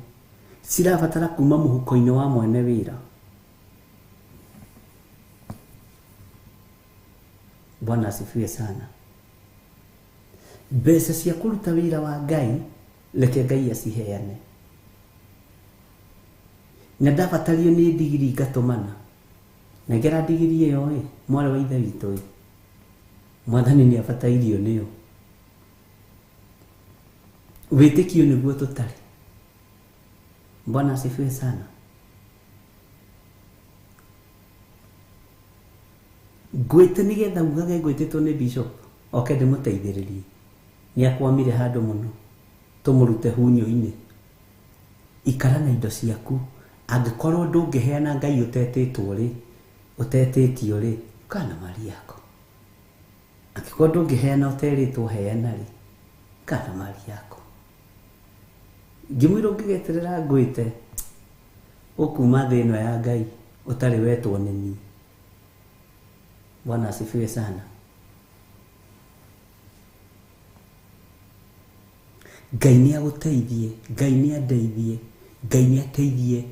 Cirabatara kuma mũhuko-inĩ wa mwene wĩra. Bwana asifiwe sana. Mbeca cia kũruta wĩra wa Ngai reke Ngai aciheane. Na ndabatario nĩ ndigiri ngatũmana. Nengera ndigiri ĩyo ĩ, mwarĩ wa ithe witũ ĩ. Mwathani nĩ abatairio nĩyo. Wĩtĩkio nĩguo tũtarĩ. Bwana asifiwe sana. Ngwĩte nĩgetha ugage ngwĩtĩtwo nĩ bishop oke ndĩmũteithĩrĩrie. Nĩ akwamire handũ mũno tũmũrute hunyo-inĩ. Ikara na indo ciaku. Angĩkorwo ndũngĩheana Ngai ũtetĩtwo rĩ, ũtetĩtio rĩ, kana mali yako. Angĩkorwo ndũngĩheana ũterĩtwo heana rĩ, kana mali yako. Ngĩmwĩra ũngĩgeterera ngwĩte ũkuma thĩ ĩno ya Ngai ũtarĩ wetwo nĩ niĩ. Bwana asifiwe sana. Ngai nĩ agũteithie, Ngai nĩ andeithie, Ngai nĩ ateithie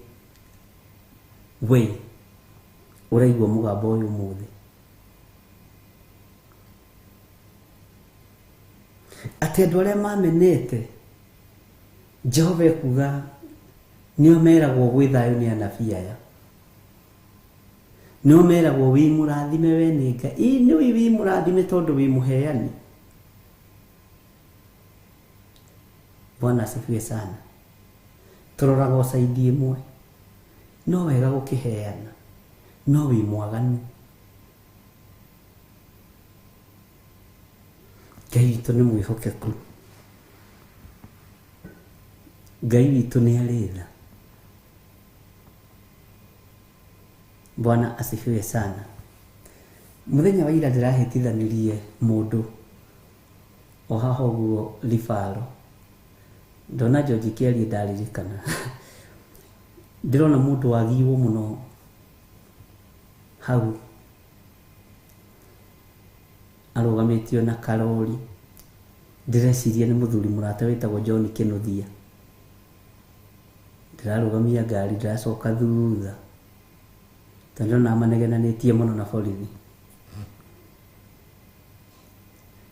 we ũraigua mũgambo ũyũ ũmũthĩ. Atĩ andũ arĩa mamenete Jehova ekuga nĩo meragwo gwĩ thayũ nĩ anabii aya. Nĩo meragwo wĩ mũrathime we nĩ Ngai. Ĩ nĩũĩ wĩ mũrathime tondũ wĩ mũheani. Bwana asifiwe sana. Tũroraga o saidi ĩmwe. No wega gũkĩheana, no wĩ mwaganu. Ngai witũ nĩ mwĩhokeku. Ngai witũ nĩ arĩ tha. Bwana asifiwe sana. Mũthenya wa ira ndĩrahĩtithanirie mũndũ o haha ũguo Ribaro. Ndona George kĩarie ndaririkana. Ndĩrona mũndũ wagiwo mũno hau arũgamĩtio na karori. Ndĩreciria nĩ mũthuri mũrata wĩtagwo John Kĩnuthia. Ndĩrarũgamia ngari ndĩracoka thutha tondũ ndĩrona manegenanĩtie mũno na borithi.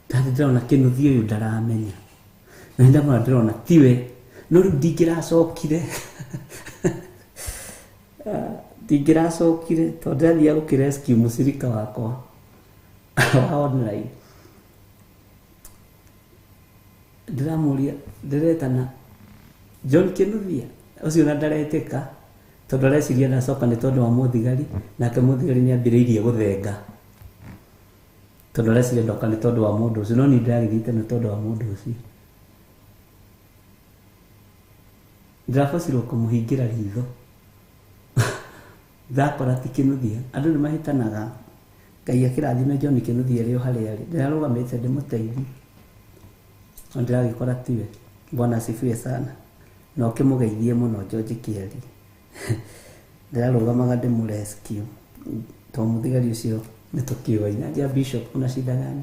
Ndathi ndĩrona Kĩnuthia ũyũ ndaramenya. Na ndamũra ndĩrona tiwe, no rĩu ndingĩracokire. Ndingĩracokire tondũ ndĩrathiaga gũkĩrescue mũcirika wakwa wa online. Ndĩramũria, ndĩretana John Kĩnuthia ũcio na ndaretĩka tondũ areciria ndacoka nĩ tondũ wa mũthigari, nake mũthigari nĩ ambĩrĩirie gũthenga tondũ areciria ndoka nĩ tondũ wa mũndũ ũcio, no niĩ ndĩragĩthiĩte nĩ tondũ wa mũndũ ũcio. Ndĩrabocirwo kũmũhingĩra ritho. Ndakora ti Kĩnuthia. Andũ nĩ mahĩtanaga. Ngai akĩrathime John Kĩnuthia arĩ o harĩa arĩ. Ndĩrarũgamĩte ndĩmũteithie no ndĩragĩkora tiwe. Bwana asifiwe sana. Na ũkĩmũgeithie mũno George Kĩarie. Ndĩrarũgamaga ndĩmũrescue tondũ mũthigari ũcio nĩ tũkĩoaina. Anjia Bishop, kuna shida gani?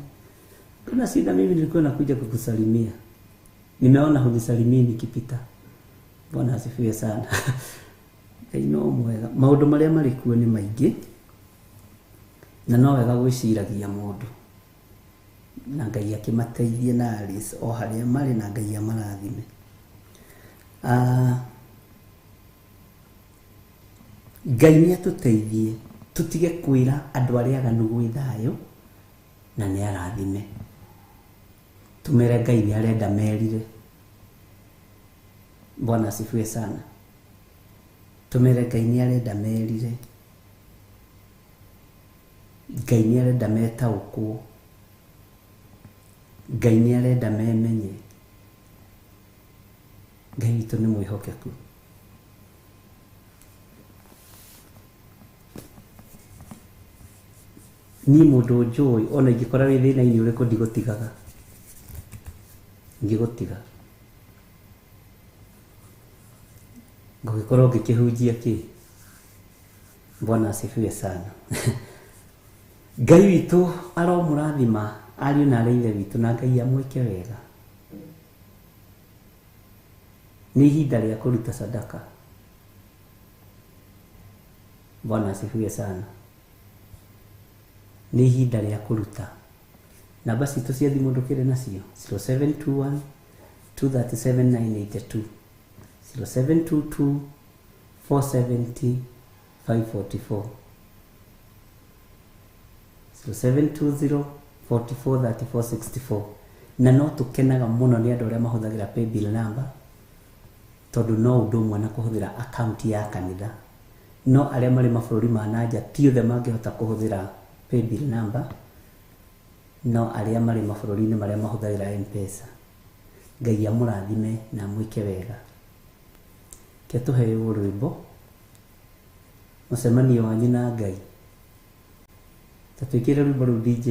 Kuna shida, mimi nilikuwa nakuja kukusalimia. Nimeona hunisalimii nikipita. Bwana asifiwe sana. Ngai no mwega. Maũndũ marĩa marĩ kuo nĩ maingĩ na no wega gwĩciragia mũndũ. Na Ngai akĩmateithie na Alice o harĩa marĩ na Ngai amarathime. Ngai nĩ atũteithie tũtige kwĩra andũ arĩa aganu gwĩ thayũ na nĩ arathime. Tũmere Ngai nĩ arenda merire. Bwana asifiwe sana. Tũmere Ngai nĩ arenda merire. Ngai nĩ arenda metaũkwo. Ngai nĩ arenda memenye. Ngai witũ nĩ mwĩhokeku. Niĩ mũndũ njũĩ ona ingĩkora wĩ thĩna-inĩ ũrĩkũ ndigũtigaga. Ngĩgũtiga ngũgĩkorwo ngĩkĩhunjia kĩ? Bwana asifiwe sana. Ngai witũ aromũrathima ariũ na arĩ ithe witũ, na Ngai amwĩke wega. Nĩ ihinda rĩa kũruta sadaka. Bwana asifiwe sana. Nĩ ihinda rĩa kũruta. Namba citũ cia thimũ ndũkĩrĩ nacio: 0721 237 982, 0722 470 544, 0720 44 34 64. Na no tũkenaga mũno nĩ andũ arĩa mahũthagĩra paybill number, tondũ no ũndũ ũmwe na kũhũthĩra akaunti ya kanitha. No arĩa marĩ mabũrũri ma nanja ti othe mangĩhota kũhũthĩra paybill number, no arĩa marĩ mabũrũri-inĩ marĩa mahũthagĩra M-Pesa. Ngai amũrathime na amwĩke wega. Ke tũheo rwĩmbo mũcemanio wanyu na Ngai. Ta twĩkĩre rwĩmbo rũu, DJ.